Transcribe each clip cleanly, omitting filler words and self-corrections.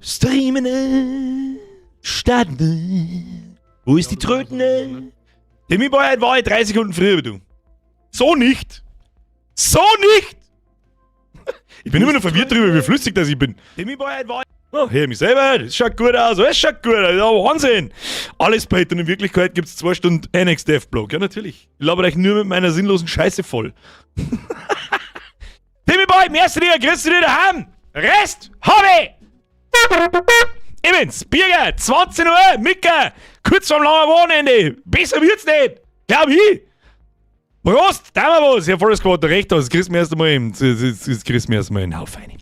Streamen, starten. Wo ist die Tröten? Timmy Boy, heute war ich 3 Sekunden früher wie du. So nicht! So nicht! Ich bin immer noch verwirrt darüber, wie flüssig das ich bin. Timmy Boy, heute war ich. Oh, hör mich selber, das schaut gut aus, alles schaut gut aus, ja, Wahnsinn! Alles paid und in Wirklichkeit gibt es 2 Stunden NX Dev Blog. Ja, natürlich. Ich laber euch nur mit meiner sinnlosen Scheiße voll. Timmy Boy, merci dir, grüß dir daheim! Rest, hab ich! Ich bin's, Birger, 20 Uhr, Micke, kurz vorm langen Wochenende. Besser wird's nicht, glaub ich. Prost, da wir was. Herr Forest Squad, recht aus. Das kriegst du mir erst einmal im, das kriegst du mir erst mal in den Haufen rein.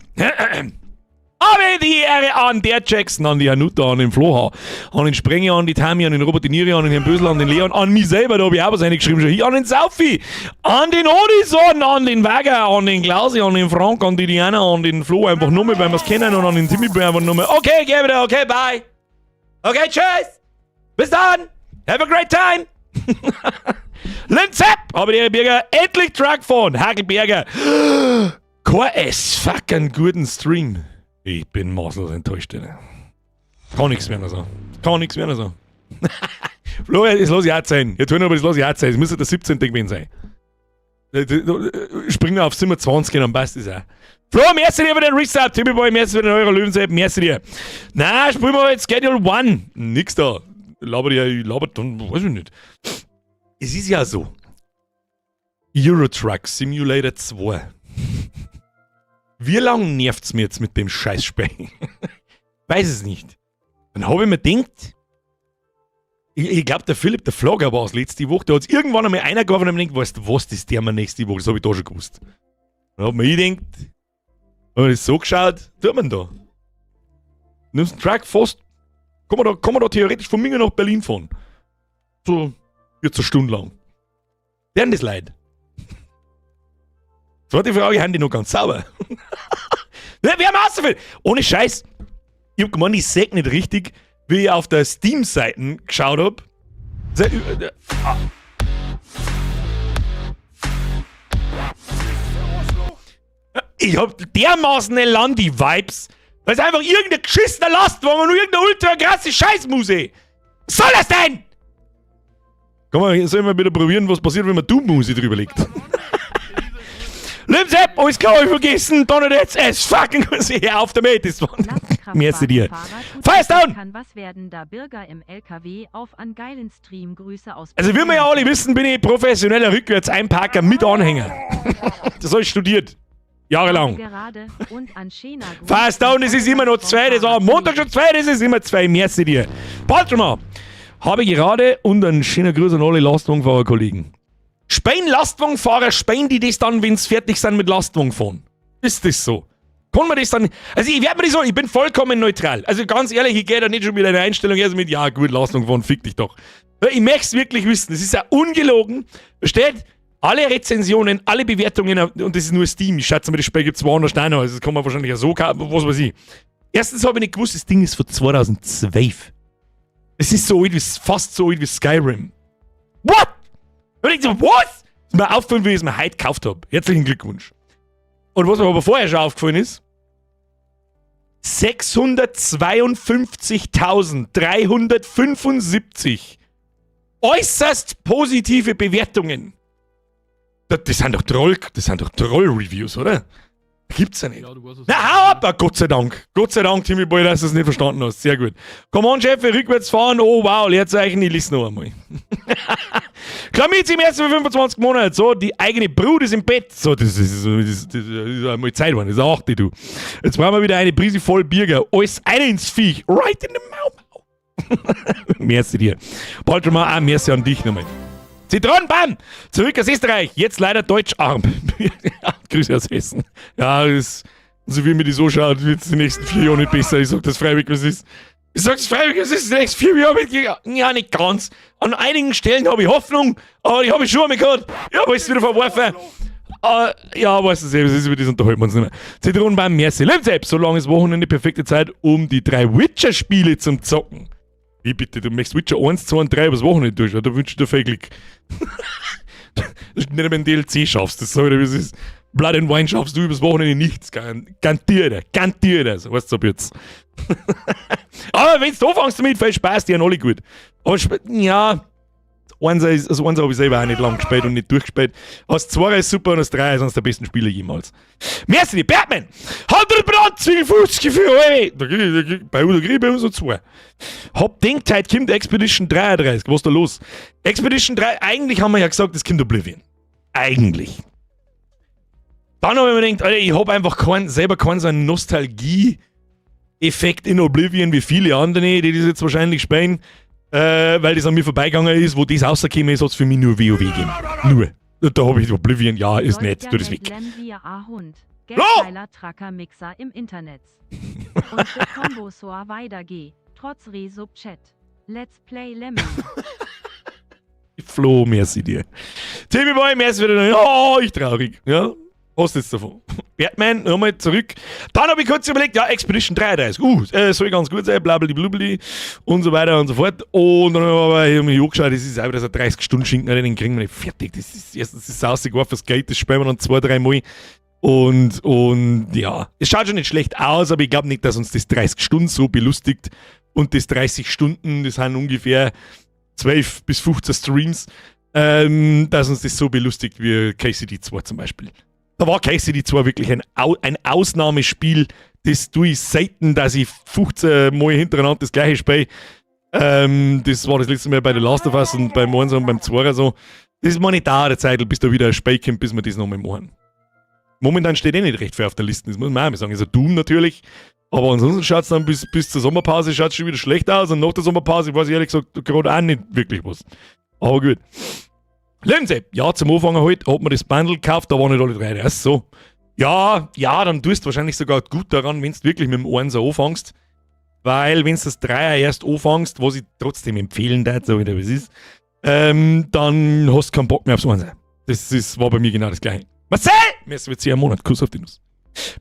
Aber die Ehre an der Jackson, an die Hanuta, an den Floha, an den Sprenge, an die Tami, an den Robert De Niro, an den Herrn Bösel, an den Leon, an mich selber, da hab ich auch was reingeschrieben, schon hier, an den Saufi, an den Odison, an den Wager, an den Klausi, an den Frank, an die Diana, an den Flo, einfach nur mal, weil wir's kennen, und an den Timmy einfach nur mal. Okay, geh wieder, okay, bye. Okay, tschüss. Bis dann. Have a great time. Linzepp, habe die Birger, endlich Truck fahren. Hagelberger. Kein es fucking guten Stream. Ich bin maßlos enttäuscht. Alter. Kann nichts mehr so. Kann nichts mehr so. Florian, das lass ich auch sein. Jetzt aber das lass ich auch sein. Es müsste der 17. gewesen sein. Springen wir auf 27, dann passt das auch. Flo, merci dir für den Resub. Timmy Boy, merci für den Euro Löwensepp, merci dir. Na, spielen wir jetzt Schedule One. Nix da. Laber ja, ich laber dann, weiß ich nicht. Es ist ja so. Euro Truck Simulator 2. Wie lange nervt's mir jetzt mit dem Scheißspiel? Weiß es nicht. Dann habe ich mir gedacht, ich glaube, der Philipp, der Flogger war es letzte Woche, der hat es irgendwann einmal einer geworfen und mir gedacht, weißt du was, das der mir nächste Woche, das habe ich da schon gewusst. Dann hat mir gedacht, wenn man das so geschaut, tut man da? Nimmst einen Truck fast, kann man da theoretisch von Minga nach Berlin fahren. So, jetzt eine Stunde lang. Werden das Leid? Zweite Frage, haben die noch ganz sauber? Ne, wir haben auch so viel. Ohne Scheiß. Ich hab gemeint, ich seh nicht richtig, wie ich auf der Steam-Seite geschaut hab. Ah. Ich hab dermaßen Landi-Vibes. Weil es einfach irgendein geschissener Lastwagen und irgendeine ultra krasse Scheißmuse. Was soll das denn? Komm mal, sollen wir wieder probieren, was passiert, wenn man Doom-Musik drüber legt? Limsepp, alles klar, ich vergessen, Donner jetzt, es fucking, hör auf damit, das war, merci dir. Firestone! Kann was werden, da Bürger im LKW auf an geilen Stream, Grüße aus. Also, wie wir ja alle wissen, bin ich professioneller Rückwärts-Einparker mit Anhänger. Das habe ich studiert. Jahrelang. Gerade und an Schena Firestone, es ist immer noch 2, das war am Montag schon 2, das ist immer 2, merci dir. Bald schon mal. Habe gerade und ein schöner Gruß an alle Lastwagenfahrerkollegen. Spein Lastwagenfahrer, speien die das dann, wenn's fertig sind mit Lastwagenfahren? Ist das so? Kann man das dann. Also ich werde mir das so, ich bin vollkommen neutral. Also ganz ehrlich, ich gehe da nicht schon mit einer Einstellung erst mit, ja gut, Lastwagenfahren, fick dich doch. Ich möchte es wirklich wissen. Es ist ja ungelogen. Versteht? Alle Rezensionen, alle Bewertungen, und das ist nur Steam. Ich schätze mal, das Spiel gibt es woanders auch noch. Also das kann man wahrscheinlich auch so kaufen, was weiß ich. Erstens habe ich nicht gewusst, das Ding ist von 2012. Es ist so alt wie, fast so alt wie Skyrim. What? Und ich so, was? Ist mir aufgefallen, wie ich es mir heute gekauft habe. Herzlichen Glückwunsch. Und was mir aber vorher schon aufgefallen ist, 652.375 äußerst positive Bewertungen. Das sind doch Troll-Reviews, oder? Gibt's ja nicht. Ja, du weißt es. Na, hau ab! Ah, Gott sei Dank. Gott sei Dank, Timmy Boy, dass du es nicht verstanden hast. Sehr gut. Come on, Chef, rückwärts fahren. Oh, wow, Leerzeichen, ich lese noch einmal. Klamizi im ersten 25 Monate. So, die eigene Brut ist im Bett. So, das ist einmal Zeit geworden. Das ist auch die, du. Jetzt brauchen wir wieder eine Prise voll Birger. Alles eine ins Viech. Right in the Mau Mau. Merci dir. Bald schon mal, auch merci an dich nochmal. Zitronenbam! Zurück aus Österreich. Jetzt leider deutscharm. Grüße aus Hessen. Ja, das, so wie mir die so schaut, wird es die nächsten 4 Jahre nicht besser. Ich sag das freiwillig, was ist. Ich sag's freiwillig, es ist die nächsten 4 Jahre mit, ja, nicht ganz. An einigen Stellen habe ich Hoffnung, aber die habe ich schon einmal gehabt. Ja, aber ist wieder verworfen. Ja, weißt du, es ist über das unterhalten wir uns nicht mehr. Zitronenbaum, merci. Lebensab, so lange ist Wochenende, perfekte Zeit, um die drei Witcher-Spiele zum Zocken. Wie bitte, du möchtest Witcher 1, 2 und 3 übers Wochenende durch, da wünsche ich dir viel Glück. Dass du nicht einmal ein DLC schaffst, das sag ich dir, wie es ist. Blood and Wine schaffst du übers Wochenende nichts. Garantiert, garantiert. So, weißt du, so jetzt. Aber wenn du anfängst damit, viel Spaß, die haben alle gut. Aber ja, das Eins habe ich selber auch nicht lang gespielt und nicht durchgespielt. Das 2 ist super und das 3 ist eines der besten Spiele jemals. Merci, die Batman! 152 für Euro! Da krieg ich bei uns so zwei. Hab denkt, heute kommt Expedition 33. Was ist da los? Expedition 3, eigentlich haben wir ja gesagt, es kommt Oblivion. Eigentlich. Dann habe ich mir gedacht, Alter, ich hab einfach selber keinen so einen Nostalgie-Effekt in Oblivion wie viele andere, die das jetzt wahrscheinlich spielen, weil das an mir vorbeigegangen ist, wo das rausgekommen ist, hat es für mich nur WoW gegeben. Nur. Da habe ich Oblivion, ja, ist nett, tu das weg. Geiler Tracker Mixer im Internet. Und der Combo so weitergeh, trotz Resub Chat. Let's play Lemon. Flo, merci dir. Timmy Boy, merci wieder. Oh, ich traurig. Ja, hast jetzt davon. Batman, nochmal zurück. Dann habe ich kurz überlegt, ja, Expedition 33. Soll ganz gut sein, blablabla und so weiter und so fort. Und dann habe ich mir angeschaut, das ist einfach so 30 Stunden Schinken, den kriegen wir nicht fertig. Das ist erstens, das ist rausgeworfen, das Geld, das spielen wir dann zwei, drei Mal. Und ja, es schaut schon nicht schlecht aus, aber ich glaube nicht, dass uns das 30 Stunden so belustigt. Und das 30 Stunden, das sind ungefähr 12 bis 15 Streams, dass uns das so belustigt wie KCD 2 zum Beispiel. Da war KCD 2 wirklich ein Ausnahmespiel, das tue ich selten, dass ich 15 Mal hintereinander das gleiche spiele. Das war das letzte Mal bei The Last of Us und beim 1 und beim 2 so. Das ist mal nicht da, der Zeit, bis da wieder ein Spiel kommt, bis wir das nochmal machen. Momentan steht eh nicht recht viel auf der Liste, das muss man auch mal sagen. Also Doom natürlich, aber ansonsten schaut es dann bis zur Sommerpause schaut's schon wieder schlecht aus und nach der Sommerpause weiß ich ehrlich gesagt gerade auch nicht wirklich was. Aber gut. Lindsay, ja, zum Anfang halt, hat man das Bundle gekauft, da waren nicht alle drei. Ach so. Ja, dann tust du wahrscheinlich sogar gut daran, wenn du wirklich mit dem 1 anfängst. Weil, wenn du das Dreier erst anfängst, was ich trotzdem empfehlen darf, so wie das ist, dann hast du keinen Bock mehr aufs Einser. Das war bei mir genau das Gleiche. Marcel! Mir ist jetzt einen Monat, Kuss auf die Nuss.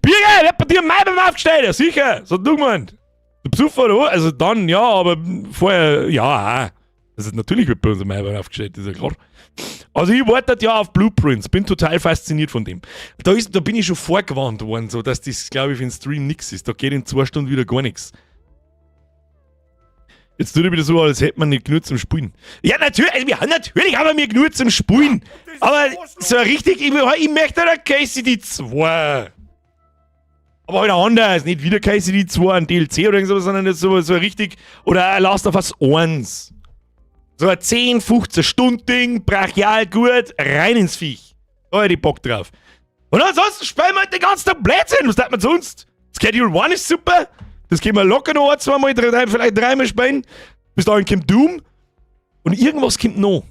Birger, wird bei dir Maibaum aufgestellt? Ja, sicher, so hat du gemeint. Du Besucher, oder? Also dann, ja, aber vorher, ja, auch. Also natürlich wird bei uns ein Maibaum aufgestellt, das ist ja klar. Also ich warte ja auf Blueprints, bin total fasziniert von dem. Da bin ich schon vorgewarnt worden, so dass das, glaube ich, für den Stream nix ist. Da geht in 2 Stunden wieder gar nichts. Jetzt tut er wieder so, als hätte man nicht genug zum Spielen. Ja, natürlich, also natürlich haben wir genug zum Spielen. Aber so richtig, ich möchte da KCD 2. Aber halt anders, nicht wieder KCD 2, ein DLC oder irgendwas, sondern so richtig, oder Last of Us 1. So ein 10, 15 Stunden Ding, brachial gut, rein ins Viech. Da hätte ich Bock drauf. Und ansonsten spielen wir halt den ganzen Tag Blödsinn. Was tut man sonst? Schedule 1 ist super. Das können wir locker noch ein, zweimal, drei, vielleicht dreimal spielen. Bis dahin kommt Doom. Und irgendwas kommt noch.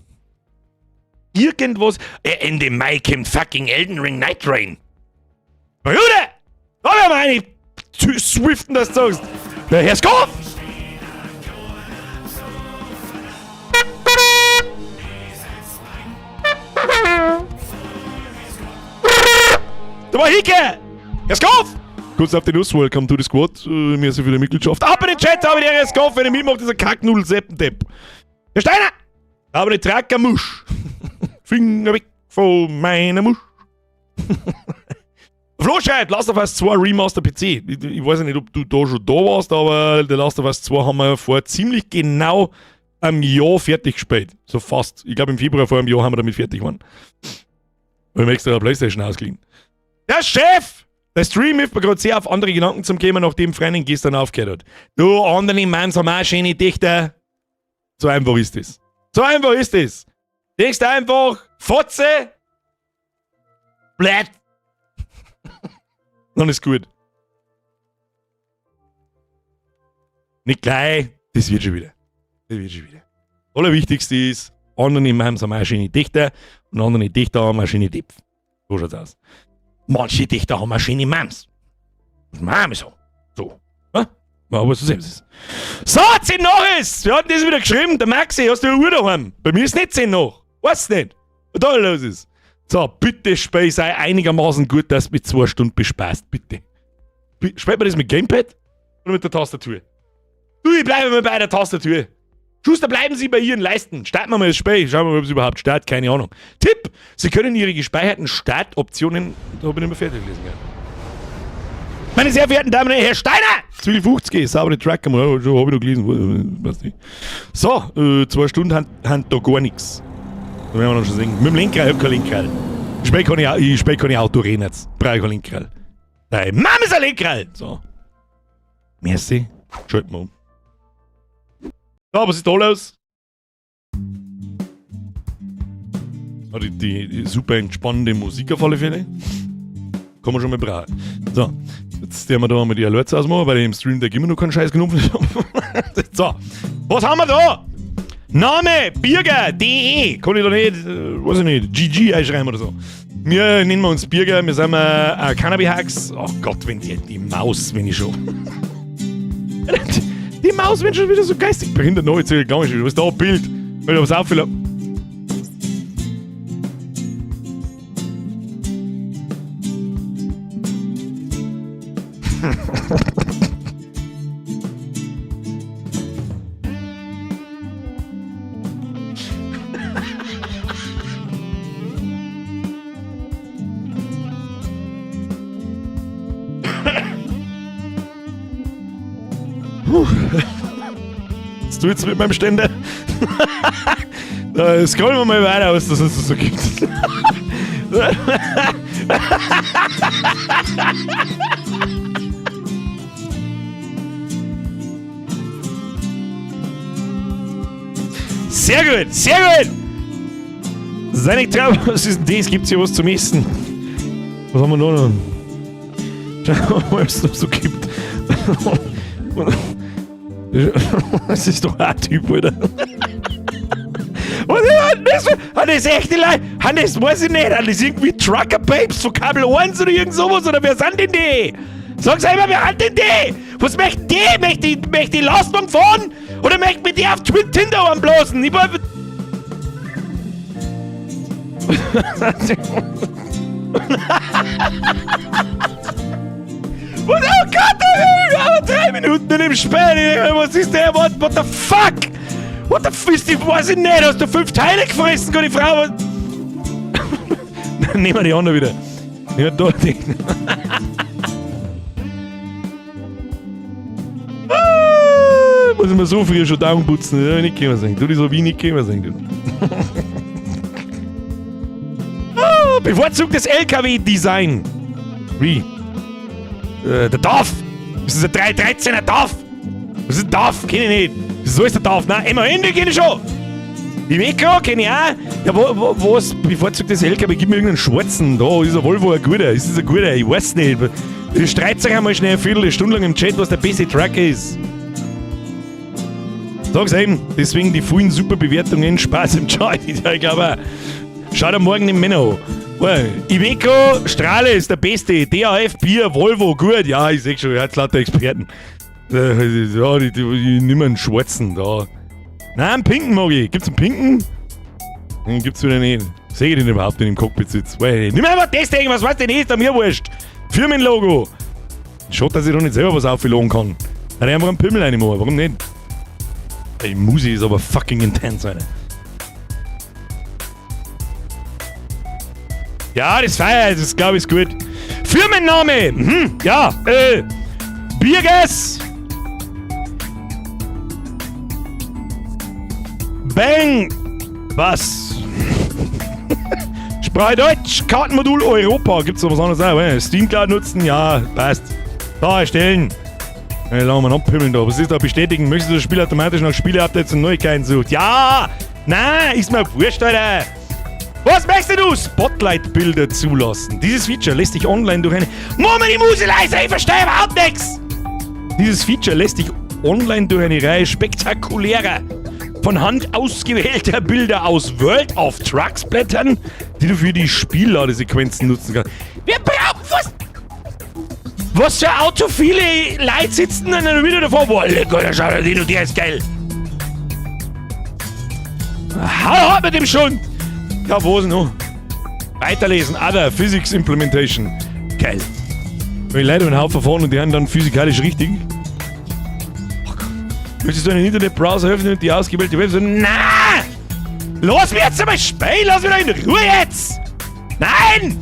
Irgendwas. Ende Mai kommt fucking Elden Ring Nightreign. Bruder! Da werden wir eine swiften, dass du sagst. Der Herr Skoff! Da war Hicke! Herr Skoff! Kurz auf die Nuss, welcome to the squad. Mir so viele Mitgliedschaft. Ab in den Chat, habe ich der Skoff, wenn ihr mitmacht, dieser Kacknudel-Seppendepp. Herr Steiner! Aber die Trackermusch. Finger weg von meiner Musch. Flo schreibt, Last of Us 2 Remaster PC. Ich weiß ja nicht, ob du da schon da warst, aber The Last of Us 2 haben wir vor ziemlich genau einem Jahr fertig gespielt. So fast. Ich glaube, im Februar vor einem Jahr haben wir damit fertig geworden. Wir haben extra eine Playstation ausgeliehen. Der Chef! Der Stream hilft mir gerade sehr auf andere Gedanken zum kommen, nachdem Freundin gestern aufgehört hat. Du, andere Mans haben auch schöne Dichter. So einfach ist es. So einfach ist es. Denkst du einfach, Fotze, Blatt. Dann ist gut. Nicht gleich, das wird schon wieder. Das wird schon wieder. Allerwichtigste ist, andere Mans haben auch schöne Dichter und andere Dichter haben auch schöne Depf. So schaut's aus. Manche Dichter haben auch schöne Mams. Das muss man auch so. So. Ja? Aber so selbst ist. So, 10 nach ist! Wir hatten das wieder geschrieben. Der Maxi, hast du eine Uhr daheim? Bei mir ist nicht 10 nach. Weiß nicht, was da los ist. So, bitte, Spiel sei einigermaßen gut, dass du mit 2 Stunden bespaßt. Bitte. Spielt man das mit Gamepad oder mit der Tastatur? Du, ich bleibe mal bei der Tastatur. Schuster, bleiben Sie bei Ihren Leisten. Starten wir mal das Spiel. Schauen wir mal, ob es überhaupt startet. Keine Ahnung. Tipp! Sie können Ihre gespeicherten Startoptionen. Da habe ich nicht mehr fertig gelesen. Gell? Meine sehr verehrten Damen und Herren, Herr Steiner! 12,50, saubere Trucker, habe ich noch gelesen. Weiß nicht. So, 2 Stunden haben da gar nichts. Da werden wir dann schon sehen. Mit dem Lenkrad, ich hab kein Lenkrad. Ich spiel keine Autorennen jetzt. Brauche ich kein Lenkrad. Nein, Mama ist ein Lenkrad! So. Merci. Schalten wir um. So, was ist da los? Ah, die super entspannende Musik auf alle Fälle. Kann man schon mal brauchen. So, jetzt werden wir da mal die Alerts ausmachen, weil ich im Stream Deck immer noch keinen Scheiß genommen habe. So, was haben wir da? Name, Birger, DE. Kann ich da nicht, weiß ich nicht, GG einschreiben oder so. Wir nennen wir uns Birger, wir sind Cannabis-Hacks. Oh Gott, wenn die Maus, wenn ich schon. Die Maus, wenn schon wieder so geistig behindert neu zu gegangen ist. Was ist da ein Bild? Weil ich was auffällt. Puh. Was tu jetzt mit meinem Ständer? Da scrollen wir mal weiter, was das sonst so gibt. Sehr gut, sehr gut! Sei nicht traurig, was ist denn das? Gibt's hier was zum Essen? Was haben wir noch? Schauen wir mal, was es noch so gibt. Das ist doch ein Typ, Alter. Was ist denn das? Haben das echte Leute? Haben das, weiß ich nicht, haben das irgendwie Trucker Babes von Kabel 1 oder irgend sowas? Oder wer sind denn die? Sag selber, wer hat denn die? Was möchten die? Möchten die Lastwagen fahren? Oder möchten wir die auf Tinder anblasen? Ich war. Was? Oh Gott, aber 3 Minuten in dem Spiel. Was ist der? What the fuck? What the f ist die? Weiß ich nicht. Hast du fünf Teile gefressen, die Frau? Nehmen wir die andere wieder. Ja, da, die. Ah, muss ich mir so früh schon Daumen putzen. Ja, nicht können sein. Du, die so wie nicht können sein. Du. Ah, bevorzugtes LKW-Design. Wie? Der DAF. Das ist ein 313er DAF. Was ist ein DAF? Kenn ich nicht. Wieso ist der DAF? Nein, MAN, die kenn ich schon. Die Iveco kenn ich auch. Ja, was bevorzugtes LKW? Gib mir irgendeinen schwarzen. Da ist ein Volvo ein guter. Ist das ein guter? Ich weiß nicht. Ihr streitet sich einmal schnell eine Viertelstunde lang im Chat, was der beste Truck ist. Sag's eben, deswegen die vielen super Bewertungen, Spaß im Chat. Ich glaube auch. Schaut am Morgen den Männer an. Well, Iveco Stralis ist der beste. DAF Bier, Volvo, gut. Ja, ich seh schon, er hat lauter Experten. Ja, die nimm einen schwarzen da. Nein, einen pinken mag ich. Gibt's einen pinken? Den gibt's wieder nicht. Sehe ich den überhaupt, wenn ich im Cockpit sitze? Well, nimm einfach das Ding, was weiß denn ist, da mir wurscht. Firmenlogo. Schade, dass ich da nicht selber was aufladen kann. Dann einfach einen Pimmel reinmachen, warum nicht? Die Musi ist aber fucking intense, Alter. Ja, das feier ich, das glaube ich ist gut. Firmenname! Ja, Birges! Bang! Was? Sprache Deutsch, Kartenmodul Europa. Gibt's noch was anderes auch? Steam Cloud nutzen? Ja, passt. Da, erstellen. Ja, lassen wir mal abpimmeln da. Was ist da? Bestätigen. Möchtest du das Spiel automatisch nach Spiele-Updates und Neuigkeiten sucht? Ja! Nein, ist mir wurscht, Alter! Was möchtest du? Spotlight-Bilder zulassen. Dieses Feature lässt dich online durch eine. Mach mir die Musik leiser, ich verstehe überhaupt nichts! Dieses Feature lässt dich online durch eine Reihe spektakulärer, von Hand ausgewählter Bilder aus World of Trucks blättern, die du für die Spielladesequenzen nutzen kannst. Wir brauchen was! Was für autophile Leute sitzen denn dann wieder davor? Boah, leck, Alter, schau dir den, der ist geil. Hau ab mit dem Schund! Ja, wo ist denn noch? Weiterlesen, Other, Physics Implementation. Geil. Wenn ich Leute einen Haufen fahren und die haben dann physikalisch richtig. Oh Gott. Möchtest du einen Internetbrowser öffnen und die ausgewählte Webseite? Na! Lass mich jetzt einmal spielen! Lass mich doch in Ruhe jetzt! Nein!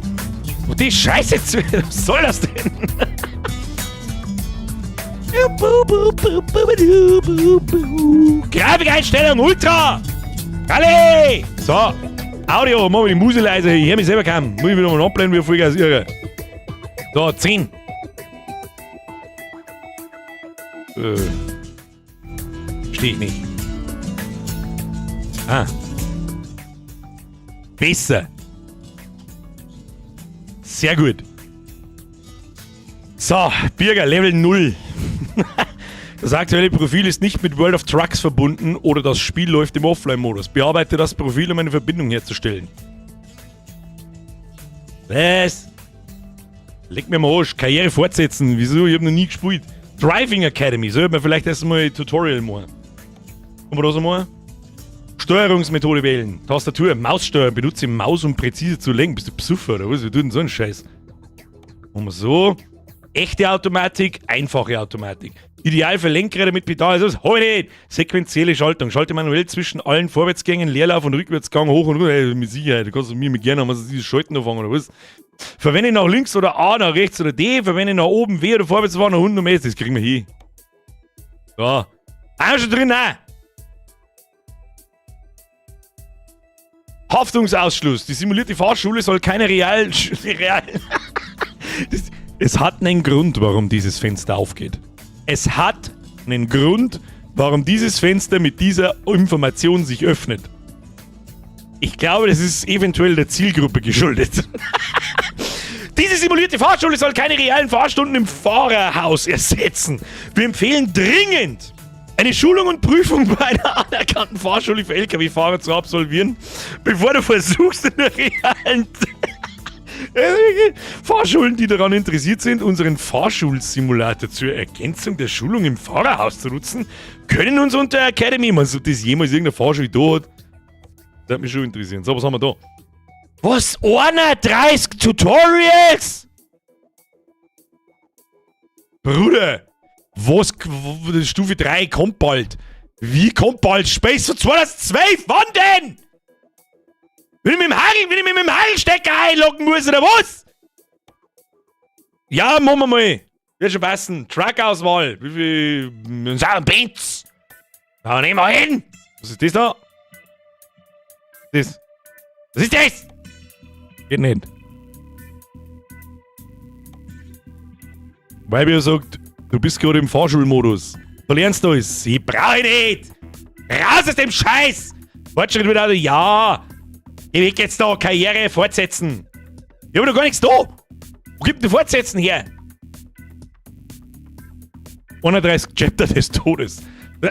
Und die Scheiße jetzt! Was soll das denn? Grafikeinstellung Ultra! Kalle! So, Audio, machen wir die Musik leise. Ich höre mich selber kaum. Muss ich wieder mal abblenden, wie Vollgas irre. So, 10. Verstehe ich nicht. Ah. Besser. Sehr gut. So, Birger, Level 0. Das aktuelle Profil ist nicht mit World of Trucks verbunden oder das Spiel läuft im Offline-Modus. Bearbeite das Profil, um eine Verbindung herzustellen. Was? Leg mir mal Arsch. Karriere fortsetzen. Wieso? Ich hab noch nie gespielt. Driving Academy. Soll man vielleicht erstmal ein Tutorial machen? Kann man das mal? Steuerungsmethode wählen. Tastatur, Maussteuern. Benutze Maus, um präzise zu lenken. Bist du Psuffer oder was? Wir tun denn so einen Scheiß? Machen wir so. Echte Automatik, einfache Automatik. Ideal für Lenkräder mit Pedal. Das hab ich nicht. Sequenzielle Schaltung. Schalte manuell zwischen allen Vorwärtsgängen, Leerlauf und Rückwärtsgang hoch und runter. Ey, mit Sicherheit. Du kannst mir mit gerne haben, was dieses Schalten anfangen oder was? Verwende nach links oder A, nach rechts oder D. Verwende nach oben W oder vorwärts fahren, nach unten und S. Das kriegen wir hin. So. Auch schon drin, nein. Haftungsausschluss. Die simulierte Fahrschule soll keine realen. real das, es hat einen Grund, warum dieses Fenster aufgeht. Es hat einen Grund, warum dieses Fenster mit dieser Information sich öffnet. Ich glaube, das ist eventuell der Zielgruppe geschuldet. Diese simulierte Fahrschule soll keine realen Fahrstunden im Fahrerhaus ersetzen. Wir empfehlen dringend, eine Schulung und Prüfung bei einer anerkannten Fahrschule für LKW-Fahrer zu absolvieren, bevor du versuchst, in der realen Fahrschulen, die daran interessiert sind, unseren Fahrschulsimulator zur Ergänzung der Schulung im Fahrerhaus zu nutzen, können uns unter Academy, man, ob das jemals irgendeine Fahrschule da hat, das würde mich schon interessieren. So, was haben wir da? Was? 31 Tutorials? Bruder, was? Stufe 3 kommt bald. Wie kommt bald? Space von 2012? Wann denn? Wenn ich mit dem Hagel, wenn ich mit dem Hagelstecker einloggen muss, oder was? Ja, machen wir mal. Wird schon passen. Truck-Auswahl. Wie viel? Benz. Da nehmen wir hin. Was ist das da? Das. Was ist das? Geht nicht. Weil sagt, du bist gerade im Fahrschulmodus. Du lernst alles. Ich brauche nicht. Raus aus dem Scheiß. Fortschritt wieder. Ja. Ich will jetzt da Karriere fortsetzen. Ich hab noch gar nichts da. Wo gibt denn Fortsetzen her? 31 Chapter des Todes.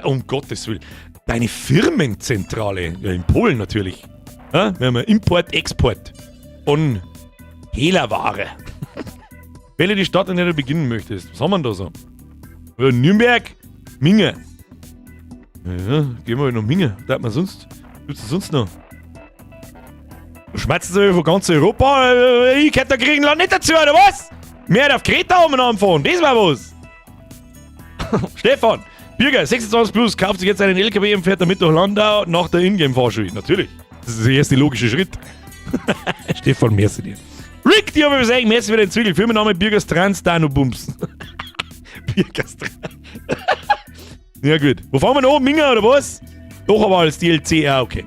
Um Gottes Willen. Deine Firmenzentrale. Ja, in Polen natürlich. Ja, wir haben Import, Export von Hehlerware. Wähle die Stadt, in der du beginnen möchtest. Was haben wir denn da so? Ja, Nürnberg, Minge. Ja, gehen wir nach Minge. Da hat man sonst. Was gibt's denn sonst noch? Du schmerzt sich von ganz Europa. Ich hätte da Griechenland nicht dazu, oder was? Mehr auf Kreta umeinander fahren. Das war was. Stefan, Bürger, 26 plus, kauft sich jetzt einen LKW und fährt damit durch Landau nach der Ingame-Fahrschule. Natürlich. Das ist der erste logische Schritt. Stefan, merci dir. Rick, die habe ich gesagt, merci für den Zwiegel. Firmenname Bürgers Trans, Dano Bums. Bürgers Trans. Ja gut. Wo fahren wir noch? Minga oder was? Doch, aber als DLC, ja, okay.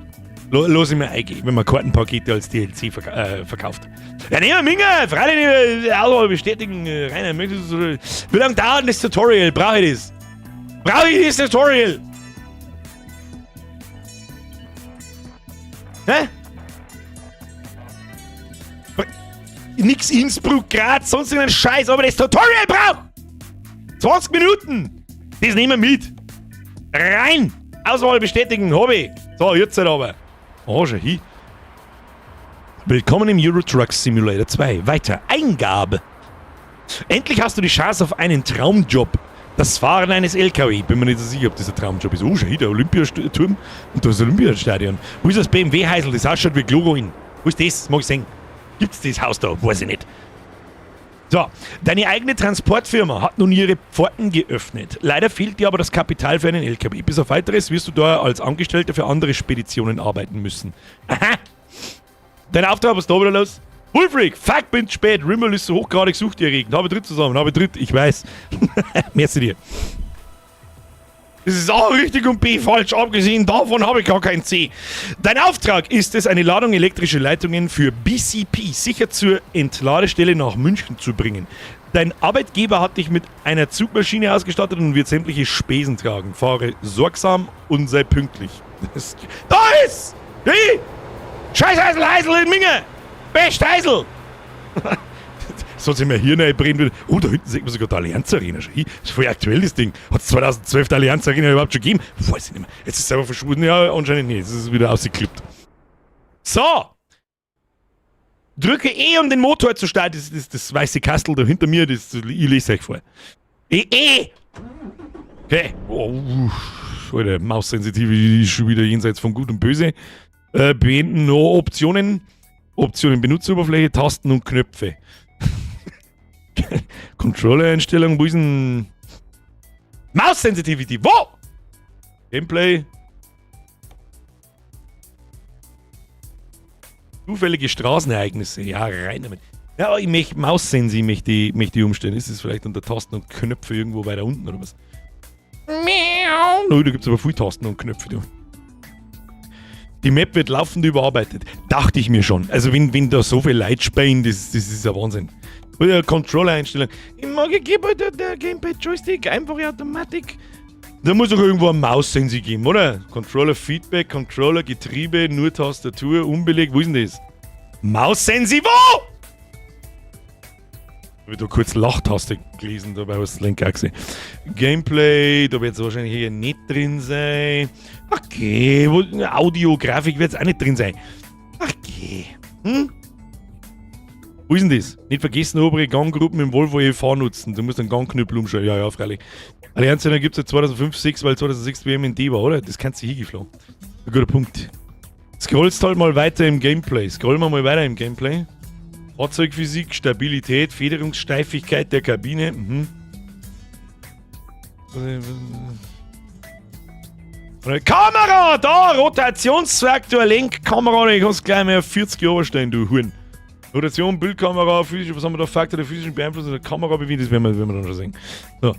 Lass ich mir eingehen, wenn man Kartenpakete als DLC verkauft. Ja, nehmen wir Minga, freilich, Auswahl bestätigen, Rainer, möchtest du, wie lange dauert das Tutorial? Brauche ich das? Brauche ich das Tutorial? Hä? Nix Innsbruck, Graz, sonst irgendein Scheiß, aber das Tutorial braucht! 20 Minuten! Das nehmen wir mit! Rein! Auswahl bestätigen, Hobby! So, jetzt halt aber. Oh, schau hin. Willkommen im Euro Truck Simulator 2. Weiter. Eingabe. Endlich hast du die Chance auf einen Traumjob. Das Fahren eines LKW. Bin mir nicht so sicher, ob das ein Traumjob ist. Oh, schau hin, der Olympiaturm und das Olympiastadion. Wo ist das BMW-Heisel? Das ausschaut wie Gloroin. Wo ist das? Mag ich sehen. Gibt's das Haus da? Weiß ich nicht. So, deine eigene Transportfirma hat nun ihre Pforten geöffnet. Leider fehlt dir aber das Kapital für einen LKW. Bis auf weiteres wirst du da als Angestellter für andere Speditionen arbeiten müssen. Aha! Dein Auftrag, was ist da wieder los? Wulfric, fuck, bin zu spät. Rimmel ist so hochgradig suchterregend. Habe Dritt zusammen, habe Dritt, ich weiß. Merci dir. Das ist A richtig und B falsch. Abgesehen davon habe ich gar kein C. Dein Auftrag ist es, eine Ladung elektrische Leitungen für BCP sicher zur Entladestelle nach München zu bringen. Dein Arbeitgeber hat dich mit einer Zugmaschine ausgestattet und wird sämtliche Spesen tragen. Fahre sorgsam und sei pünktlich. Das, da ist! Wie? Scheiß Heisel, Heisel in Minge! Best Heisel! Soll sich mir hier reinbrennen. Oh, da hinten sieht man sogar die Allianz Arena schon. Das ist voll aktuell, das Ding. Hat es 2012 die Allianz Arena überhaupt schon gegeben? Weiß ich nicht mehr. Jetzt ist es selber verschwunden. Ja, anscheinend nicht. Jetzt ist es wieder ausgeklippt. So! Drücke E, um den Motor zu starten. Das ist das weiße Kastel da hinter mir. Das, ich lese euch vor. E, E! Okay. Oh, Alter, Maussensitive ist schon wieder jenseits von Gut und Böse. Beenden no Optionen. Optionen Benutzeroberfläche, Tasten und Knöpfe. Controller-Einstellung, wo ist denn. Maus-Sensitivity, wo? Gameplay. Zufällige Straßenereignisse, ja, rein damit. Ja, aber ich möchte Maus-Sensi, möchte ich, möchte ich umstellen. Ist es vielleicht unter Tasten und Knöpfe irgendwo weiter unten oder was? Miau. Oh, da gibt es aber viele Tasten und Knöpfe, du. Die Map wird laufend überarbeitet. Dachte ich mir schon. Also, wenn da so viel Leute spielen, das ist ja Wahnsinn. Oder Controller-Einstellung. Ich mag ich gebe halt der Gamepad Joystick, einfache Automatik. Da muss doch irgendwo ein Maus-Sensi geben, oder? Controller Feedback, Controller, Getriebe, nur Tastatur, unbelegt. Wo ist denn das? Maus-Sensi, wo? Habe ich da kurz Lachtaste gelesen, dabei hast du Lenkachse. Gameplay, da wird es wahrscheinlich hier nicht drin sein. Okay, wo, Audio, Grafik wird es auch nicht drin sein. Okay. Hm? Wo ist denn das? Nicht vergessen, obere Ganggruppen im Volvo EV nutzen. Du musst einen Gangknüppel umschalten. Ja, ja, freilich. Allianz gibt es seit 2005, 6, weil 2006 WM in D war, oder? Das kannst du hingeflogen. Ein guter Punkt. Scrollst halt mal weiter im Gameplay. Scrollen wir mal weiter im Gameplay. Fahrzeugphysik, Stabilität, Federungssteifigkeit der Kabine. Mhm. Kamera! Da! Rotationsfaktor, Lenkkamera. Ich kann's gleich mal auf 40 Jahre stellen, du Huhn. Rotation, Bildkamera, physische, was haben wir da? Faktor der physischen Beeinflussung der Kamera bewegen, das werden wir dann schon sehen. So.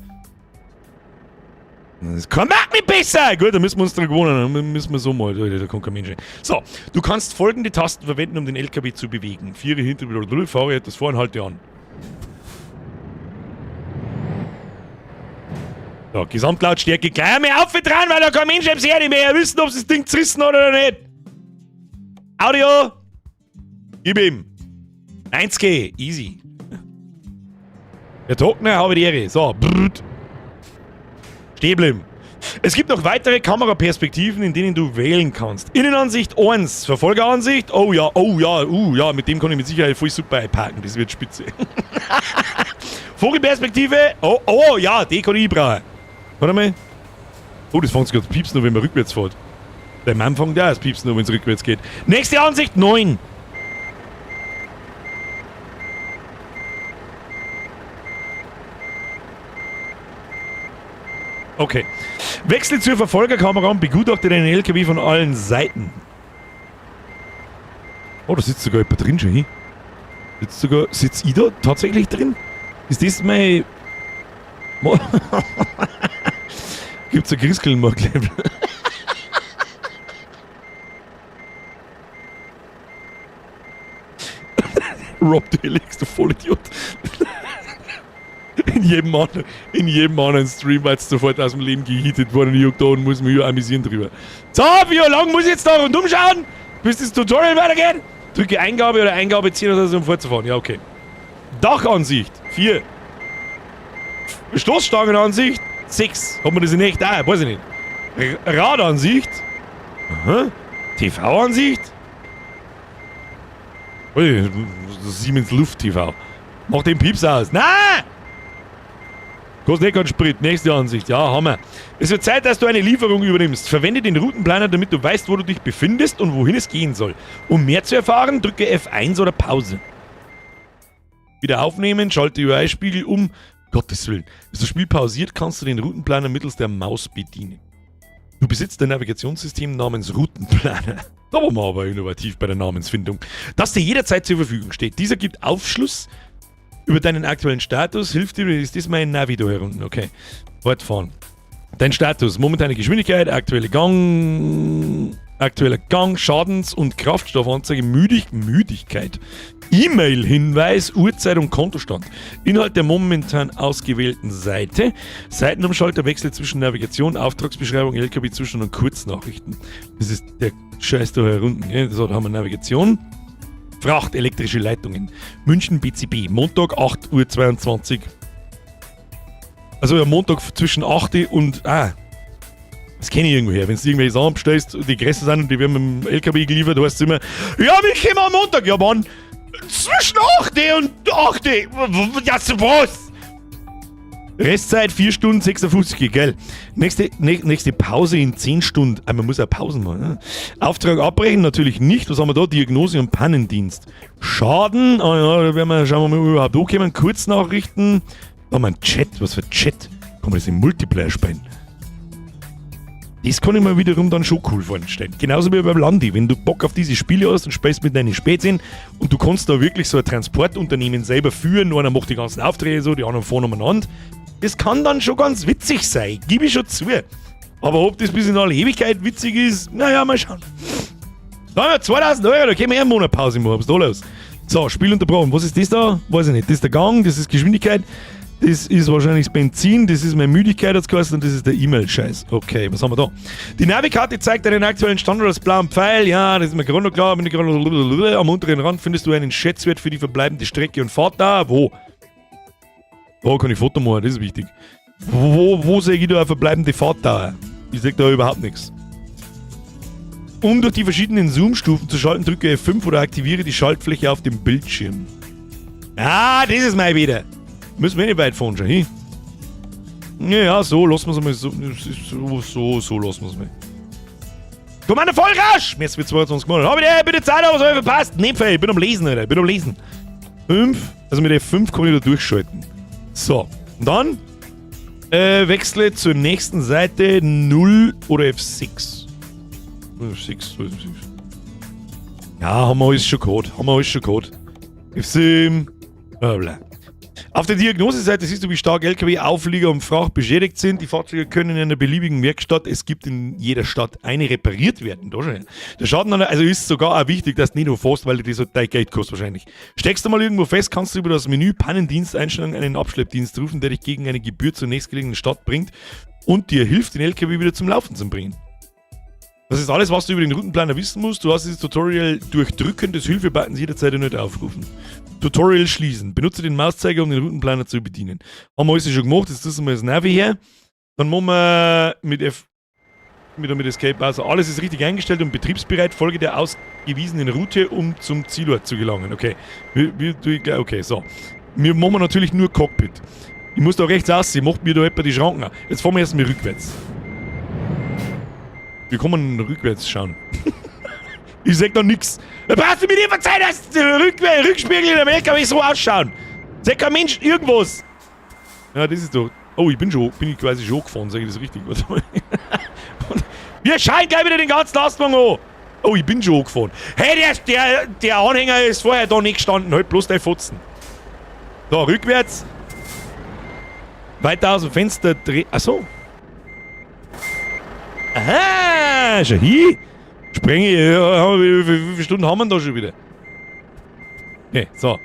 Das kann man nicht besser! Gut, da müssen wir uns dran gewöhnen. Dann müssen wir so mal. Da kommt kein Mensch hin. So, du kannst folgende Tasten verwenden, um den LKW zu bewegen. Viere hinter, fahre etwas vor und halte an. So, Gesamtlautstärke gleich mal auf dran, weil da kein Mensch im nicht mehr wissen, ob sie das Ding zerrissen hat oder nicht. Audio! Gib ihm! 1G, easy. Der Trockner habe die Ehre. So, brrrt. Stehen bleiben. Es gibt noch weitere Kameraperspektiven, in denen du wählen kannst. Innenansicht 1, Verfolgeransicht. Oh ja, ja, mit dem kann ich mit Sicherheit voll super einparken. Das wird spitze. Vogelperspektive. Oh, oh ja, die kann ich brauchen. Warte mal. Oh, das fängt sogar zu piepsen, wenn man rückwärts fährt. Beim Mann fängt ja das Piepsen, wenn es rückwärts geht. Nächste Ansicht 9. Okay. Wechsle zur Verfolgerkamera und begutachte den LKW von allen Seiten. Oh, da sitzt sogar jemand drin schon. Hey? Sitzt sogar. Sitzt ich da tatsächlich drin? Ist das mein. Gibt's ein Christkindlmarkt-Level? Rob Delix, du Vollidiot. In jedem anderen Stream war es sofort aus dem Leben gehittet worden. Ich da und muss mich amüsieren drüber. So, wie lange muss ich jetzt da rundum schauen, bis das Tutorial weitergeht? Drücke Eingabe oder Eingabe 10 oder so, um fortzufahren. Ja, okay. Dachansicht 4. Stoßstangenansicht 6. Hat man das in echt auch? Weiß ich nicht. Radansicht. Aha. TV-Ansicht. Ui, Siemens Luft TV. Mach den Pieps aus. Nein! Kostet nicht keinen Sprit. Nächste Ansicht. Ja, Hammer. Es wird Zeit, dass du eine Lieferung übernimmst. Verwende den Routenplaner, damit du weißt, wo du dich befindest und wohin es gehen soll. Um mehr zu erfahren, drücke F1 oder Pause. Wieder aufnehmen, schalte UI-Spiegel um. Gottes Willen. Ist das Spiel pausiert, kannst du den Routenplaner mittels der Maus bedienen. Du besitzt ein Navigationssystem namens Routenplaner. Da waren wir aber innovativ bei der Namensfindung. Das dir jederzeit zur Verfügung steht. Dieser gibt Aufschluss über deinen aktuellen Status, hilft dir, ist das mein Navi da herunten? Okay. Fortfahren. Dein Status, momentane Geschwindigkeit, aktueller Gang, Schadens- und Kraftstoffanzeige, Müdigkeit, E-Mail-Hinweis, Uhrzeit und Kontostand. Inhalt der momentan ausgewählten Seite, Seitenumschalter, Wechsel zwischen Navigation, Auftragsbeschreibung, LKW-Zustand und Kurznachrichten. Das ist der Scheiß da herunten. Gell? So, da haben wir Navigation. Fracht, elektrische Leitungen. München BCB, Montag 8.22 Uhr. Also am Montag zwischen 8 und. Ah, das kenne ich irgendwoher. Wenn du irgendwelche Sachen bestellst, die größer sind und die werden mit dem LKW geliefert, heißt es immer, ja, wir kommen am Montag. Ja, wann? Zwischen 8 und 8. Ja, was? Restzeit 4 Stunden 56, gell? Nächste Pause in 10 Stunden. Ah, man muss ja Pausen machen. Ne? Auftrag abbrechen natürlich nicht. Was haben wir da? Diagnose und Pannendienst. Schaden. Ah ja, da werden wir schauen, ob wir überhaupt ankommen. Kurznachrichten. Da haben wir einen Chat. Was für Chat? Kann man das im Multiplayer spielen? Das kann ich mir wiederum dann schon cool vorstellen. Genauso wie beim Landi. Wenn du Bock auf diese Spiele hast und spielst mit deinen Spezien und du kannst da wirklich so ein Transportunternehmen selber führen, einer macht die ganzen Aufträge so, die anderen fahren umeinander. Das kann dann schon ganz witzig sein, gebe ich schon zu. Aber ob das bis in alle Ewigkeit witzig ist, naja, mal schauen. Da haben wir 2000 Euro, da können wir eh einen Monat Pause machen. Was ist da los? So, Spiel unterbrochen. Was ist das da? Weiß ich nicht. Das ist der Gang, das ist Geschwindigkeit, das ist wahrscheinlich das Benzin, das ist meine Müdigkeit, hat's geheißen, und das ist der E-Mail-Scheiß. Okay, was haben wir da? Die Navikarte zeigt deinen aktuellen Standort als blauen Pfeil. Ja, das ist mir gerade noch klar. Bin ich gerade am unteren Rand findest du einen Schätzwert für die verbleibende Strecke und Fahrtdauer. Wo? Da kann ich Foto machen, das ist wichtig. Wo sehe ich da eine verbleibende Fahrtdauer? Ich sehe da überhaupt nichts. Um durch die verschiedenen Zoom-Stufen zu schalten, drücke F5 oder aktiviere die Schaltfläche auf dem Bildschirm. Ah, das ist mein wieder. Müssen wir nicht weit fahren schon, hin? Ja, so lassen wir es mal. So lassen wir es mal. Komm an, voll rasch! Mir ist 22 Monate. Hab ich dir bitte Zeit, was hab ich verpasst? Nee, ich bin am Lesen, Alter. Ich bin am Lesen. 5, also mit F5 kann ich da durchschalten. So, und dann wechsle zur nächsten Seite 0 oder F6. F6, F6. Ja, haben wir alles schon gehabt. Haben wir alles schon gehabt. F7. Bla bla. Auf der Diagnoseseite siehst du, wie stark LKW, Auflieger und Fracht beschädigt sind. Die Fahrzeuge können in einer beliebigen Werkstatt, es gibt in jeder Stadt eine, repariert werden. Da schon. Der Schaden, also ist sogar auch wichtig, dass du nicht nur fährst, weil dir das so dein Geld kostet wahrscheinlich. Steckst du mal irgendwo fest, kannst du über das Menü Pannendienst einstellen, einen Abschleppdienst rufen, der dich gegen eine Gebühr zur nächstgelegenen Stadt bringt und dir hilft, den LKW wieder zum Laufen zu bringen. Das ist alles, was du über den Routenplaner wissen musst. Du hast dieses Tutorial durch Drücken des Hilfebuttons jederzeit erneut aufrufen. Tutorial schließen. Benutze den Mauszeiger, um den Routenplaner zu bedienen. Haben wir alles schon gemacht. Jetzt tun wir das Navi her. Dann machen wir mit F mit Escape. Also alles ist richtig eingestellt und betriebsbereit. Folge der ausgewiesenen Route, um zum Zielort zu gelangen. Okay. Okay, so. Wir machen natürlich nur Cockpit. Ich muss da rechts aussehen. Macht mir da etwa die Schranken. Jetzt fahren wir erstmal rückwärts. Wir kommen rückwärts schauen. Ich sag da nix. Da brauchst du mir nicht verzeihen, dass die Rückspiegel in dem LKW so ausschauen. Sag kein Mensch irgendwas. Ja, das ist doch. Oh, ich bin schon, bin ich quasi schon gefahren, sag ich das richtig? Warte mal. Wir schauen gleich wieder den ganzen Lastwagen an. Oh, ich bin schon gefahren. Hey, der Anhänger ist vorher da nicht gestanden. Halt bloß dein Fotzen. Da, rückwärts. Weiter aus dem Fenster drehen. Achso. Aha, schau hin. Sprenge, ja, wie viele Stunden haben wir denn da schon wieder? Ne, so.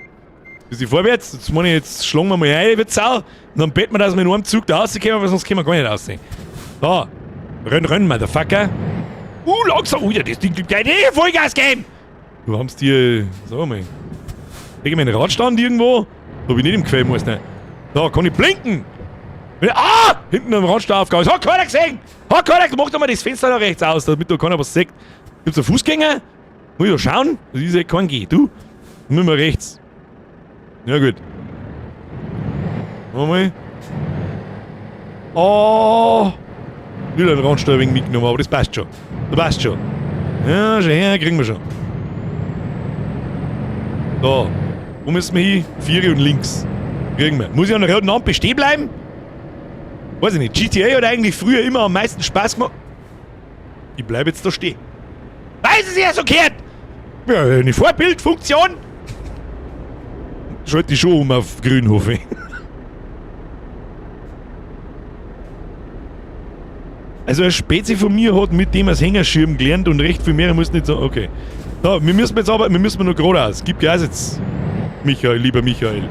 Bisschen vorwärts. Jetzt meine ich, jetzt schlagen wir mal ein, wird Sau. Und dann beten wir, dass wir in einem Zug da rauskommen, weil sonst können wir gar nicht raussehen. So. Renn, renn, Motherfucker. Langsam. Ja, das Ding gibt keine Vollgas geben. Du hast die, sag mal. Leg ich meinen Radstand irgendwo? Da bin ich nicht im Quell, muss ne. Da, kann ich blinken. Ah! Hinten am Radstand aufgegangen. Hat keiner gesehen! Hat keiner gemacht, mach doch mal das Fenster da rechts aus, damit da keiner was sieht. Gibt's da Fußgänger? Muss ich da schauen? Das ist ja kein Geh. Du? Müssen wir rechts. Ja, gut. Mal. Oh! Wieder einen Randstall wegen mitgenommen, aber das passt schon. Das passt schon. Ja, schon her, kriegen wir schon. So. Wo müssen wir hin? 4 und links. Kriegen wir. Muss ich an der roten Ampel stehen bleiben? Weiß ich nicht. GTA hat eigentlich früher immer am meisten Spaß gemacht. Ich bleibe jetzt da stehen. Weiß es ja so gehört! Ja, eine Vorbildfunktion! Schalte ich schon um auf grün, hoffe ich. Also ein Spezi von mir hat mit dem als Hängerschirm gelernt und recht viel mehr muss nicht so. Okay. So, wir müssen jetzt aber, wir müssen noch geradeaus. Gib Gas jetzt. Michael, lieber Michael.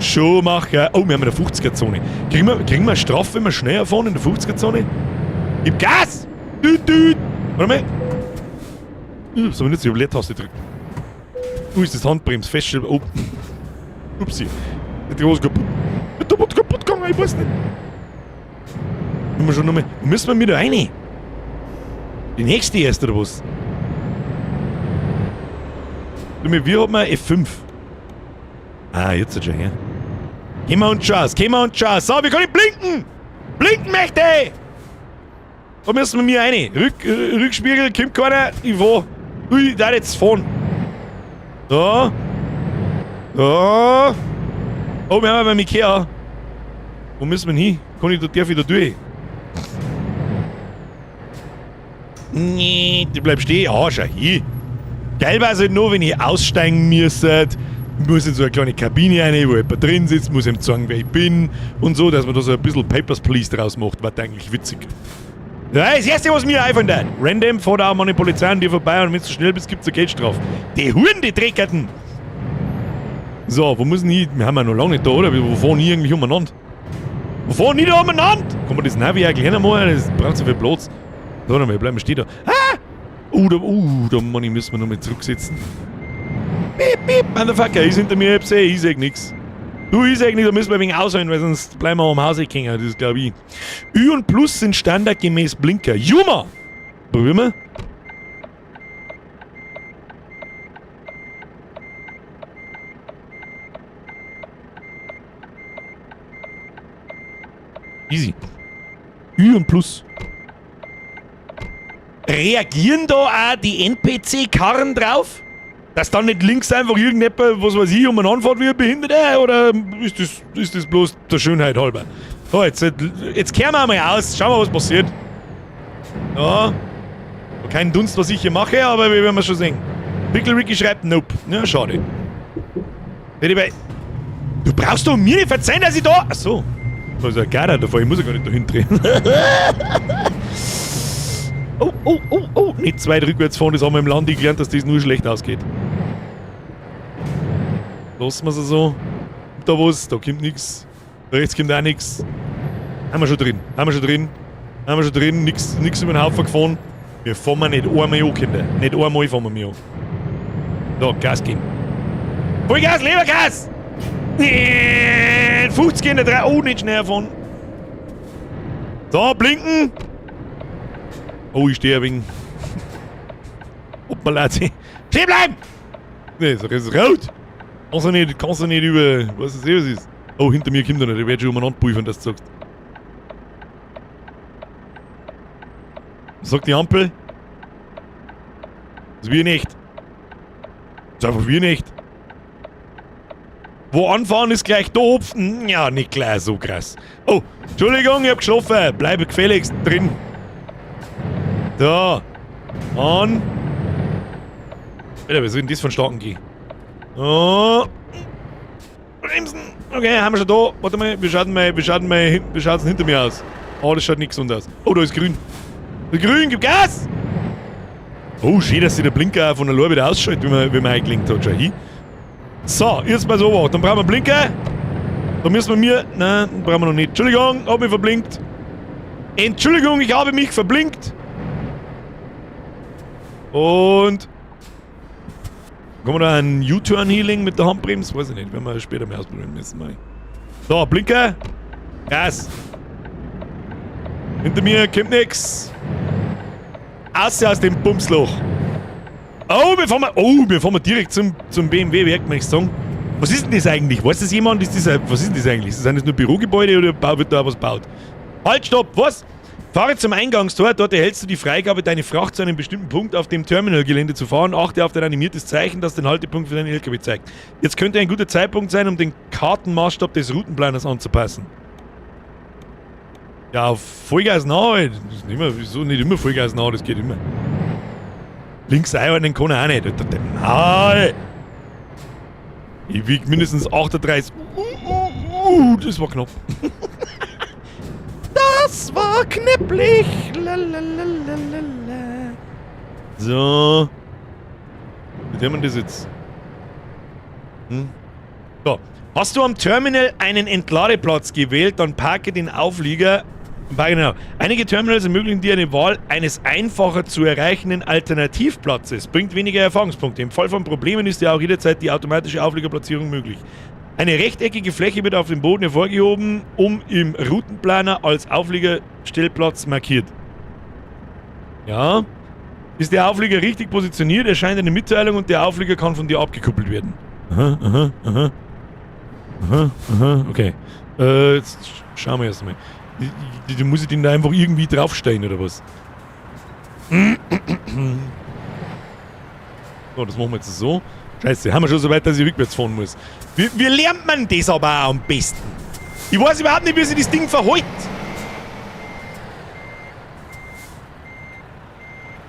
Schumacher. Oh, wir haben eine 50er-Zone. Kriegen wir Strafe, wenn wir schneller fahren in der 50er-Zone? Gib Gas! Düt, düt! Warte mal. So, jetzt die Leertaste drückt. Ist das Handbremse feststellen. Oh. Upsi. Die Hose kaputt. Der wird kaputt gegangen, ich weiß nicht. Müssen wir schon nochmal. Müssen wir wieder rein? Die nächste erst, oder was? Wie hat man F5? Ah, jetzt ist schon her. Gehen wir uns schon aus, gehen wir uns schon aus. So, wir können blinken! Blinken möchte ich! Da müssen wir mir rein. Rückspiegel, kommt keiner. Ich fahr. Ui, da jetzt fahren. So. So. Oh, wir haben beim Ikea. Wo müssen wir hin? Kann ich da, darf ich da durch? Nee, die bleibt stehen. Ah, schau hier. Geil war es halt nur, wenn ich aussteigen müsste. Ich muss in so eine kleine Kabine rein, wo jemand drin sitzt, muss ihm zeigen, wer ich bin und so, dass man da so ein bisschen Papers, Please draus macht. War eigentlich witzig. Ja, das Erste, was mir einfallen wird. Random fährt auch mal eine Polizei an dir vorbei und wenn du schnell bist, gibt's eine Geldstrafe. Die Huren, die Dreckerten! So, wo müssen die? Wir haben ja noch lange nicht da, oder? Wo fahren die eigentlich umeinander? Wo fahren die da umeinander? Kann man das Navi auch kleiner machen? Das braucht so viel Platz. So, wir bleiben stehen da. Ah! Da Mann, ich müssen wir noch mal zurücksetzen. Piep, piep, Motherfucker, ist hinter mir, ich seh, ich seh nix. Du, ich seh nix, da müssen wir ein wenig ausholen, weil sonst bleiben wir am Haus hängen, das glaube ich. Ü und Plus sind standardgemäß Blinker. Juma! Probieren wir. Easy. Ü und Plus. Reagieren da auch die NPC-Karren drauf? Dass dann nicht links einfach irgendjemand, was weiß ich, umeinander fährt wie ein Behinderter? Oder ist das bloß der Schönheit halber? So, jetzt kehren wir einmal aus. Schauen wir, was passiert. Ja. Kein Dunst, was ich hier mache, aber wir werden es schon sehen. Pickle Ricky schreibt Nope. Ja, schade. Du brauchst doch mir nicht verzeihen, dass ich da... Achso. Da ist ja Garder davor, ich muss ja gar nicht dahin drehen. Oh, oh, oh, oh. Nicht zwei rückwärts fahren, das haben wir im Land gelernt, dass das nur schlecht ausgeht. Lassen wir es so. Da was, da kommt nichts. Rechts kommt auch nichts. Haben wir schon drin, haben wir schon drin. Haben wir schon drin, nix über den Haufen gefahren. Wir fahren wir nicht einmal an, Kinder. Nicht einmal fahren wir mir an. Da, Gas geben. Vollgas, Lebergas! 50 in der 3. Oh, nicht schneller fahren. So, blinken! Oh, ich stehe wegen. Hoppala, stehen bleiben! Nee, das ist rot! Kannst du nicht über. Was ist das ist? Oh, hinter mir kommt er nicht. Ich werde schon umeinander pulvern, dass du sagst. Was sagt die Ampel? Das ist wir nicht. Das ist einfach wir nicht. Wo anfahren ist gleich da hopfen. Ja, nicht gleich so krass. Oh, Entschuldigung, ich hab geschlafen. Bleibe gefälligst drin. So. An. Alter, wie soll denn das vonstatten gehen? Oh. Bremsen. Okay, haben wir schon da. Warte mal, wie schaut's denn hinter mir aus? Oh, das schaut nicht gesund aus. Oh, da ist grün. Da ist grün, gib Gas! Oh, schön, dass sich der Blinker von der Lore wieder ausschaltet, wenn man eingelenkt hat. Schau hin. So, jetzt mal so, dann brauchen wir einen Blinker. Da müssen wir mir. Nein, brauchen wir noch nicht. Entschuldigung, hab mich verblinkt. Entschuldigung, ich habe mich verblinkt. Und. Kann man da einen U-Turn-Healing mit der Handbremse? Weiß ich nicht, werden wir später mehr ausprobieren müssen. Mal. So, Blinker. Gas. Hinter mir kommt nix. Außer aus dem Bumsloch. Oh, wir fahren mal direkt zum BMW-Werk, möchte ich sagen. Was ist denn das eigentlich? Weiß das jemand? Was ist denn das eigentlich? Ist das nur Bürogebäude oder wird da was gebaut? Halt, stopp, was? Fahre zum Eingangstor, dort erhältst du die Freigabe, deine Fracht zu einem bestimmten Punkt auf dem Terminalgelände zu fahren. Achte auf dein animiertes Zeichen, das den Haltepunkt für deinen LKW zeigt. Jetzt könnte ein guter Zeitpunkt sein, um den Kartenmaßstab des Routenplaners anzupassen. Ja, auf Vollgas nach halt. Das ist nicht immer, wieso nicht immer Vollgas nach, das geht immer. Links einordnen kann er auch nicht. Alter, der Maul. Ich wieg mindestens 38. Das war knapp. Das war knipplich. Lalalala. So. Wie haben wir das jetzt? Hm? So. Hast du am Terminal einen Entladeplatz gewählt, dann parke den Auflieger. Genau. Einige Terminals ermöglichen dir eine Wahl eines einfacher zu erreichenden Alternativplatzes. Bringt weniger Erfahrungspunkte. Im Fall von Problemen ist ja auch jederzeit die automatische Aufliegerplatzierung möglich. Eine rechteckige Fläche wird auf dem Boden hervorgehoben, um im Routenplaner als Aufliegerstellplatz markiert. Ja. Ist der Auflieger richtig positioniert, erscheint eine Mitteilung und der Auflieger kann von dir abgekuppelt werden. Aha. Aha, okay. Jetzt schauen wir erst mal. Da muss ich den da einfach irgendwie draufstellen, oder was? So, das machen wir jetzt so. Scheiße, haben wir schon so weit, dass ich rückwärts fahren muss. Wie lernt man das aber auch am besten? Ich weiß überhaupt nicht, wie sich das Ding verhält.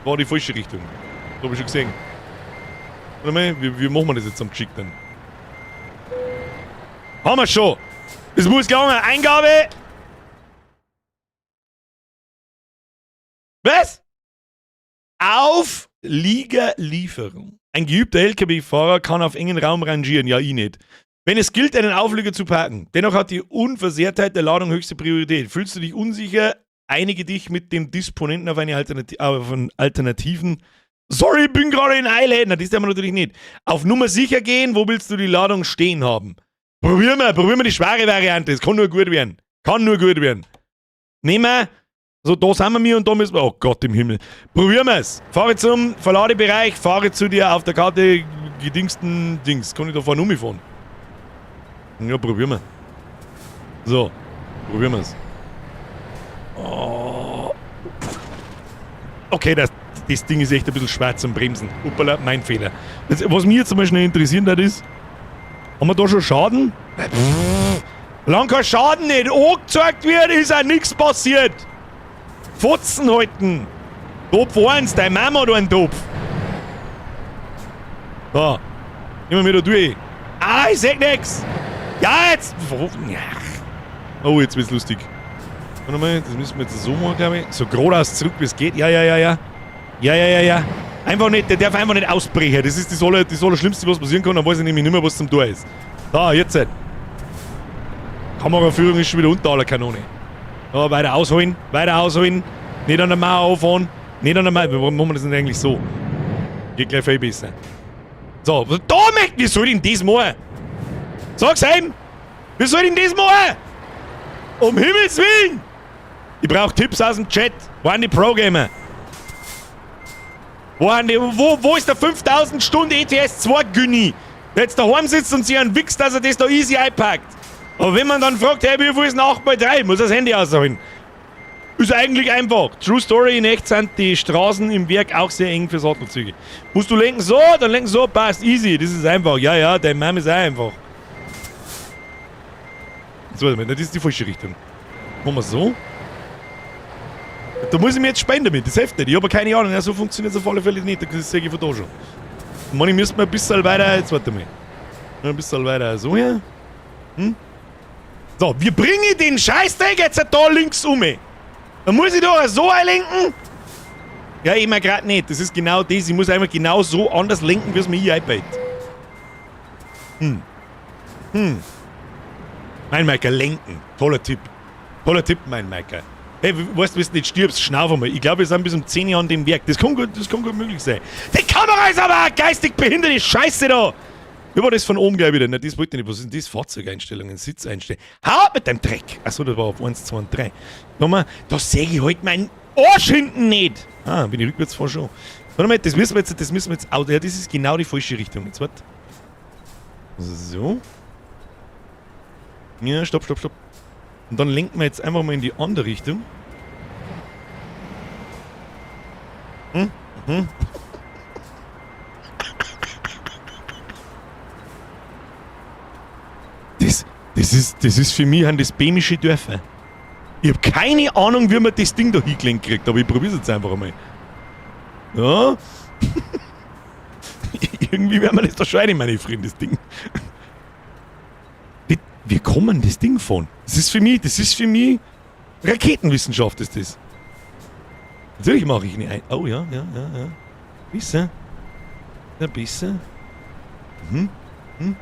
War die falsche Richtung. Das hab ich schon gesehen. Warte mal, wie machen wir das jetzt am geschickten? Haben wir schon! Es muss gelangen. Eingabe! Was? Aufliegerlieferung. Ein geübter LKW-Fahrer kann auf engen Raum rangieren. Ja, ich nicht. Wenn es gilt, einen Auflieger zu parken. Dennoch hat die Unversehrtheit der Ladung höchste Priorität. Fühlst du dich unsicher, einige dich mit dem Disponenten auf eine auf einen alternativen... Sorry, ich bin gerade in Eile. Na, das darf man natürlich nicht. Auf Nummer sicher gehen, wo willst du die Ladung stehen haben? Probieren wir die schwere Variante. Es kann nur gut werden. Kann nur gut werden. Nehmen wir. So, da sind wir mir und da müssen wir... Oh Gott im Himmel. Probieren wir's. Fahre zum Verladebereich, fahre zu dir auf der Karte gedingsten Dings. Kann ich da vorne umfahren? Ja, probieren wir. So, probieren wir's. Oh. Okay, das Ding ist echt ein bisschen schwer zum Bremsen. Uppala, mein Fehler. Jetzt, was mich jetzt mal schnell interessieren hat, ist... Haben wir da schon Schaden? Solange kein Schaden nicht angezeigt wird, ist auch nichts passiert. Fotzen halten. Topf 1, deine Mama hat einen Topf. So. Immer wieder durch. Ah, ich seh nix. Ja, jetzt. Oh, jetzt wird's lustig. Warte mal, das müssen wir jetzt so machen, glaube ich. So geradeaus zurück, wie es geht. Ja, ja, ja, ja. Ja, ja, ja, ja. Einfach nicht, der darf einfach nicht ausbrechen. Das ist das Allerschlimmste, was passieren kann. Dann weiß ich nämlich nicht mehr, was zum Tor ist. Da, jetzt halt. Kameraführung ist schon wieder unter aller Kanone. Da, weiter ausholen, weiter ausholen. Nicht an der Mauer auffahren. Nicht an der Mauer. Warum machen wir das denn eigentlich so? Geht gleich viel besser. So, da möchte ich, wie soll ich denn das machen? Sag's ihm! Wie soll ich denn das machen? Um Himmels Willen! Ich brauch Tipps aus dem Chat. Wo sind die Pro-Gamer? Wo ist der 5000 Stunden ETS 2 Günni? Der jetzt daheim sitzt und sich einen wichst, dass er das da easy einpackt. Aber wenn man dann fragt, hey, wie viel ist denn 8x3? Muss er das Handy ausholen. Ist eigentlich einfach. True Story, in echt sind die Straßen im Werk auch sehr eng für Sattelzüge. Musst du lenken so, dann lenken so, passt, easy. Das ist einfach. Ja, ja, dein Mom ist auch einfach. So, das ist die falsche Richtung. Machen wir so. Da muss ich mir jetzt spenden damit, das hilft nicht. Ich habe keine Ahnung, ja, so funktioniert es auf alle Fälle nicht, das sehe ich von da schon. Mann, ich müsste mal ein bisschen weiter, jetzt warte mal. Ein bisschen weiter so her. Hm? So, wir bringen den Scheißdreck jetzt da links um. Dann muss ich doch so einlenken. Ja, immer gerade nicht. Das ist genau das. Ich muss einfach genau so anders lenken, wie es mir hier einbaut. Hm. Hm. Mein Michael, lenken. Toller Tipp. Toller Tipp, mein Michael. Hey, weißt du, wenn du nicht stirbst, schnauf einmal. Ich glaube, wir sind bis um 10 Jahren an dem Werk. Das kann gut möglich sein. Die Kamera ist aber eine geistig behinderte Scheiße da! Wie war das von oben gleich wieder? Na, das wollte ich nicht. Was sind das? Fahrzeugeinstellungen, Sitzeinstellungen. Hau ab mit dem Dreck! Achso, das war auf 1, 2 und 3. Nochmal, da sehe ich halt meinen Arsch hinten nicht! Ah, bin ich rückwärts fahren schon. Warte mal, das müssen wir jetzt, ja, das ist genau die falsche Richtung. Jetzt warte. So. Ja, stopp, stopp, stopp. Und dann lenken wir jetzt einfach mal in die andere Richtung. Hm? Hm? Das, das ist für mich das bämische Dörfer. Ich hab keine Ahnung, wie man das Ding da hingelenkt kriegt, aber ich probier's jetzt einfach einmal. Ja. Irgendwie werden wir das da schon rein, meine Freunde, das Ding. Wie kommen das Ding fahren? Das ist für mich, das ist für mich Raketenwissenschaft, ist das. Natürlich mache ich nicht ein. Oh ja, ja, ja, ja. Bisschen. Ein bisschen. Hm. Hm.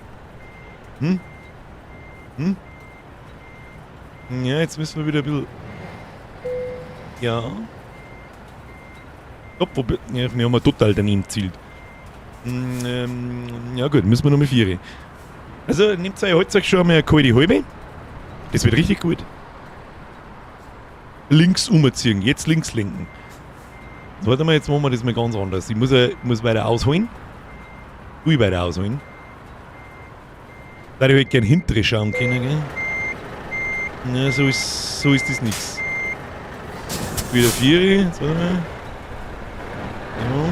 Hm. Hm. Ja, jetzt müssen wir wieder ein bisschen. Ja. Stopp, wo, ja, wir haben wir total daneben gezielt. Ja gut, müssen wir noch mal 4. Also nehmt euch heute schon einmal eine kalte halbe. Das wird richtig gut. Links umziehen, jetzt links lenken. Jetzt warte mal, jetzt machen wir das mal ganz anders. Ich muss weiter ausholen. Ich weiter ausholen. Da ich halt gern hintere schauen können, gell? Ja, so ist das nix. Wieder 4, jetzt warte mal. Ja.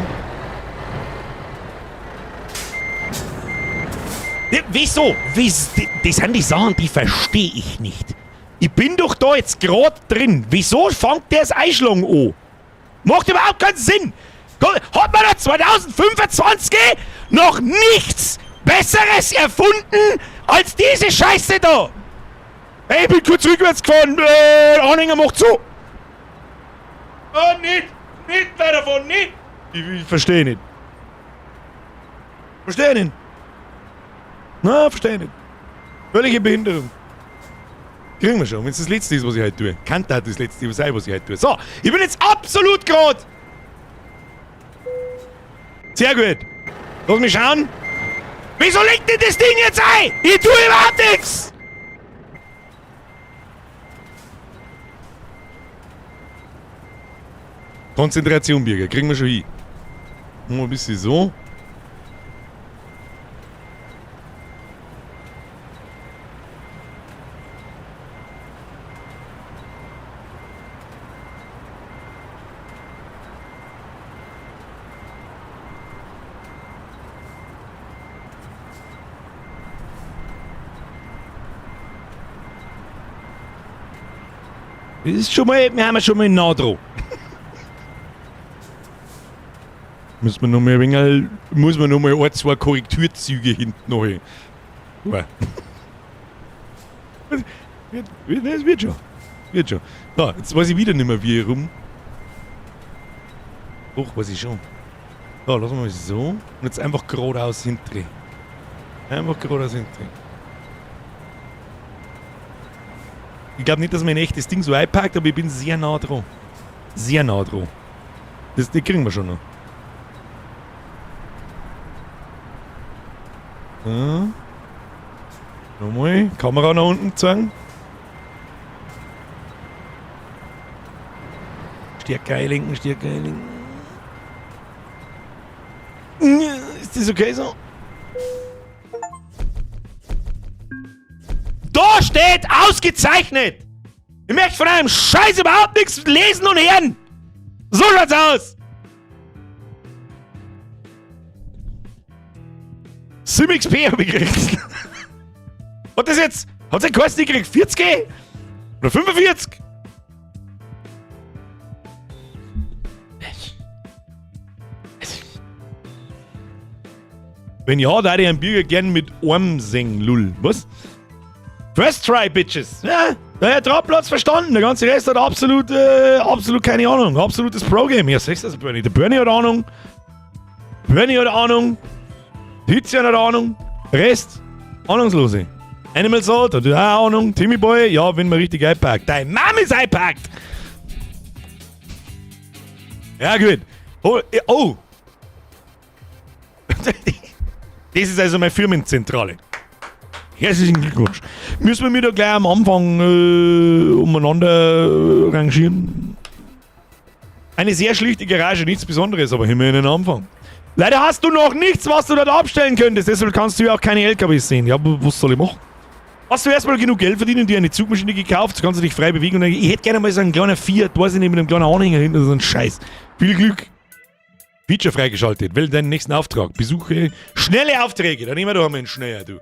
Ja, wieso? Das sind die Sachen, die verstehe ich nicht. Ich bin doch da jetzt grad drin. Wieso fängt der das Einschlagen an? Macht überhaupt keinen Sinn. Hat man da 2025 noch nichts Besseres erfunden als diese Scheiße da? Hey, ich bin kurz rückwärts gefahren. Anhänger macht zu. Oh, nicht. Nicht weiterfahren, nicht. Ich verstehe nicht. Verstehe nicht. Na, verstehe nicht. Völlige Behinderung. Kriegen wir schon, wenn's das Letzte ist, was ich heute tue. Kann das das Letzte sein, was ich heute tue. So, ich bin jetzt absolut grad. Sehr gut. Lass mich schauen. Wieso legt denn das Ding jetzt ein? Ich tue überhaupt nichts. Konzentration, Birger. Kriegen wir schon hin. Machen wir ein bisschen so. Das ist schon mal, wir haben ja schon mal nah dran. Muss man noch mal ein wenig, muss man noch mal ein, zwei Korrekturzüge hinten noch hin. Ja. Das wird schon. Wird schon. So, jetzt weiß ich wieder nicht mehr, wie ich rum. Doch, weiß ich schon. So, lassen wir mal so. Und jetzt einfach geradeaus hinten. Einfach geradeaus hinten. Ich glaub nicht, dass mein echtes Ding so einpackt, aber ich bin sehr nah dran. Sehr nah dran. Das kriegen wir schon noch. So. Nochmal. Kamera nach unten zeigen. Stärker einlenken, stärker einlenken. Ist das okay so? Da steht ausgezeichnet! Ich möchte von einem Scheiß überhaupt nichts lesen und hören! So schaut's aus! 7 XP hab ich gekriegt. Hat das jetzt. Hat das geheißen, ich krieg 40? Oder 45? Wenn ja, da hätte ich einen Bürger gern mit Arm singen, lull. Was? First try, Bitches. Ja, der Herr Trappel hat's verstanden. Der ganze Rest hat absolut keine Ahnung. Absolutes Pro-Game. Ja, siehst du das, Bernie? Der Bernie hat Ahnung. Bernie hat Ahnung. Tizian hat Ahnung. Rest, Ahnungslose. Animal Salt hat auch Ahnung. Timmy Boy, ja, wenn man richtig einpackt. Dein Mom ist einpackt! Ja, gut. Oh, oh. Das ist also meine Firmenzentrale. Herzlichen Glückwunsch. Müssen wir da gleich am Anfang umeinander rangieren? Eine sehr schlichte Garage, nichts Besonderes, aber immerhin ein Anfang. Leider hast du noch nichts, was du dort abstellen könntest, deshalb kannst du ja auch keine LKWs sehen. Ja, aber was soll ich machen? Hast du erstmal genug Geld verdient und dir eine Zugmaschine gekauft, so kannst du dich frei bewegen und dann, ich hätte gerne mal so einen kleinen Fiat, weiß ich nicht, mit einem kleinen Anhänger hinten, so einen Scheiß. Viel Glück. Feature freigeschaltet. Wähle deinen nächsten Auftrag. Besuche schnelle Aufträge. Da nehmen wir doch einmal einen schneller, du.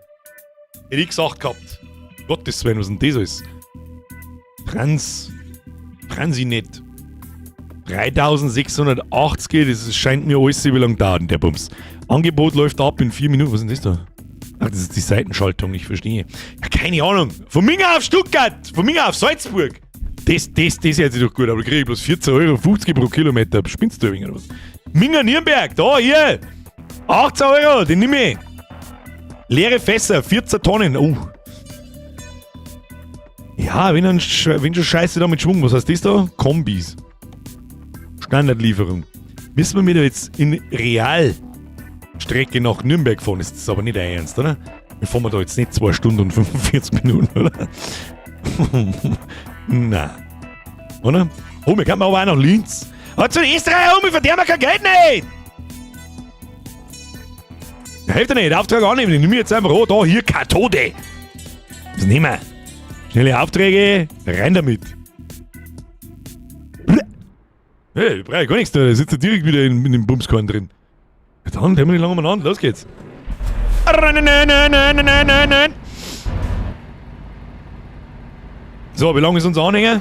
Hätte ich gesagt gehabt. Gottes Willen, was denn das alles? Transinet. 3680, das scheint mir alles, wie lange dauert denn der Bums? Angebot läuft ab in 4 Minuten. Was ist denn das da? Ach, das ist die Seitenschaltung, ich verstehe. Ja, keine Ahnung. Von Minga auf Stuttgart, von Minga auf Salzburg. Das hört sich doch gut, aber da krieg ich bloß 14,50 Euro pro Kilometer. Spinnst du ein wenig oder was? Minga Nürnberg, da, hier. 18 Euro, den nimm ich. Leere Fässer, 14 Tonnen. Oh. Ja, wenn schon Scheiße da mit Schwung. Was heißt das da? Kombis. Standardlieferung. Müssen wir wieder jetzt in Realstrecke nach Nürnberg fahren? Ist das aber nicht dein Ernst, oder? Wir fahren da jetzt nicht 2 Stunden und 45 Minuten, oder? Nein. Oder? Oh, wir können aber auch nach Linz. Hat zu Österreich um, ich verdiene mir kein Geld nicht! Ja, hilft ja nicht, Auftrag annehmen, ich nehme jetzt einfach, oh, da, hier, Kathode. Das nehmen wir. Schnelle Aufträge, rein damit. Hey, ich brauche gar nichts da, da sitzt er direkt wieder in dem Bumskorn drin. Ja, dann, haben wir nicht lange umeinander, los geht's. So, wie lange ist unser Anhänger?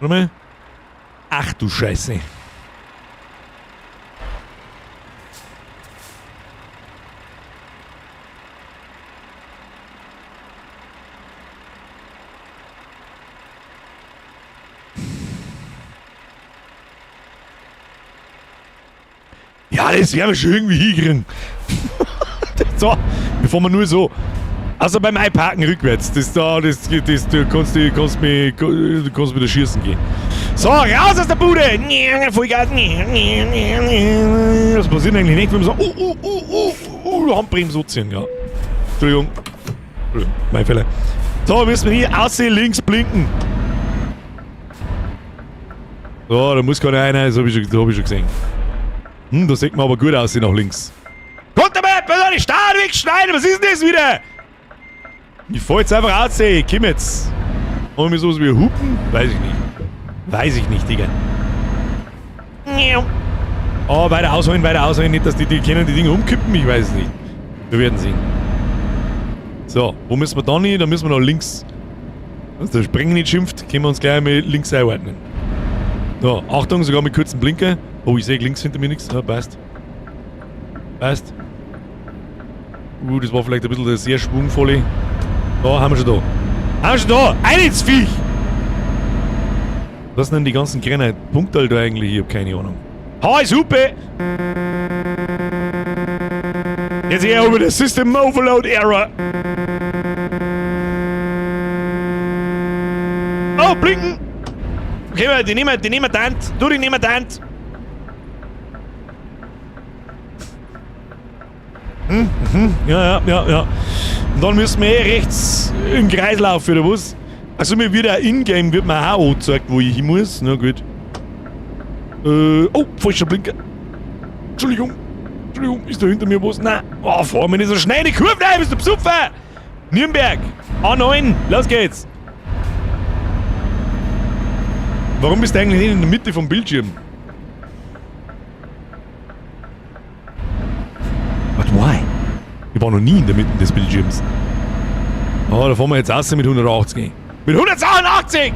Warte mal. Ach du Scheiße. Ja, das werden wir schon irgendwie hinkriegen. So, bevor wir nur so. Also beim Einparken rückwärts, das da, das, das, du kannst, du kannst mich, du kannst wieder schießen gehen. So, raus aus der Bude! Vollgas! Was passiert eigentlich nicht, wenn wir so, Handbremse ziehen, ja. Entschuldigung. Entschuldigung, mein Fehler. So, müssen wir hier aussehen, links blinken. So, da muss keiner rein, das hab ich schon, das hab ich schon gesehen. Da sieht man aber gut aus nach links. Kommt aber, was soll ich da wegschneiden? Was ist denn das wieder? Ich fahr jetzt einfach aus, ey. Komm jetzt. Wollen wir sowas wie hupen? Weiß ich nicht. Weiß ich nicht, Digga. Oh, weiter ausholen, weiter ausholen. Nicht, dass die können die Dinge umkippen. Ich weiß es nicht. Wir werden sehen. So, wo müssen wir dann hin? Da müssen wir noch links. Wenn der Sprengen nicht schimpft, können wir uns gleich mal links einordnen. So, Achtung, sogar mit kurzen Blinker. Oh, ich sehe links hinter mir nichts. Ja, passt. Passt. Das war vielleicht ein bisschen der sehr schwungvolle. Da, haben wir schon da. Haben wir schon da! Ein ins Viech! Was sind denn die ganzen kleinen Punkte da eigentlich? Ich hab keine Ahnung. Ha, ist Hupe! Jetzt hier über der System Overload Error. Oh, blinken! Okay, die nehmen wir, die nehmen wir Tant. Du, die nehmen wir Tant. Ja, ja, ja, ja. Und dann müssen wir eh rechts im Kreis laufen, oder was? Also mir wird auch in-game, wird mir auch angezeigt, wo ich hin muss. Na gut. Oh, falscher Blinker. Entschuldigung. Entschuldigung, ist da hinter mir was? Nein. Oh, fahr mir nicht so schnell in die Kurve rein, bist du besoffen? Nürnberg. A9, los geht's. Warum bist du eigentlich nicht in der Mitte vom Bildschirm? But why? Ich war noch nie in der Mitte des Bildschirms. Oh, da fahren wir jetzt raus mit 180. Mit 182!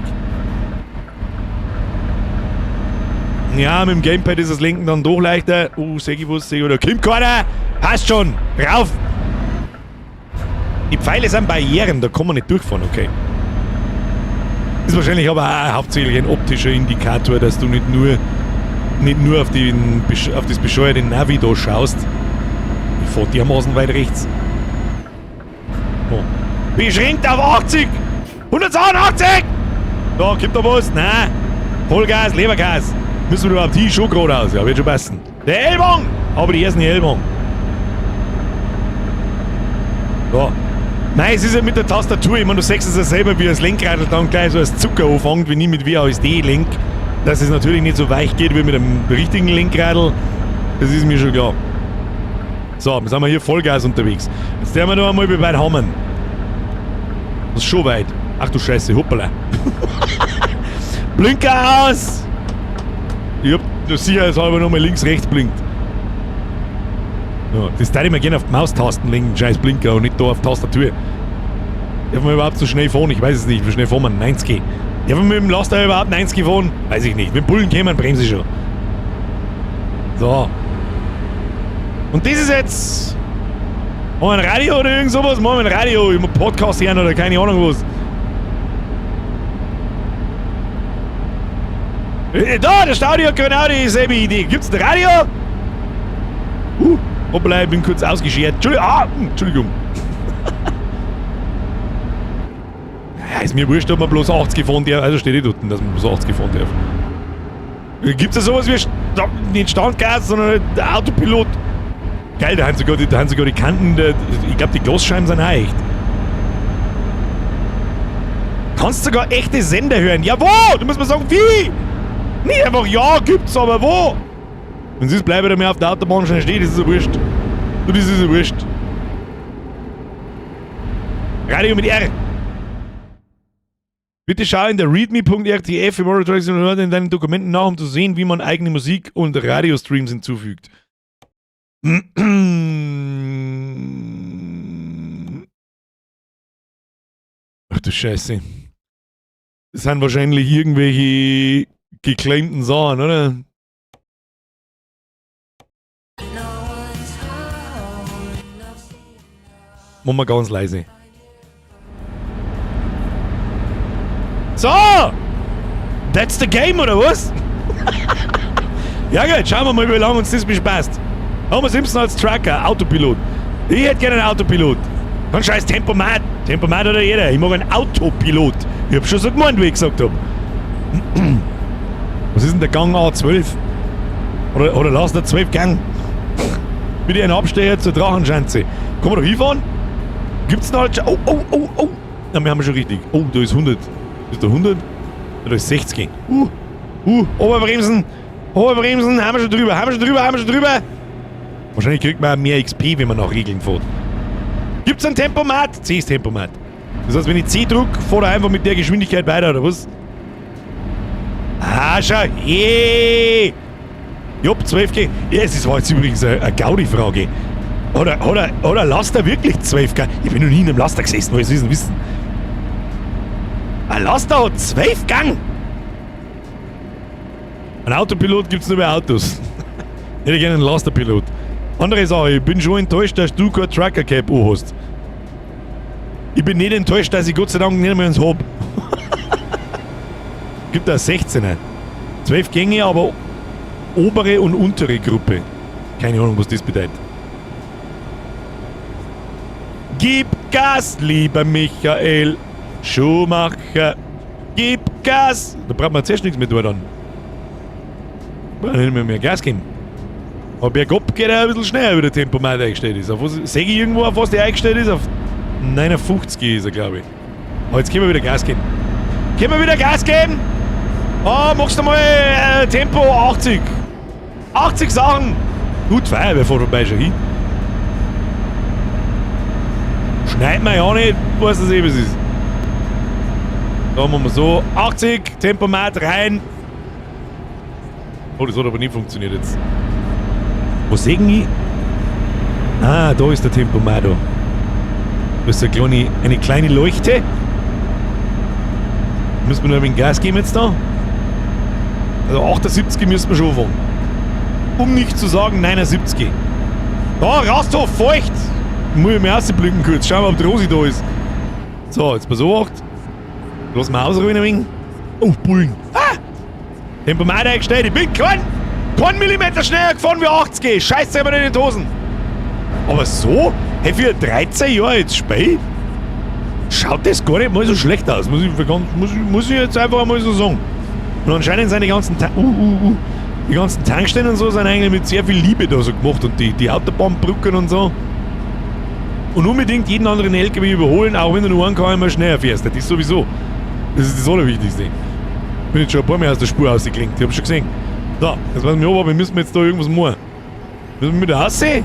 Ja, mit dem Gamepad ist das Lenken dann doch leichter. Seh ich was, seh ich, oder kommt keiner! Passt schon! Rauf! Die Pfeile sind Barrieren, da kann man nicht durchfahren, okay. Ist wahrscheinlich aber auch hauptsächlich ein optischer Indikator, dass du nicht nur auf das bescheuerte Navi da schaust. Ich fahr dermaßen weit rechts. Oh. Beschränkt auf 80! 182! Da, kommt da was? Nein! Vollgas, Lebergas! Müssen wir überhaupt hier schon geradeaus? Ja, wird schon passen. Der Ellbogen! Aber die ersten Ellbogen. So. Nein, es ist ja mit der Tastatur. Ich meine, du siehst es ja selber, wie das Lenkrad dann gleich so als Zucker anfängt, wenn ich mit WASD lenk. Dass es natürlich nicht so weich geht wie mit dem richtigen Lenkradl. Das ist mir schon klar. So, jetzt sind wir hier Vollgas unterwegs. Jetzt werden wir noch einmal, wie weit haben wir. Das ist schon weit. Ach du Scheiße, hoppala. Blinker aus! Ich hab nur sicherheitshalber nochmal links, rechts blinkt. Ja, das darf ich mir gerne auf die Maustasten legen, scheiß Blinker, und nicht da auf die Tastatur. Darf man überhaupt so schnell fahren? Ich weiß es nicht. Wie schnell fahren wir? 90. Darf man mit dem Laster überhaupt 90 fahren? Weiß ich nicht. Mit dem Bullen kämen, bremse ich schon. So. Und das ist jetzt. Machen wir ein Radio oder irgend sowas? Machen wir ein Radio, ich muss Podcast hören oder keine Ahnung was. Da, der Staudi hat genau dieselbe Idee. Gibt's ein Radio? Hoppla, ich bin kurz ausgeschert. Entschuldigung. Ah, Entschuldigung. Naja, ist mir wurscht, ob man bloß 80 fahren darf. Also steht eh dort, dass man bloß 80 fahren darf. Gibt's da sowas wie nicht Standgas, sondern Autopilot? Geil, da haben sogar die Kanten, ich glaube, die Glasscheiben sind auch echt. Kannst sogar echte Sender hören. Ja, wo? Du musst mir sagen, wie? Nicht einfach, ja, gibt's, aber wo? Wenn sie es bleibt, da mehr auf der Autobahn schon steht, das ist ja wurscht. Du, das ist ja wurscht. Radio mit R. Bitte schau in der readme.rtf im Euro Truck Simulator in deinen Dokumenten nach, um zu sehen, wie man eigene Musik und Radiostreams hinzufügt. Ach du Scheiße. Das sind wahrscheinlich irgendwelche geclaimten Sachen, oder? Machen wir ganz leise. So! That's the game, oder was? Ja gut, schauen wir mal, wie lange uns das bespaßt. Homer Simpson als Trucker, Autopilot. Ich hätte gerne einen Autopilot. Kein scheiß Tempomat. Tempomat hat ja jeder. Ich mag einen Autopilot. Ich hab schon so gemeint, wie ich gesagt hab. Was ist denn der Gang A12? Oder lass der 12 Gang. Bitte einen Abstecher zur Drachenschanze. Kann man da hinfahren? Gibt's da halt schon? Oh, oh, oh, oh. Na, wir haben schon richtig. Oh, da ist 100. Ist da 100? Da ist 60. Oberbremsen. Oberbremsen. Haben wir schon drüber. Haben wir schon drüber. Haben wir schon drüber. Wahrscheinlich kriegt man auch mehr XP, wenn man nach Regeln fährt. Gibt's ein Tempomat? C ist Tempomat. Das heißt, wenn ich C drück, fährt er einfach mit der Geschwindigkeit weiter, oder was? Ah, schau. Yeah. Jupp, 12G. Ja, es war jetzt übrigens eine Gaudi-Frage. Oder Laster wirklich 12G? Ich bin noch nie in einem Laster gesessen, wollt ihr wissen. Ein Laster hat 12 Gang! Ein Autopilot gibt's nur bei Autos. Ich hätte gerne einen Lasterpilot. Andere Sache, ich bin schon enttäuscht, dass du kein Trucker Cap hast. Ich bin nicht enttäuscht, dass ich Gott sei Dank nicht mehr eins hab. Gibt da 16er. 12 Gänge, aber obere und untere Gruppe. Keine Ahnung, was das bedeutet. Gib Gas, lieber Michael Schumacher. Gib Gas. Da braucht man zuerst nichts mehr tun dann. Braucht nicht mehr Gas geben. Aber bergab geht er ein bisschen schneller, wie der Tempomat eingestellt ist. Auf was, sehe ich irgendwo, auf was der eingestellt ist? Auf 59 ist er, glaube ich. Aber jetzt können wir wieder Gas geben. Können wir wieder Gas geben? Oh, machst du mal Tempo 80. 80 Sachen. Gut, Feuerwehr fährt vorbei schon hin. Schneit mir ja nicht, weiß das eh, was ist. Da machen wir so. 80, Tempomat rein. Oh, das hat aber nicht funktioniert jetzt. Wo sehen ich? Ah, da ist der Tempomat. Da ist eine kleine Leuchte. Müssen wir noch ein wenig Gas geben jetzt da? Also 78 müssen wir schon fahren. Um nicht zu sagen 79. Da, Rasthof, feucht! Muss ich mir rausblinken kurz. Schauen wir, ob die Rosi da ist. So, jetzt pass auf. Lass mal ausruhen ein wenig. Oh, Bullen. Ah! Tempomat eingestellt. Ich bin kein Millimeter schneller gefahren wie 80. Scheiße, immer in den Hosen. Aber so? Hey, für 13 Jahre jetzt Spiel? Schaut das gar nicht mal so schlecht aus. Muss ich jetzt einfach mal so sagen. Und anscheinend sind die ganzen, die ganzen Tankstellen und so sind eigentlich mit sehr viel Liebe da so gemacht. Und die Autobahnbrücken und so. Und unbedingt jeden anderen LKW überholen, auch wenn du nur einen km schneller fährst. Das ist sowieso. Das ist das Allerwichtigste. Ich bin jetzt schon ein paar Mal aus der Spur ausgeklinkt. Ich hab schon gesehen. So, jetzt weiß ich aber, wir müssen jetzt da irgendwas machen. Müssen wir mit der Aussehen?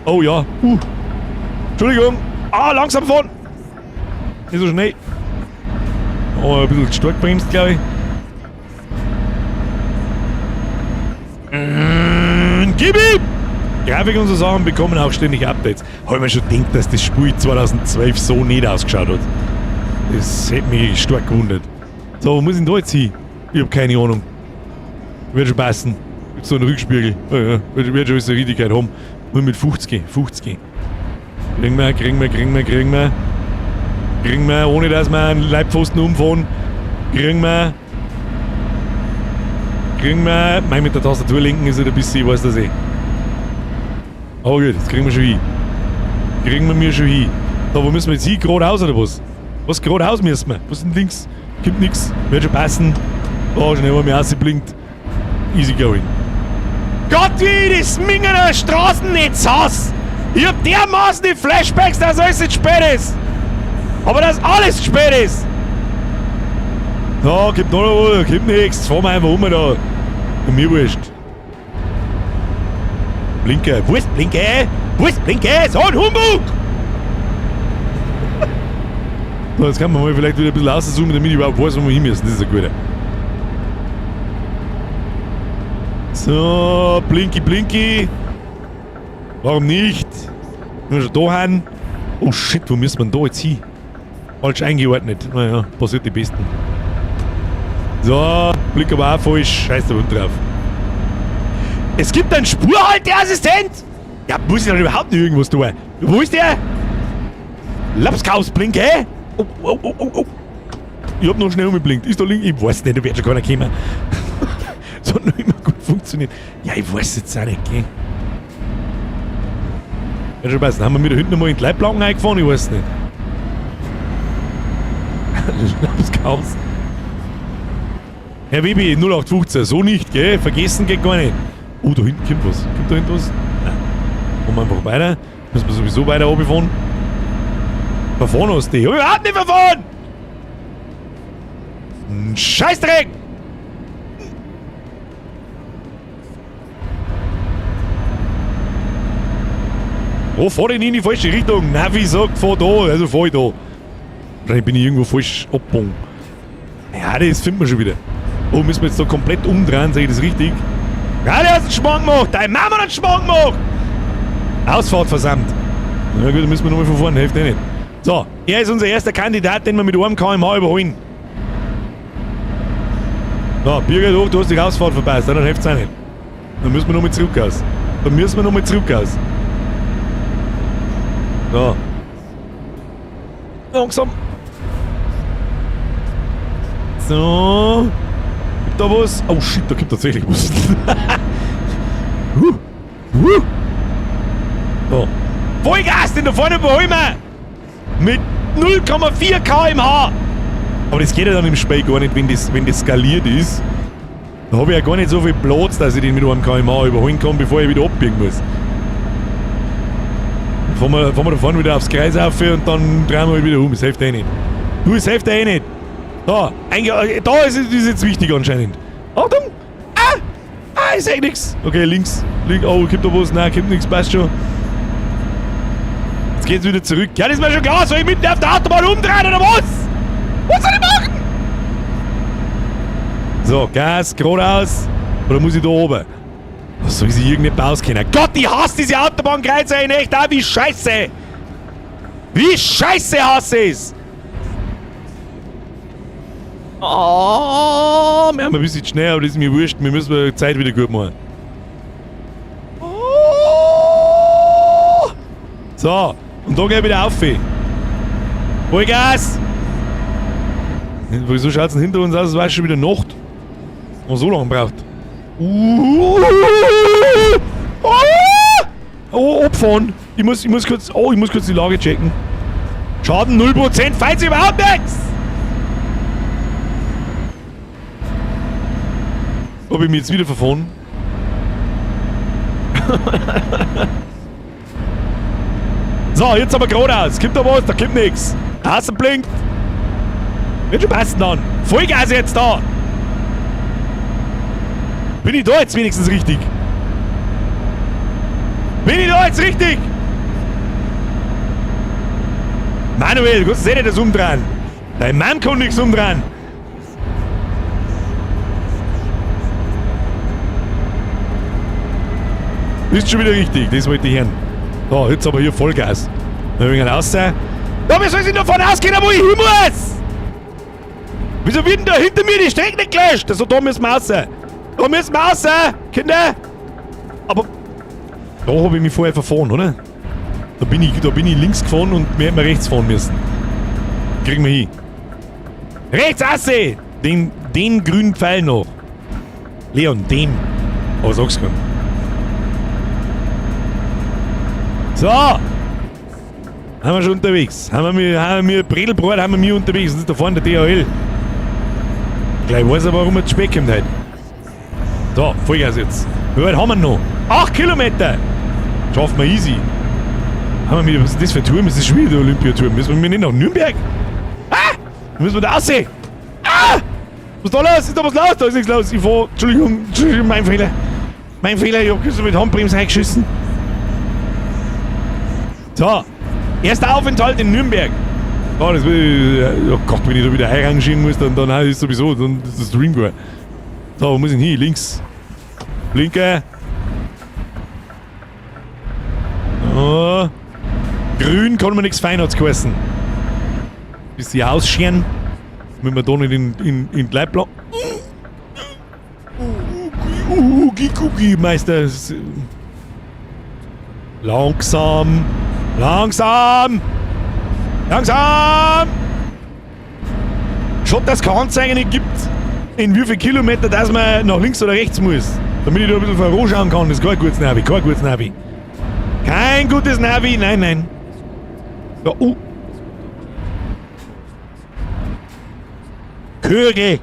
Oh ja. Entschuldigung. Ah, langsam fahren. Nicht so schnell. Oh, ein bisschen stark bremst, glaube ich. Gib ihm! Grafik und so Sachen bekommen auch ständig Updates. Habe ich mir schon gedacht, dass das Spiel 2012 so nicht ausgeschaut hat. Das hätte mich stark gewundert. So, wo muss ich denn da jetzt hin? Ich hab keine Ahnung. Wird schon passen. Gibt so einen Rückspiegel. Ja, ja. Wird schon alles eine Richtigkeit haben. Nur mit 50 gehen. 50 gehen. Kriegen wir, kriegen wir, kriegen wir, kriegen wir. Kriegen wir, ohne dass wir einen Leitpfosten umfahren. Kriegen wir. Kriegen wir. Mei, mit der Tastatur lenken ist halt ein bisschen, ich weiß das eh. Aber gut, das kriegen wir schon hin. Kriegen wir mir schon hin. Da, wo müssen wir jetzt hin? Geradeaus oder was? Was, geradeaus müssen wir? Was ist denn links? Kommt nix. Wird schon passen. Da, schnell mal mir ausgeblinkt. Easy going. Gott, wie ich das Mingener Straßennetz hasse! Ich hab dermaßen die Flashbacks, dass alles jetzt spät ist! Aber dass alles spät ist! Da, kommt noch was, da kommt nichts. Fahren wir einfach um da. Und mir wurscht. Blinker. Wo ist Blinker? Wo ist Blinker? So ein Humbug! So, jetzt kann man mal vielleicht wieder ein bisschen rauszoomen, damit ich überhaupt weiß, wo wir hin müssen. Das ist ein guter. So, Blinky, Blinky. Warum nicht? Wenn wir schon da hin. Oh shit, wo müssen wir denn da jetzt hin? Falsch eingeordnet. Naja, passiert die Besten. So, Blick aber auch falsch. Scheiß der Hund drauf. Es gibt einen Spurhalteassistent! Ja, muss ich dann überhaupt nicht irgendwas tun? Wo ist der? Lapskaus, Blinke! Oh, oh, oh, oh, oh. Ich hab noch schnell umgeblinkt. Ist da links? Ich weiß nicht, da wird schon keiner kommen. Das hat noch immer gut funktioniert. Ja, ich weiß jetzt auch nicht, gell? Ja, schon passen. Haben wir wieder hinten nochmal in die Leitplanken eingefahren? Ich weiß nicht. Lapskaus. Herr Webi, 0815, so nicht, gell? Vergessen geht gar nicht. Oh, da hinten kommt was. Kommt da hinten was? Nein. Kommen wir einfach weiter. Müssen wir sowieso weiter runterfahren. Verfahren hast du dich. Hab ich überhaupt nicht verfahren! Scheißdreck! Oh, fahr ich nicht in die falsche Richtung. Navi sagt, fahr da, also fahr ich da. Wahrscheinlich bin ich irgendwo falsch abgebogen. Ja, das finden wir schon wieder. Oh, müssen wir jetzt da komplett umdrehen, sehe ich das richtig? Ja, der hat einen Schmarrn gemacht! Deine Mama hat einen Schmarrn gemacht! Ausfahrt versandt. Na gut, dann müssen wir nochmal von vorne, hilft eh nicht. So, er ist unser erster Kandidat, den wir mit einem kmh überholen. So, Birger, du hast die Ausfahrt verpasst, dann hilft's auch nicht. Dann müssen wir nochmal zurück aus. Dann müssen wir nochmal zurück aus. So. Langsam. So. Gibt da was? Oh shit, da gibt tatsächlich was. So. Vollgas, den da vorne überholen wir! Mit 0,4 km/h! Aber das geht ja dann im Spiel gar nicht, wenn das skaliert ist. Da habe ich ja gar nicht so viel Platz, dass ich den mit einem kmh überholen kann, bevor ich wieder abbiegen muss. Fahren wir da vorne wieder aufs Kreis auf und dann drehen wir halt wieder um. Das hilft eh nicht. Du, das hilft eh nicht. Da, da ist es jetzt wichtig anscheinend. Achtung! Ah! Ah, ich seh nix. Okay, links. Link, oh, kommt da was? Nein, kommt nix, passt schon. Jetzt geht's wieder zurück. Ja, das ist mir schon klar. Soll ich mitten auf der Autobahn umdrehen oder was? Was soll ich machen? So, Gas, geradeaus. Oder muss ich da oben? Was soll ich sich irgendjemand auskennen? Gott, ich hasse diese Autobahnkreuzer in echt auch. Wie scheiße! Wie scheiße hasse ich's! Oh, wir haben ein bisschen schnell, aber das ist mir wurscht. Wir müssen die Zeit wieder gut machen. Oh. So, und da geh ich wieder auf. Vollgas! Wieso schaut's denn hinter uns aus, als wäre schon wieder Nacht? Man so lange braucht. Oh, abfahren. Ich muss kurz, oh, ich muss kurz die Lage checken. Schaden 0%, falls überhaupt nichts! Hab ich mich jetzt wieder verfahren? So, jetzt aber geradeaus. Kommt da was? Da kommt nichts. Hasen blinkt. Wird schon passen dann. Vollgas jetzt da. Bin ich da jetzt wenigstens richtig? Bin ich da jetzt richtig? Manuel, du kannst eh nicht das umdrehen. Dein Mann kann nichts umdrehen. Bist schon wieder richtig, das wollte ich hören. So, jetzt aber hier Vollgas. Ein wenig raus sein. Ja, wie soll ich denn da vorne ausgehen, wo ich hin muss? Wieso wird denn da hinter mir die Strecke nicht gelöscht? Also da müssen wir raus. Da müssen wir raus, Kinder! Aber da habe ich mich vorher verfahren, oder? Da bin ich links gefahren und wir hätten rechts fahren müssen. Kriegen wir hin. Rechts raus! Den grünen Pfeil noch. Leon, den. Aber sag's keinem. So! Haben wir schon unterwegs. Haben wir Bredelbrot, haben wir mir unterwegs. Das ist da vorne der DHL. Gleich weiß er, warum er zu spät kommt heute. So, Vollgas jetzt. Wie weit haben wir noch? 8 Kilometer! Schaffen wir easy. Haben wir wieder, was ist das für ein Turm? Das ist schon wieder der Olympiaturm. Müssen wir nicht nach Nürnberg? Ah! Müssen wir da aussehen? Ah! Was ist da los? Ist da was los? Da ist nichts los. Ich fahr. Entschuldigung, Entschuldigung, mein Fehler. Mein Fehler, ich hab so mit Handbremse eingeschissen. So. Erster Aufenthalt in Nürnberg. Oh, das wird, oh Gott, wenn ich da wieder reinrangieren muss, dann ist sowieso, dann ist das Stream gut. So, wo muss ich denn hin? Links. Blinker. Oh. Grün kann man nichts fein, hat's geheißen. Bis sie ausscheren. Wenn wir da nicht in die Leitplan. Ugi, Meister. Langsam. Langsam. Langsam! Schaut, dass es keine Anzeige nicht gibt, in wie viel Kilometer, dass man nach links oder rechts muss. Damit ich da ein bisschen vorausschauen kann. Das ist kein gutes Navi, kein gutes Navi. Kein gutes Navi, nein, nein. So, Kögel!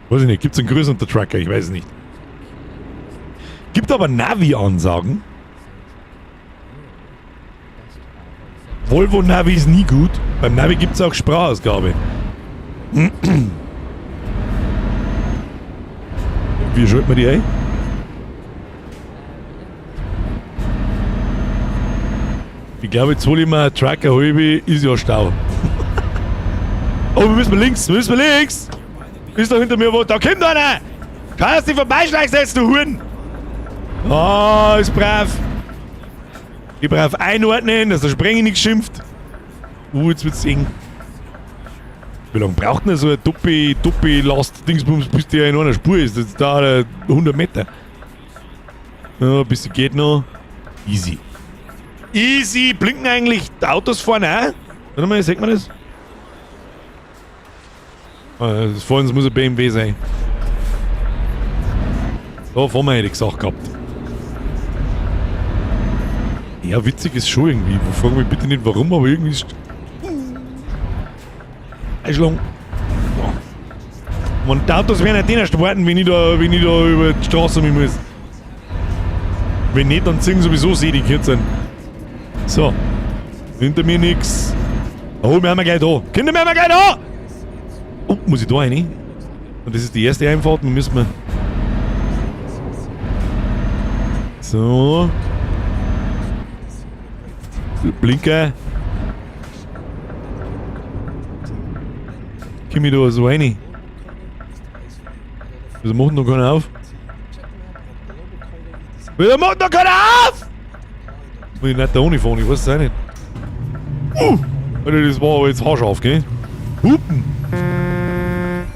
Weiß ich nicht, gibt's einen Grüß unter Trucker? Ich weiß es nicht. Gibt aber Navi-Ansagen. Volvo Navi ist nie gut. Beim Navi gibt's auch Sprachausgabe. Wie schaltet man die ein? Ich glaube, jetzt hole ich mir einen Trucker halbe, ist ja Stau. Oh, wir müssen links, wir müssen links! Ist da hinter mir wo? Da kommt einer! Kannst dich vorbeischleichen jetzt, du Huren! Oh, ist brav. Ich brav einordnen, dass der Sprenger nicht schimpft. Jetzt wird's eng. Wie lange braucht denn so ein Doppi-Last-Dingsbums, bis der in einer Spur ist? Das dauert 100 Meter. Ja, ein bisschen geht noch. Easy. Easy! Blinken eigentlich die Autos vorne auch? Warte mal, sieht man das? Das vorne muss ein BMW sein. Da vorne hätte ich gesagt gehabt. Ja, witzig ist schon irgendwie. Frag mich bitte nicht warum, aber irgendwie ist. Einschlagen. Und die Autos werden nicht erst warten, wenn ich da über die Straße muss. Wenn nicht, dann ziehen sowieso sie die Kürzen. So. Hinter mir nix. Oh, wir haben wir gleich da. Kinder, wir haben wir gleich da! Oh, muss ich da rein? Und das ist die erste Einfahrt, dann müssen wir. So. Blinker. Komm ich da so rein? Wieso macht noch keiner auf? Wieso macht noch keiner auf? Muss ich nicht da ohne fahren, ich weiß es auch nicht. Alter, das war aber jetzt haarscharf, gell? Hupen!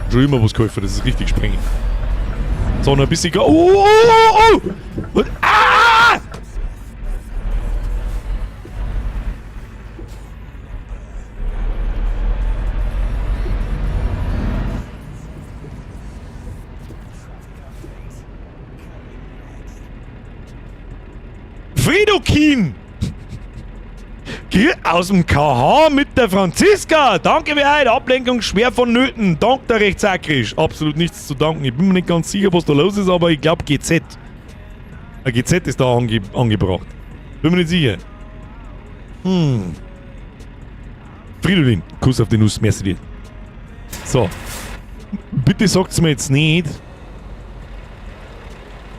Schon immer was geholfen, das ist richtig sprengend. So, noch ein bisschen. Oh, oh, oh, oh! Und, ah! Fridokin! Aus dem KH mit der Franziska! Danke für heute! Ablenkung schwer vonnöten. Dank der Rechtsakrisch. Absolut nichts zu danken. Ich bin mir nicht ganz sicher, was da los ist, aber ich glaube GZ. Ein GZ ist da angebracht. Bin mir nicht sicher. Fridolin, Kuss auf die Nuss, merci dir. So. Bitte sagt's mir jetzt nicht,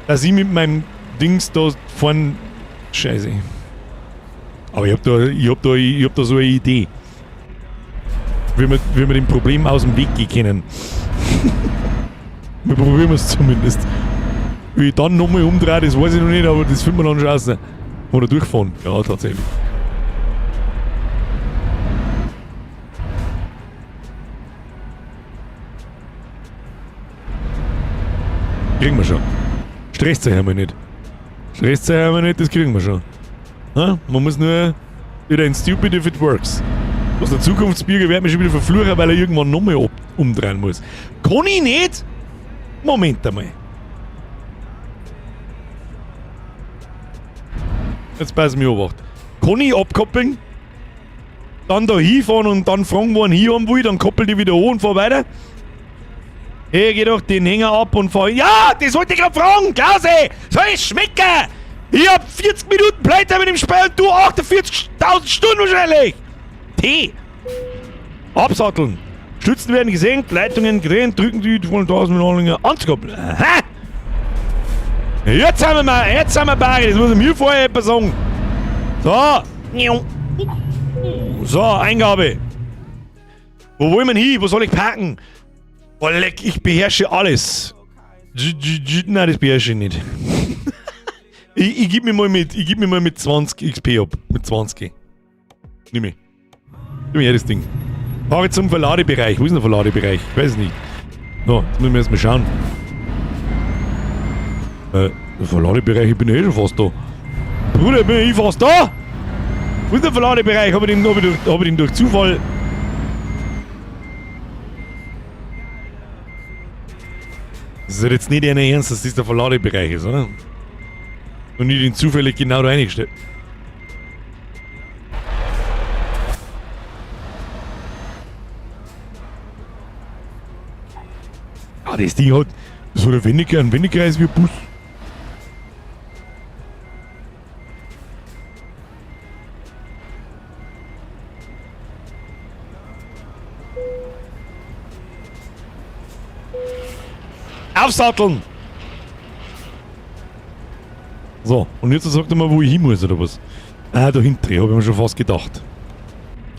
dass ich mit meinem Dings da vorn. Scheiße. Aber ich hab da so eine Idee. Wie wir dem Problem aus dem Weg gehen können. Wir probieren es zumindest. Wie ich dann nochmal umdrehe, das weiß ich noch nicht, aber das finden wir dann schon raus. Oder durchfahren. Ja, tatsächlich. Kriegen wir schon. Stresst euch einmal nicht. Stresst euch einmal nicht, das kriegen wir schon. Ha? Man muss nur wieder in Stupid if it works. Was der Zukunftsbürger wird mich schon wieder verfluchen, weil er irgendwann nochmal umdrehen muss. Kann ich nicht? Moment einmal. Jetzt pass mich auf. Kann ich abkoppeln? Dann da hinfahren und dann fragen, wo ich hin haben will, dann koppel die wieder an und fahr weiter. Hey, geh doch den Hänger ab und fahr. Ja, das wollte ich gerade fragen! Klause! Soll ich schmecken? Ich hab 40 Minuten Playtime mit dem Spiel und du 48.000 Stunden wahrscheinlich! T! Absatteln! Stützen werden gesenkt, Leitungen getrennt, drücken die von 1000 Anhänger anzukoppeln. Aha! Jetzt haben wir mal, jetzt haben wir Barry, das muss ich mir vorher etwas sagen. So. So, Eingabe. Wo wollen wir hin? Wo soll ich parken? Oh, leck, ich beherrsche alles. Nein, das beherrsche ich nicht. Ich geb mir mal mit, ich geb mir mal mit 20 XP ab. Mit 20. Nimm ich. Nimm ich das Ding. Fahre zum Verladebereich. Wo ist denn der Verladebereich? Ich weiß es nicht. So, jetzt müssen wir erstmal schauen. Der Verladebereich, ich bin ja eh schon fast da. Bruder, bin ich fast da? Wo ist der Verladebereich? Hab ich den, hab ich durch, hab ich den durch Zufall... Das ist jetzt nicht einer Ernst, dass das der Verladebereich ist, oder? Und ich den zufällig genau da reingestellt. Ah, das Ding hat so eine weniger, ein Wendekreis wie ein Bus. Aufsatteln! So, und jetzt sagt er mal, wo ich hin muss, oder was? Ah, da hinten, hab ich mir schon fast gedacht.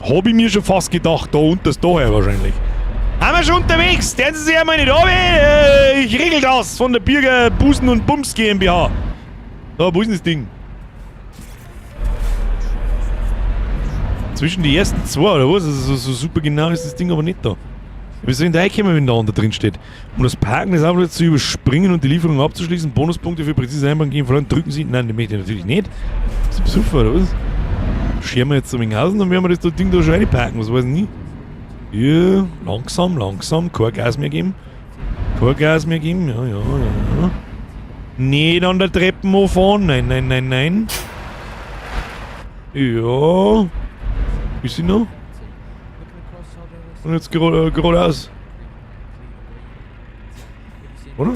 Hab ich mir schon fast gedacht, da unten ist daher wahrscheinlich. Haben wir schon unterwegs? Stellen Sie sich einmal nicht ab, ich regel das von der Birger Busen und Bums GmbH. So, wo ist denn das Ding? Zwischen die ersten zwei, oder was? Also, so super genau ist das Ding aber nicht da. Wie soll ich denn da reinkommen, wenn der andere drin steht? Um das Parken des Autos zu überspringen und die Lieferung abzuschließen, Bonuspunkte für präzise Einbauen gehen verloren, drücken Sie. Nein, die möchte ich natürlich nicht. Ist das Besucher, oder was? Scheren wir jetzt so wenig aus und dann werden wir das Ding da schon reinparken, was weiß ich nicht. Ja, langsam, langsam, kein Gas mehr geben. Kein Gas mehr geben, ja, ja, ja. Nicht an der Treppe fahren, nein, nein, nein, nein. Ja. Ist sie noch? Und jetzt geradeaus. Oder?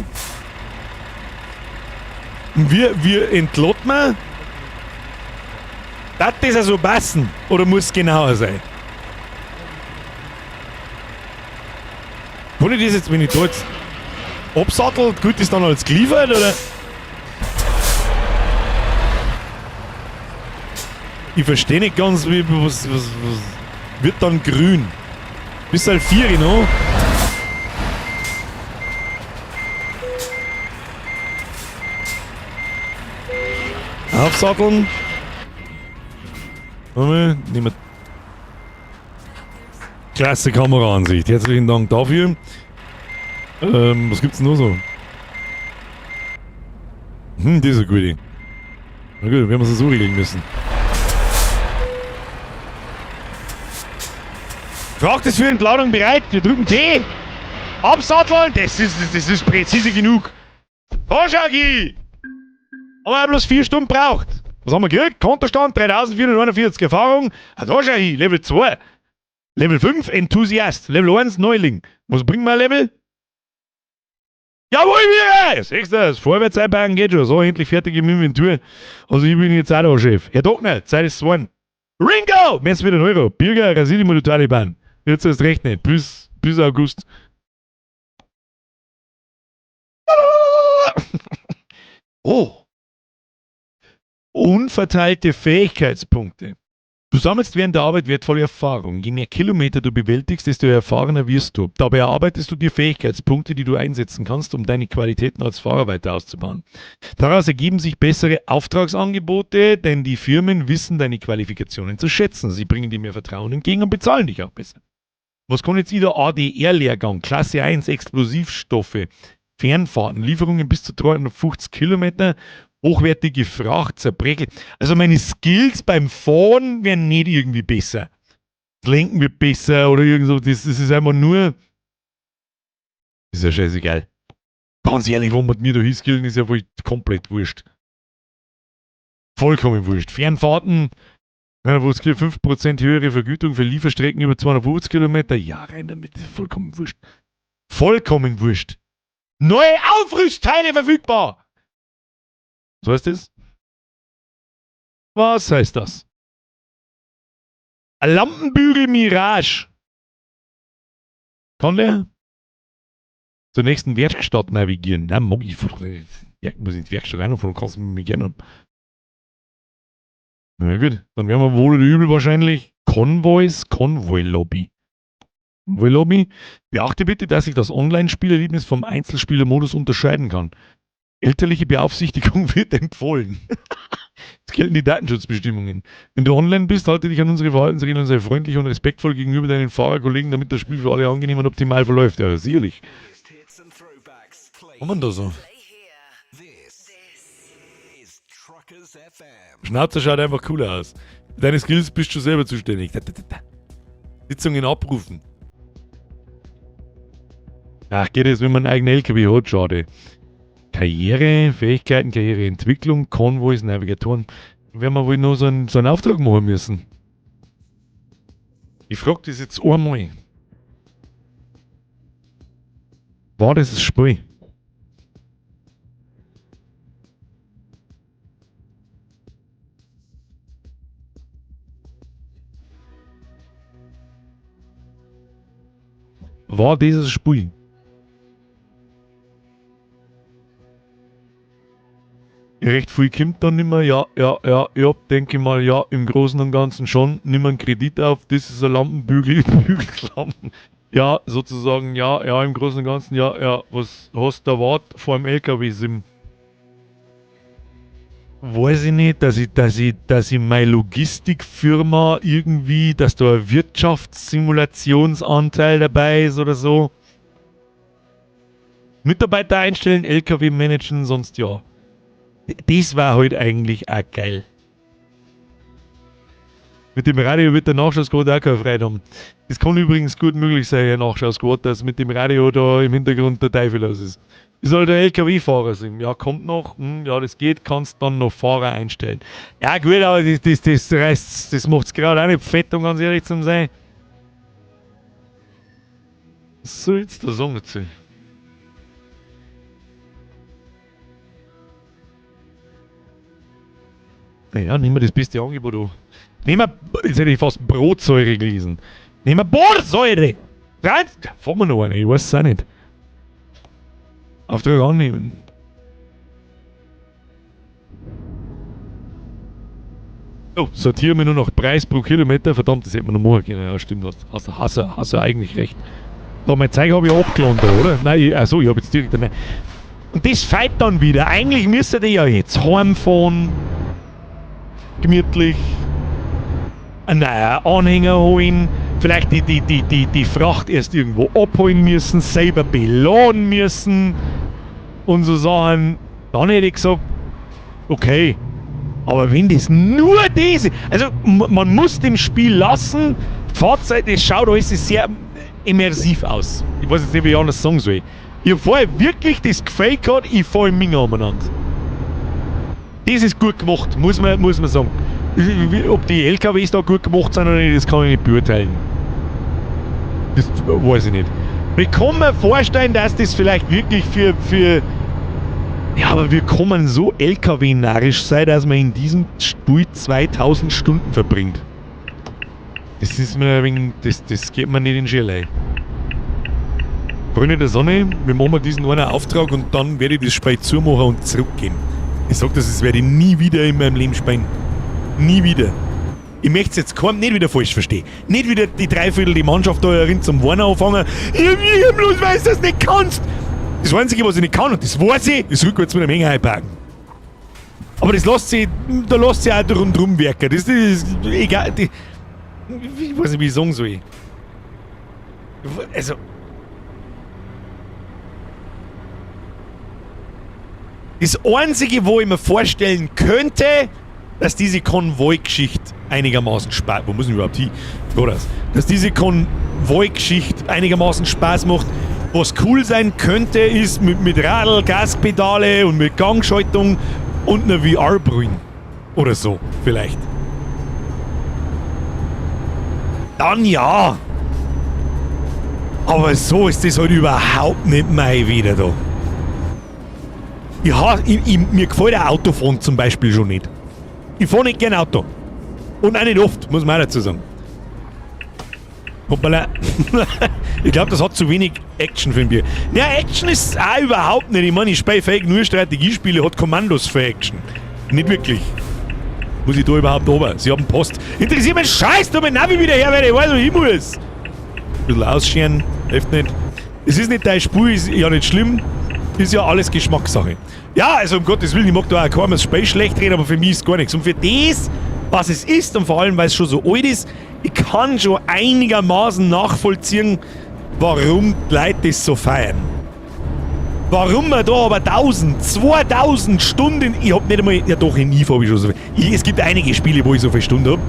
Und wir entladen wir? Darf das also passen? Oder muss es genauer sein? Kann ich das jetzt, wenn ich da jetzt absattel, gut ist dann als geliefert, oder? Ich verstehe nicht ganz, wie, was wird dann grün? Bis halt 4 noch. Aufsatteln. Nehmen wir. Klasse Kameraansicht. Herzlichen Dank dafür. Was gibt's denn noch so? Hm, das ist eine gute. Na gut, wir haben es so regeln müssen. Fragt ist für Entladung bereit. Wir drücken T. Absatteln. Das ist präzise genug. Vorschagi! Haben wir bloß 4 Stunden braucht. Was haben wir gekriegt? Kontostand 3441. Erfahrung. Da schau ich. Level 2. Level 5 Enthusiast. Level 1 Neuling. Was bringt mein Level? Jawohl, wir! Siehst du das? Vorwärts einpacken geht schon. So, endlich fertig im Inventur. Also ich bin jetzt auch da, Chef. Herr Dockner, Zeit ist geworden. Ringo! Mir ist wieder ein Euro. Bürger, rasier dich mal, du Taliban. Jetzt erst recht nicht. Bis August. Oh. Unverteilte Fähigkeitspunkte. Du sammelst während der Arbeit wertvolle Erfahrung. Je mehr Kilometer du bewältigst, desto erfahrener wirst du. Dabei erarbeitest du dir Fähigkeitspunkte, die du einsetzen kannst, um deine Qualitäten als Fahrer weiter auszubauen. Daraus ergeben sich bessere Auftragsangebote, denn die Firmen wissen deine Qualifikationen zu schätzen. Sie bringen dir mehr Vertrauen entgegen und bezahlen dich auch besser. Was kann jetzt wieder ADR-Lehrgang, Klasse 1, Explosivstoffe, Fernfahrten, Lieferungen bis zu 350 Kilometer, hochwertige Fracht, zerbrechlich. Also meine Skills beim Fahren werden nicht irgendwie besser. Das Lenken wird besser oder irgend so. Das ist einfach nur. Ist ja scheißegal. Ganz ehrlich, wo man mir da hinskillen, ist ja wohl komplett wurscht. Vollkommen wurscht. Fernfahrten, ja, wo es gibt 5% höhere Vergütung für Lieferstrecken über 250 Kilometer. Ja, rein damit. Vollkommen wurscht. Vollkommen wurscht. Neue Aufrüstteile verfügbar! Was heißt das? Was heißt das? Ein Lampenbügel Mirage. Kann der zur nächsten Werkstatt navigieren? Na, mag ich. Ja, muss in die Werkstatt reinfahren, kannst du mich gerne haben. Na gut, dann werden wir wohl oder übel wahrscheinlich Konvois, Konvoi-Lobby. Konvoi-Lobby. Beachte bitte, dass sich das Online-Spielerlebnis vom Einzelspielermodus unterscheiden kann. Elterliche Beaufsichtigung wird empfohlen. Es gelten die Datenschutzbestimmungen. Wenn du online bist, halte dich an unsere Verhaltensregeln und sei freundlich und respektvoll gegenüber deinen Fahrerkollegen, damit das Spiel für alle angenehm und optimal verläuft. Ja, sicherlich. Was man da so? Schnauzer schaut einfach cooler aus. Für deine Skills bist du selber zuständig. Da, da, da, da. Sitzungen abrufen. Ach, geht es, wenn man einen eigenen LKW hat? Schade. Karriere, Fähigkeiten, Karriereentwicklung, Konvois, Navigatoren. Werden wir wohl noch so einen Auftrag machen müssen. Ich frag das jetzt einmal. War das das Spiel? War dieses Spiel? Recht viel kommt dann nimmer, ja, ja, ja, ja, denke ich mal, ja, im Großen und Ganzen schon. Nimm einen Kredit auf, das ist ein Lampenbügel, Bügellampen. Ja, sozusagen, ja, ja, im Großen und Ganzen, ja, ja, was hast du erwartet vor dem LKW-Sim? Weiß ich nicht, dass ich meine Logistikfirma irgendwie, dass da ein Wirtschaftssimulationsanteil dabei ist oder so. Mitarbeiter einstellen, LKW managen, sonst ja. Das war halt eigentlich auch geil. Mit dem Radio wird der Nachschausquad auch keine Freude haben. Das kann übrigens gut möglich sein, Herr Nachschausquad, dass mit dem Radio da im Hintergrund der Teufel los ist. Wie soll der LKW-Fahrer sein? Ja, kommt noch. Ja, das geht, kannst dann noch Fahrer einstellen. Ja, gut, aber das reißt, das macht's gerade auch nicht fett, um ganz ehrlich zu sein. Was soll ich jetzt da sagen dazu? Naja, nehmen wir das beste Angebot an. Nehmen wir, jetzt hätte ich fast Brotsäure gelesen. Nehmen wir Borsäure! Rein! Fahren wir noch eine, ich weiß es auch nicht. Auftrag annehmen. Oh, sortieren wir nur noch Preis pro Kilometer. Verdammt, das hätte man noch machen können. Ja, stimmt. Hast du eigentlich recht. Da, mein Zeug habe ich abgeladen da, oder? Nein, ich, achso, ich hab jetzt direkt eine. Und das feit dann wieder. Eigentlich müsste die ja jetzt heimfahren. Gemütlich. Einen neuen Anhänger holen. Vielleicht die Fracht erst irgendwo abholen müssen, selber beladen müssen und so Sachen. Dann hätte ich gesagt, okay, aber wenn das nur das ist, also man muss dem Spiel lassen, Fahrzeit, das schaut alles sehr immersiv aus. Ich weiß jetzt nicht, wie ich anders sagen soll. Ich hab vorher wirklich das Gefühl gehabt, ich fahr im Minger umeinander. Das ist gut gemacht, muss man sagen. Ob die L K Ws da gut gemacht sind oder nicht, das kann ich nicht beurteilen. Das weiß ich nicht. Ich kann mir vorstellen, dass das vielleicht wirklich für ja, aber wir kommen so L K W-narrisch sein, dass man in diesem Spiel 2000 Stunden verbringt. Das ist mir ein wenig, das geht mir nicht in Schirlei. Freunde der Sonne, wir machen mal diesen einen Auftrag und dann werde ich das Spiel zumachen und zurückgehen. Ich sag das, das werde ich nie wieder in meinem Leben spielen. Nie wieder. Ich möchte es jetzt kaum nicht wieder falsch verstehen. Nicht wieder die Dreiviertel die Mannschaft da herin zum Weinen anfangen. Ja, wie bloß, weil du das nicht kannst. Das Einzige, was ich nicht kann, und das weiß ich, ist rückwärts mit dem Hänger einparken. Aber das lässt sich, da lässt sich auch rundherum wirken. Das ist egal. Die, ich weiß nicht, wie ich sagen soll. Also. Das Einzige, wo ich mir vorstellen könnte, dass diese Konvoi-Geschichte einigermaßen Spaß... Wo muss ich überhaupt hin? Oder? Dass diese Konvoi-Geschichte einigermaßen Spaß macht. Was cool sein könnte, ist mit Radl, Gaspedale und mit Gangschaltung und einer VR-Brille. Oder so, vielleicht. Dann ja. Aber so ist das halt überhaupt nicht mein wieder da. Mir gefällt der Autofahren zum Beispiel schon nicht. Ich fahre nicht gern Auto. Und auch nicht oft, muss man auch dazu sagen. Hoppala. Ich glaube, das hat zu wenig Action für ein Bier. Ja, Action ist auch überhaupt nicht. Ich meine, ich spiele fake nur Strategiespiele, hat Kommandos für Action. Nicht wirklich. Muss ich da überhaupt runter? Sie haben Post. Interessiert mich Scheiß, du mein Navi wieder her, weil ich weiß, wo ich hin muss. Ein bisschen ausscheren, hilft nicht. Es ist nicht dein Spiel, ist ja nicht schlimm. Ist ja alles Geschmackssache. Ja, also um Gottes Willen, ich mag da auch kaum das Spiel schlecht reden, aber für mich ist gar nichts. Und für das, was es ist und vor allem, weil es schon so alt ist, ich kann schon einigermaßen nachvollziehen, warum die Leute das so feiern. Warum man da aber 1000, 2000 Stunden, ich hab nicht einmal, ja doch, in IF hab ich schon so viel. Es gibt einige Spiele, wo ich so viele Stunden hab.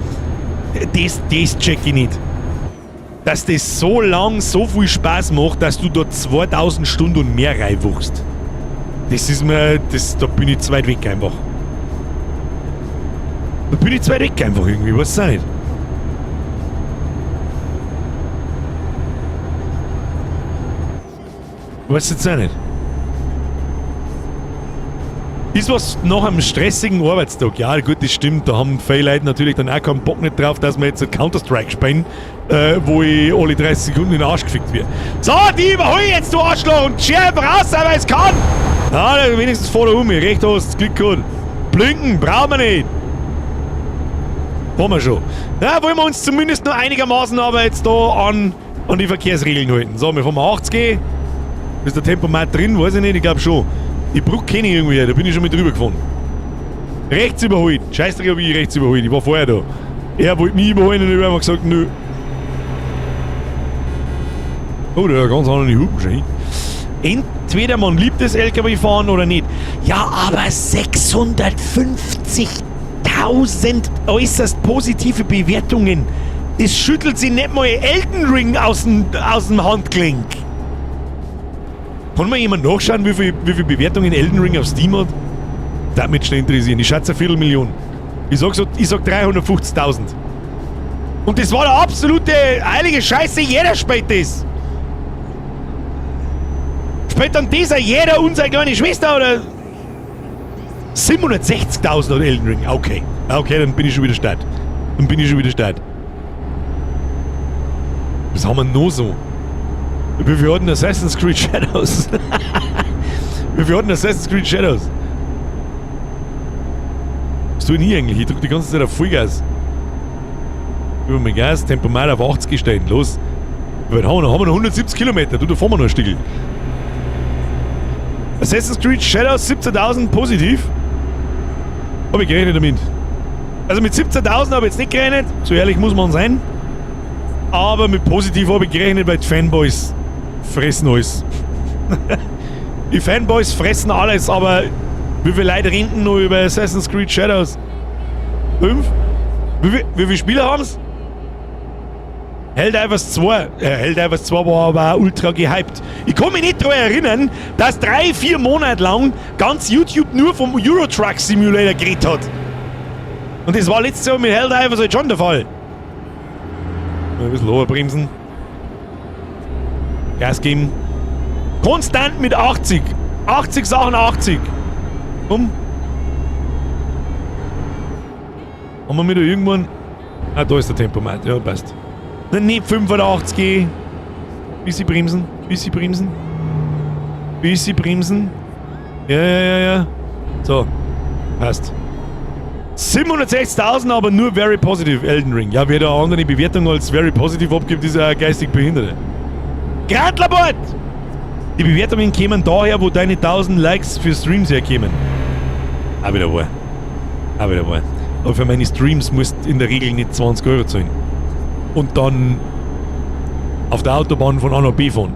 Das check ich nicht. Dass das so lang so viel Spaß macht, dass du da 2000 Stunden und mehr reinwuchst. Das ist mir, das, da bin ich zu weit weg einfach. Da bin ich zu weit weg einfach irgendwie, weiß auch nicht. Weiß jetzt auch nicht. Ist was nach einem stressigen Arbeitstag? Ja, gut, das stimmt. Da haben viele Leute natürlich dann auch keinen Bock nicht drauf, dass wir jetzt Counter-Strike spielen, wo ich alle 30 Sekunden in den Arsch gefickt werde. So, die überhol ich jetzt, du Arschloch, und scher einfach raus, weil es kann! Na, wenigstens fahr da um, recht hast, Glück gehabt. Blinken, brauchen wir nicht. Fahren wir schon. Na, wollen wir uns zumindest noch einigermaßen aber jetzt da an die Verkehrsregeln halten. So, wir fahren mal 80. Ist der Tempomat drin? Weiß ich nicht, ich glaub schon. Die Brücke kenne ich irgendwie, da bin ich schon mit drüber gefahren. Rechts überholt. Scheißdreck, hab ich rechts überholt. Ich war vorher da. Er wollte mich überholen und ich hab einfach gesagt, nö. Oh, der hat ganz andere Hupen schon. Entweder man liebt das LKW-Fahren oder nicht. Ja, aber 650.000 äußerst positive Bewertungen. Das schüttelt sich nicht mal Elden Ring aus dem Handgelenk. Kann mal jemand nachschauen, wie viel Bewertungen Elden Ring auf Steam hat? Das würde mich schnell interessieren. Ich schätze 250.000. Ich sag so, ich sag 350.000. Und das war der absolute heilige Scheiße, jeder spielt das. Spielt dann dieser jeder unsere kleine Schwester oder? 760.000 hat Elden Ring. Okay. Okay, dann bin ich schon wieder stark. Dann bin ich schon wieder stark. Was haben wir noch so? Wie viel hat denn Assassin's Creed Shadows? Wie viel hat denn Assassin's Creed Shadows? Was tue ich denn eigentlich? Ich drück die ganze Zeit auf Vollgas. Über mein Gas, Tempomat auf 80 gestellt. Los. Wie weit haben wir noch? Haben wir noch 170 Kilometer? Du, da fahren wir noch ein Stückchen. Assassin's Creed Shadows 17.000 positiv. Hab ich gerechnet damit. Also mit 17.000 habe ich jetzt nicht gerechnet. So ehrlich muss man sein. Aber mit positiv habe ich gerechnet, weil die Fanboys fressen alles. Die Fanboys fressen alles, aber wie viele Leute reden noch über Assassin's Creed Shadows? 5? Wie viele Spieler haben's? Helldivers 2. Helldivers 2 war aber auch ultra gehypt. Ich kann mich nicht daran erinnern, dass 3-4 Monate lang ganz YouTube nur vom Euro Truck Simulator geredet hat. Und das war letztes Jahr mit Helldivers halt schon der Fall. Ein bisschen oberbremsen. Gas geben. Konstant mit 80. 80 Sachen 80. Komm. Haben wir wieder irgendwann... Ah, da ist der Tempomat. Ja, passt. Nein, nicht 85. Bisschen bremsen. Bisschen bremsen. Bisschen bremsen. Ja, ja, ja, ja. So. Passt. 760.000, aber nur very positive Elden Ring. Ja, wer da eine andere Bewertung als very positive abgibt, ist ein geistig Behinderte. Grantlerbord! Die Bewertungen kämen daher, wo deine 1000 Likes für Streams herkämen. Auch wieder wahr. Auch wieder wahr. Aber für meine Streams musst du in der Regel nicht 20 Euro zahlen. Und dann auf der Autobahn von A nach B fahren.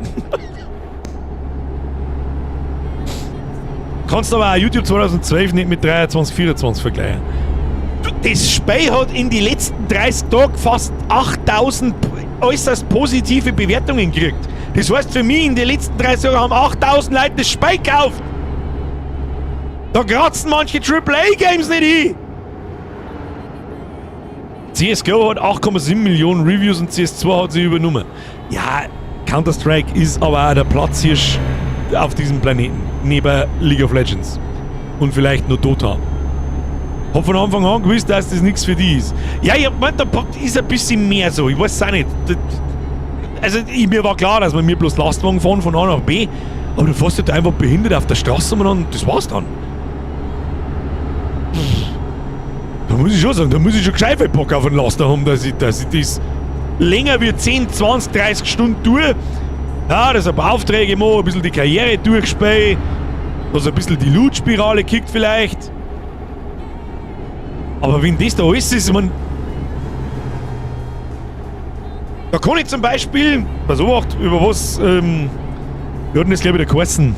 Kannst aber auch YouTube 2012 nicht mit 23, 24 vergleichen. Das Spiel hat in die letzten 30 Tagen fast 8000 äußerst positive Bewertungen gekriegt. Das heißt für mich, in den letzten 30 Jahren haben 8000 Leute das Spiel gekauft. Da kratzen manche AAA-Games nicht hin. CSGO hat 8,7 Millionen Reviews und CS2 hat sie übernommen. Ja, Counter-Strike ist aber auch der Platzhirsch auf diesem Planeten. Neben League of Legends. Und vielleicht nur Dota. Hab von Anfang an gewusst, dass das nichts für die ist. Ja, ich hab gemeint, da ist ein bisschen mehr so. Ich weiß es auch nicht. Also, mir war klar, dass wir mir bloß Lastwagen fahren von A nach B. Aber du fährst halt einfach behindert auf der Straße und dann, das war's dann. Da muss ich schon sagen, da muss ich schon gescheit viel Bock auf einen Laster haben, dass ich das länger wie 10, 20, 30 Stunden tue. Ja, dass ich ein paar Aufträge mache, ein bisschen die Karriere durchspiele, dass ein bisschen die Loot-Spirale kickt vielleicht. Aber wenn das da alles ist, ich mein, da kann ich zum Beispiel, pass auf, über was, wir hatten das glaube ich da geheißen.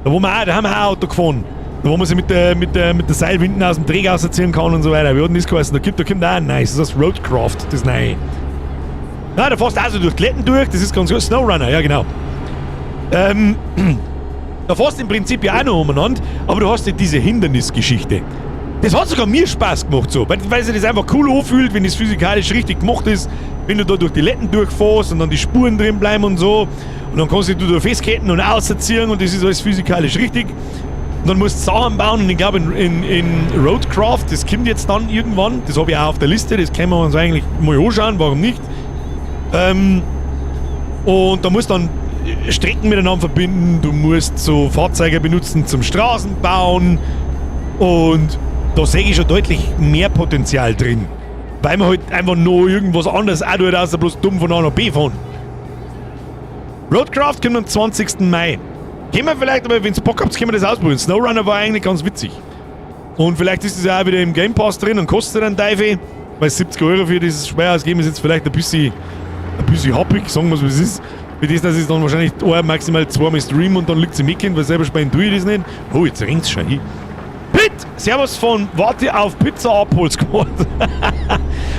Da, wo wir auch, da haben wir auch Auto gefahren. Da wo man sich mit der Seilwinden aus dem Dreck rausziehen kann und so weiter. Wir hatten das geheißen. Da kommt auch ein neues. Das heißt Roadcraft, das neue. Ja, da fährst du auch so durch die Letten durch. Das ist ganz gut. SnowRunner, ja genau. Da fährst du im Prinzip ja auch noch umeinander, aber du hast ja diese Hindernisgeschichte. Das hat sogar mir Spaß gemacht so, weil sich das einfach cool anfühlt, wenn das physikalisch richtig gemacht ist, wenn du da durch die Letten durchfährst und dann die Spuren drin bleiben und so. Und dann kannst du dich da festketten und auserziehen und das ist alles physikalisch richtig. Und dann musst du Sachen bauen und ich glaube in Roadcraft, das kommt jetzt dann irgendwann, das habe ich auch auf der Liste, das können wir uns eigentlich mal anschauen, warum nicht. Und da musst du dann Strecken miteinander verbinden, du musst so Fahrzeuge benutzen zum Straßenbauen und da sehe ich schon deutlich mehr Potenzial drin. Weil man halt einfach noch irgendwas anderes auch tut, außer bloß dumm von A nach B fahren. Roadcraft kommt am 20. Mai. Können wir vielleicht, aber wenn's Bock habt, können wir das ausprobieren. SnowRunner war eigentlich ganz witzig. Und vielleicht ist es ja auch wieder im Game Pass drin und kostet dann Teufel. Weil 70 Euro für dieses Spiel ausgeben ist jetzt vielleicht ein bisschen happig, sagen wir's wie es ist. Für das, dass ich dann wahrscheinlich ein, maximal zweimal stream und dann liegt's im Ecken, weil selber spielen tue ich das nicht. Oh, jetzt ringt's schon hin. Pitt! Servus von Warte auf Pizza Abholsquad.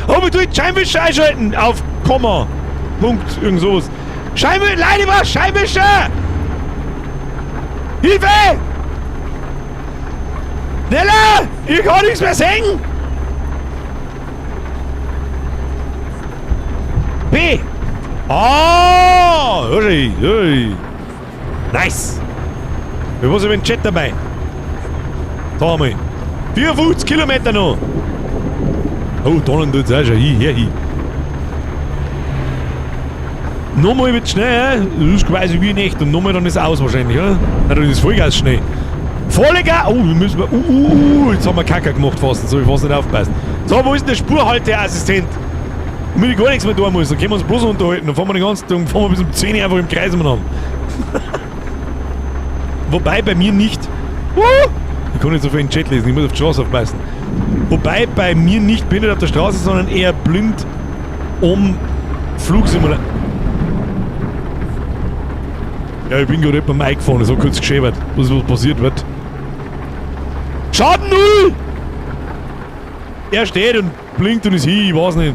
Oh, wir tun die Scheinwischer einschalten auf Komma. Punkt, irgend sowas. Scheinwischer, Leute, was? Scheinwischer! Hilfe! Schneller! Ich kann nichts mehr sehen! P! Ah! Ui, ui. Nice! Wir waren im Chat dabei. Da einmal. 54 Kilometer noch! Oh, da unten tut's auch schon. Hin, her, hin. Nochmal wird's schnell, hä? Das ist quasi wie nicht. Und nochmal dann ist aus wahrscheinlich, oder? Nein, dann ist Vollgas schnell. Vollgas! Oh, wir müssen. Jetzt haben wir Kacke gemacht fast. So, ich fast nicht aufpassen. So, wo ist denn der Spurhalteassistent? Damit ich gar nichts mehr tun muss. Dann können wir uns bloß unterhalten. Dann fahren wir den ganzen Tag, fahren wir bis um 10 Uhr einfach im Kreis umeinander. Wobei bei mir nicht. Ich kann nicht so viel in den Chat lesen, ich muss auf die Straße aufpassen. Wobei bei mir nicht blind auf der Straße, sondern eher blind um Flugsimulator. Ja, ich bin gerade beim eingefahren, so kurz geschäbert, was passiert wird. Schaden null! Er steht und blinkt und ist hin, ich weiß nicht.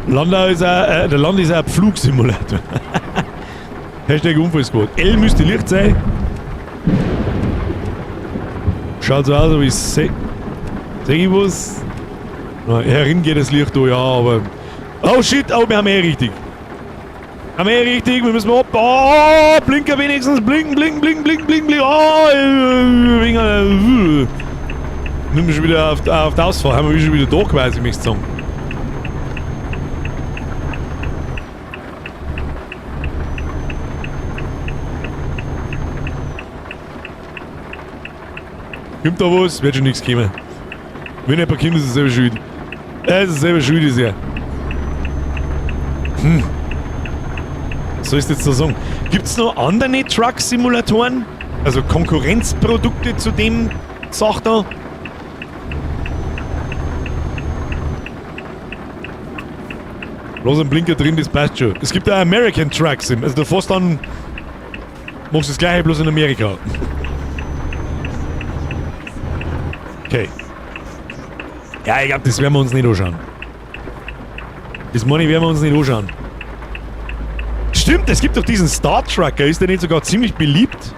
Landau ist auch, der Land ist auch ein Pflugsimulator. Hashtag Unfallsquad. L müsste Licht sein. Schaut so aus, ob ich seh. Seh ich was? Na, herin geht das Licht da, ja, aber. Oh shit, oh, wir haben eh richtig. Haben eh richtig, wir müssen ab. Oh, Blinker wenigstens, blinken, blinken, blinken, blinken, blinken, blinken. Oh, wegen, Nimm schon wieder auf die Ausfahrt, haben wir schon wieder da quasi, möchte ich sagen. Kommt da was? Wird schon nichts kommen. Wenn jemand kommt, ist es selber schuld. Es ist selber schuld, ist er. Was soll ich jetzt da sagen? Gibt's noch andere Truck-Simulatoren? Also Konkurrenzprodukte zu dem Sach da? Bloß ein Blinker drin, das passt schon. Es gibt auch American Truck Sim. Also du fährst dann, machst das gleiche bloß in Amerika. Okay. Ja, ich glaub, das werden wir uns nicht anschauen. Das meine ich, werden wir uns nicht anschauen. Stimmt, es gibt doch diesen Star Trucker. Ist der nicht sogar ziemlich beliebt?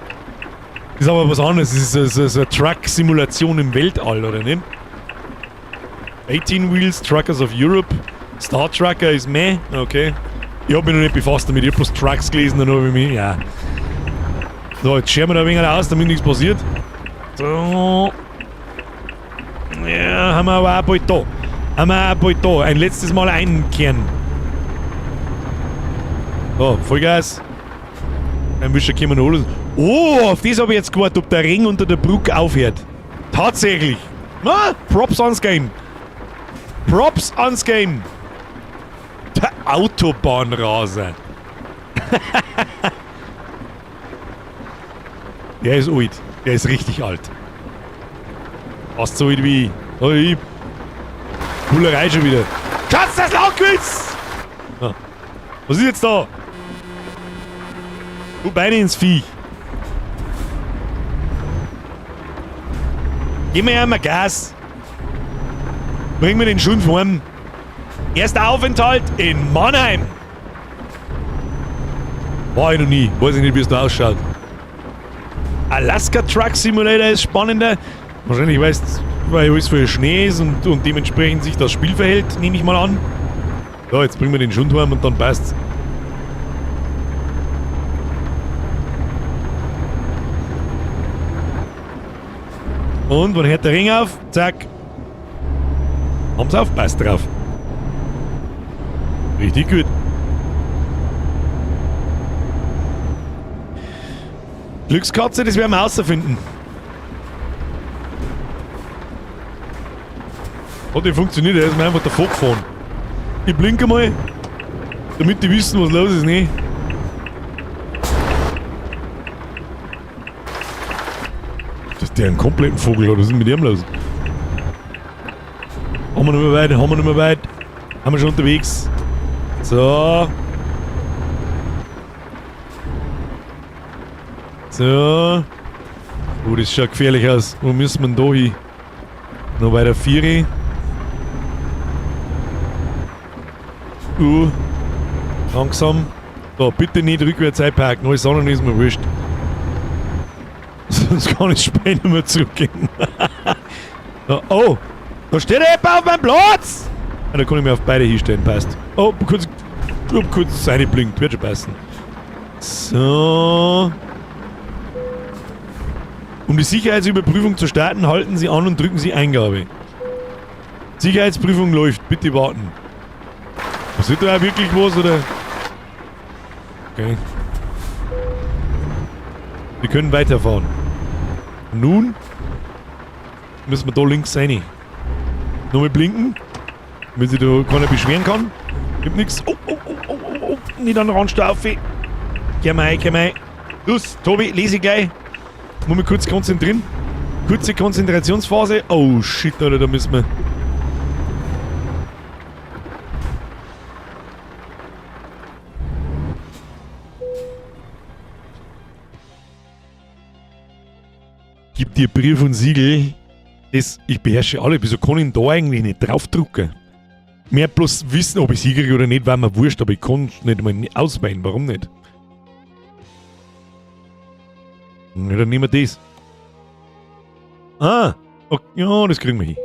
Ist aber was anderes. Das ist so eine Truck-Simulation im Weltall, oder nicht? 18 Wheels, Truckers of Europe. Star Trucker ist meh. Okay. Ich hab mich noch nicht befasst damit. Ich hab bloß Trucks gelesen, dann hab ich mich. Ja. So, jetzt scheren wir da ein wenig aus, damit nichts passiert. So. Ja, haben wir aber auch bald da. Haben wir auch bald da. Ein letztes Mal einkehren. So, Vollgas. Ein Wischer können wir noch holen. Oh, auf das hab ich jetzt gewartet, ob der Ring unter der Brücke aufhört. Tatsächlich. Na, Props ans Game. Props ans Game. Der Autobahnraser. Der ist alt. Der ist richtig alt. Fast so alt wie ich. Oh, ich. Bullerei schon wieder. Schatz, das Laufquiz! Ah. Was ist jetzt da? Du Beine ins Viech. Gib mir einmal Gas. Bring mir den Schund heim. Erster Aufenthalt in Mannheim. War ich noch nie. Weiß ich nicht, wie es da ausschaut. Alaska Truck Simulator ist spannender. Wahrscheinlich weißt du, weil alles voll Schnee ist und dementsprechend sich das Spiel verhält, nehme ich mal an. So, jetzt bringen wir den Schund heim und dann passt's. Und, wann hört der Ring auf? Zack. Haben's aufgepasst drauf. Richtig gut. Glückskatze, das werden wir rausfinden. Hat nicht funktioniert, er ist mir einfach davor gefahren. Ich blinke mal, damit die wissen, was los ist, ne? Dass der einen kompletten Vogel hat, was ist denn mit ihm los? Haben wir nicht mehr weit, haben wir nicht mehr weit. Haben wir schon unterwegs. So. So. Oh, das schaut gefährlich aus. Wo müssen wir denn da hin? Noch weiter 4. Langsam. So, bitte nicht rückwärts einparken. Alles andere ist mir wurscht. Sonst kann ich später nicht mehr zurückgehen. So, oh! Da steht der jemand auf meinem Platz! Ah, da kann ich mir auf beide hinstellen, passt. Oh, kurz, kurz seine blinkt, wird schon passen. So. Um die Sicherheitsüberprüfung zu starten, halten Sie an und drücken Sie Eingabe. Sicherheitsprüfung läuft, bitte warten. Passiert da auch wirklich was, oder? Okay. Wir können weiterfahren. Und nun müssen wir da links rein. Nochmal blinken, damit sich da keiner beschweren kann. Gibt nix. Oh, oh, oh, oh, oh, oh. Nicht an den Rand staufe. Geh mal rein, geh mal rein. Los, Tobi, lese ich gleich. Muss mich kurz konzentrieren. Kurze Konzentrationsphase. Oh shit, Alter, da müssen wir. Gib dir Brief und Siegel. Das, ich beherrsche alle. Wieso kann ich denn da eigentlich nicht draufdrucken? Mehr bloß wissen, ob ich sie kriege oder nicht, war mir wurscht, aber ich kann es nicht mal auswählen. Warum nicht? Ja, dann nehmen wir das. Ah, okay, ja, das kriegen wir hin.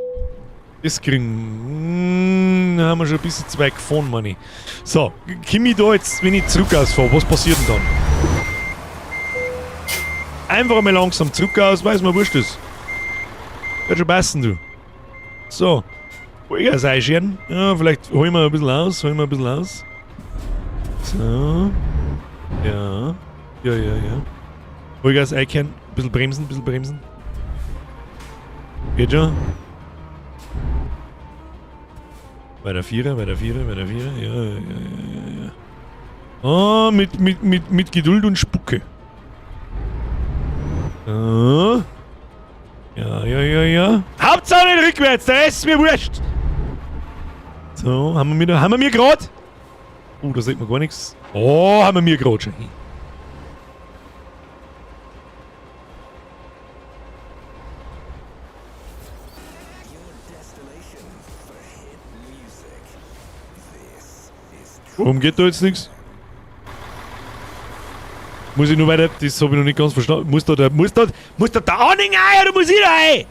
Das kriegen wir. Da haben wir schon ein bisschen zu weit gefahren, meine ich. So, komm ich da jetzt, wenn ich zurück ausfahre, was passiert denn dann? Einfach mal langsam zurück aus, weiß mir wurscht ist. Wird schon passen, du. So. Vollgas einscheren. Ja, vielleicht holen wir ein bisschen aus, holen wir ein bisschen aus. So. Ja. Ja, ja, ja. Vollgas einkehren. Ein bisschen bremsen, ein bisschen bremsen. Geht schon. Bei der Vierer, bei der Vierer, bei der Vierer. Ja. Ah, mit Geduld und Spucke. Ah. Ja. Hauptsache nicht rückwärts, der Rest ist mir wurscht. So, haben wir da, haben wir mir grad? Oh, da sieht man gar nichts. Oh, haben wir mir grad schon hin. Warum geht da jetzt nichts? Muss ich nur weiter, das habe ich noch nicht ganz verstanden. Muss da der Anhänger rein oder muss ich da rein?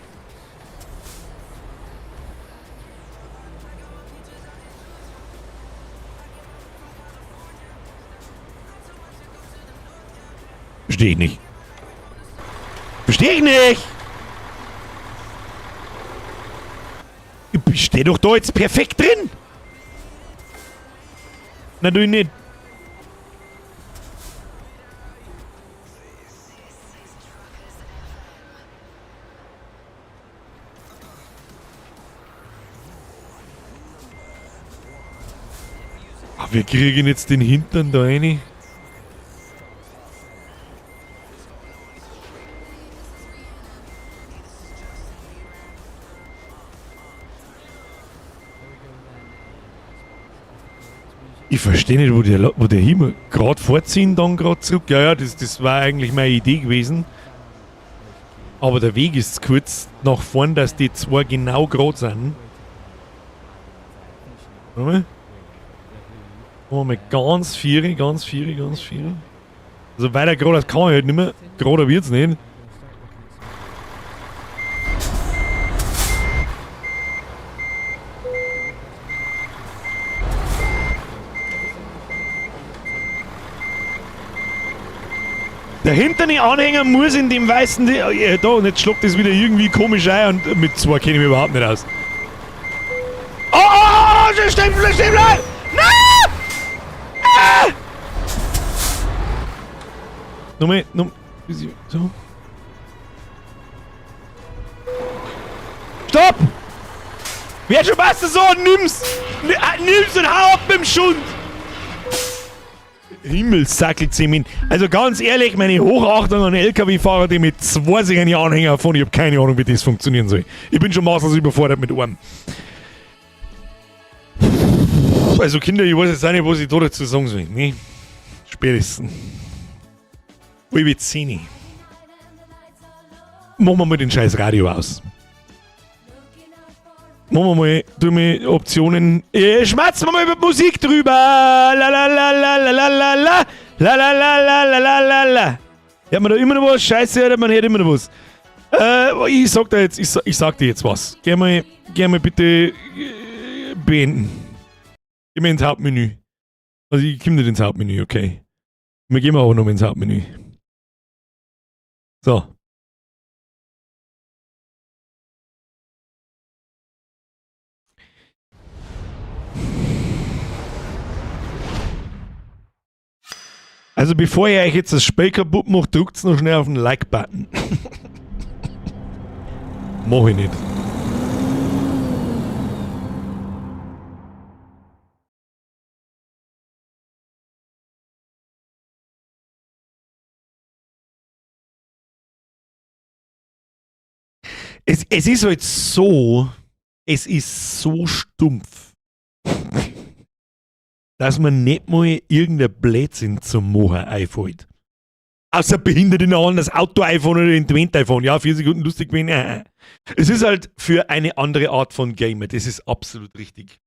Verstehe ich nicht. Verstehe ich nicht! Ich stehe doch da jetzt perfekt drin! Natürlich nicht. Ah, wir kriegen jetzt den Hintern da rein. Ich verstehe nicht, wo der Himmel gerade vorziehen, dann gerade zurück. Ja, das war eigentlich meine Idee gewesen. Aber der Weg ist zu kurz nach vorn, dass die zwei genau gerade sind. Warte mal. Machen wir mal ganz viere, ganz viere, ganz viere. Also weiter gerade, das kann ich halt nicht mehr. Gerade wird's nicht. Der hintere Anhänger muss in dem weißen... Da, und jetzt schlagt das wieder irgendwie komisch ein und mit zwei kenne ich mich überhaupt nicht aus. Oh, oh, oh, stehen bleiben, stehen bleiben! Nein! Ah! Nochmal, nochmal, so. Stopp! Wer schon passt so, nimm's! Nimm's und hau ab mit dem Schund! Himmelssackelzement. Also ganz ehrlich, meine Hochachtung an L K W-Fahrer, die mit zwei solchen Anhänger fahren, ich hab keine Ahnung, wie das funktionieren soll. Ich bin schon maßlos überfordert mit einem. Also Kinder, ich weiß jetzt auch nicht, was ich da dazu sagen soll. Ne? Spätestens. Halb zehn. Machen wir mal den scheiß Radio aus. Machen wir mal, tu mal Optionen. Schmatzen wir mal über die Musik drüber. La la la la la la la la. La la la la la la la la. Hört man da immer noch was? Scheiße, Alter, man hört immer noch was. Ich sag dir jetzt, ich sag dir jetzt was. Geh mal bitte beenden. Geh mal ins Hauptmenü. Also ich komm nicht ins Hauptmenü, okay. Wir gehen aber noch mal ins Hauptmenü. So. Also bevor ihr euch jetzt das Spiel kaputt macht, drückt's noch schnell auf den Like-Button. Mach ich nicht. Es ist halt so, es ist so stumpf, dass man nicht mal irgendein Blödsinn zum Machen einfällt. Außer behindert in ein anderes Auto iPhone oder in Twint iPhone. Ja, 4 Sekunden lustig gewesen. Es ist halt für eine andere Art von Gamer. Das ist absolut richtig.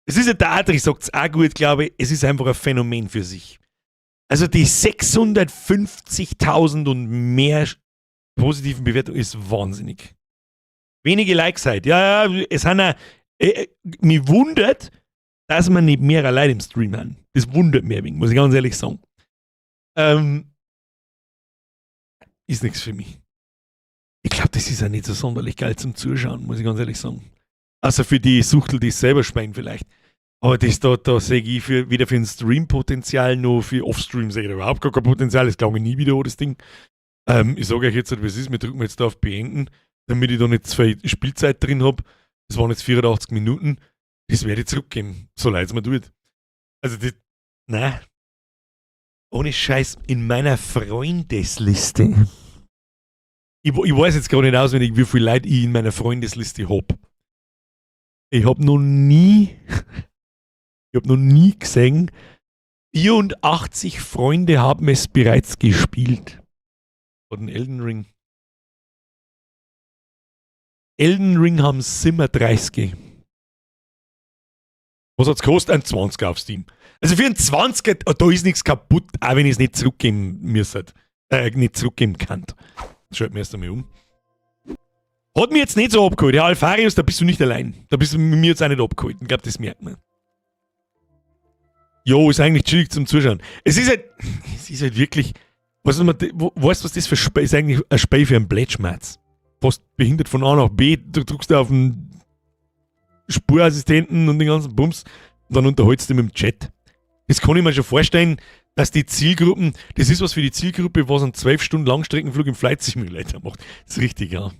Es ist ja, der Adri sagt's auch gut, glaube ich. Es ist einfach ein Phänomen für sich. Also die 650.000 und mehr positiven Bewertungen ist wahnsinnig. Wenige Likes halt. Ja, ja, es sind auch, mich wundert, dass man nicht mehr Leute im Stream haben. Das wundert mich ein wenig, muss ich ganz ehrlich sagen. Ist nichts für mich. Ich glaub, das ist auch nicht so sonderlich geil zum Zuschauen, muss ich ganz ehrlich sagen. Außer für die Suchtel, die es selber spielen vielleicht. Aber das da sehe ich weder für ein Stream-Potenzial noch für Off-Stream sehe ich da überhaupt gar kein Potenzial. Das glaube ich nie wieder an, das Ding. Ich sage euch jetzt, wie es ist, wir drücken jetzt da auf Beenden. Damit ich da nicht zu viel Spielzeit drin hab. Das waren jetzt 84 Minuten. Das werde ich zurückgeben, so leid es mir tut. Also, das, nein. Ohne Scheiß, in meiner Freundesliste. Ich weiß jetzt gar nicht auswendig, wie viel Leute ich in meiner Freundesliste hab. Ich hab noch nie, ich hab noch nie gesehen, 84 Freunde haben es bereits gespielt. Oder Elden Ring. Elden Ring haben 37. Was hat's gekostet? Ein 20er auf Steam. Also für einen 20er, oh, da ist nichts kaputt, auch wenn ich es nicht zurückgeben müsste. Nicht zurückgeben kann. Das schaut mir erst einmal um. Hat mich jetzt nicht so abgeholt. Ja, Alfarius, da bist du nicht allein. Da bist du mit mir jetzt auch nicht abgeholt. Ich glaub, das merkt man. Jo, ist eigentlich chillig zum Zuschauen. Es ist halt, es ist halt wirklich, weißt du, weißt, was das für Spiel ist? Eigentlich ein Spiel für einen Blätschmerz. Fast behindert von A nach B, du drückst auf den Spurassistenten und den ganzen Bums und dann unterhältst du dich mit dem Chat. Das kann ich mir schon vorstellen, dass die Zielgruppen, das ist was für die Zielgruppe, was einen 12 Stunden Langstreckenflug im Flight Simulator macht. Das ist richtig, ja.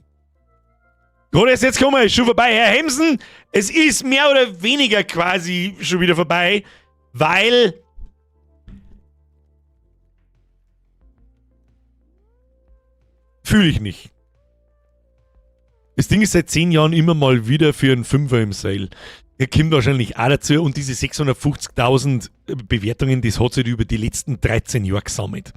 Gerade erst jetzt kommen wir, ist schon vorbei. Herr Hemsen, es ist mehr oder weniger quasi schon wieder vorbei, weil fühle ich nicht. Das Ding ist seit 10 Jahren immer mal wieder für einen Fünfer im Sale. Der kommt wahrscheinlich auch dazu und diese 650.000 Bewertungen, das hat sich über die letzten 13 Jahre gesammelt.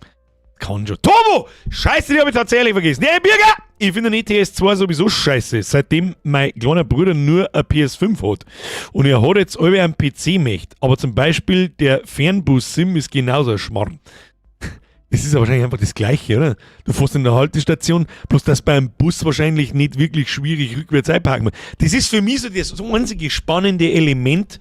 Kann schon. Tobo! Scheiße, die hab ich tatsächlich vergessen. Nee, Birger! Ich finde den ETS 2 sowieso scheiße, seitdem mein kleiner Bruder nur eine PS5 hat. Und er hat jetzt alle einen PC möchte. Aber zum Beispiel der Fernbus-Sim ist genauso ein Schmarrn. Das ist ja wahrscheinlich einfach das Gleiche, oder? Du fährst in der Haltestation, bloß dass beim Bus wahrscheinlich nicht wirklich schwierig rückwärts einparken. Das ist für mich so das einzige spannende Element,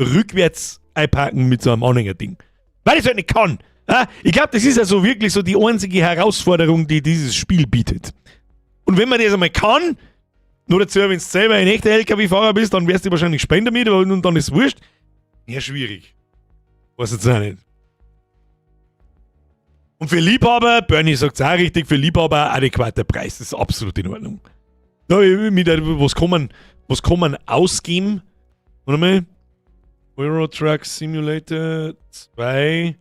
rückwärts einparken mit so einem Anhängerding. Weil ich es halt nicht kann. Ja? Ich glaub, das ist also wirklich so die einzige Herausforderung, die dieses Spiel bietet. Und wenn man das einmal kann, nur dazu, wenn du selber ein echter L K W-Fahrer bist, dann wirst du wahrscheinlich spenden damit und dann ist es wurscht. Ja, schwierig. Weiß jetzt auch nicht. Und für Liebhaber, Bernie sagt's auch richtig, für Liebhaber adäquater Preis, das ist absolut in Ordnung. Ja, mit, was kann man, was kann man ausgeben? Warte mal. Euro Truck Simulator 2.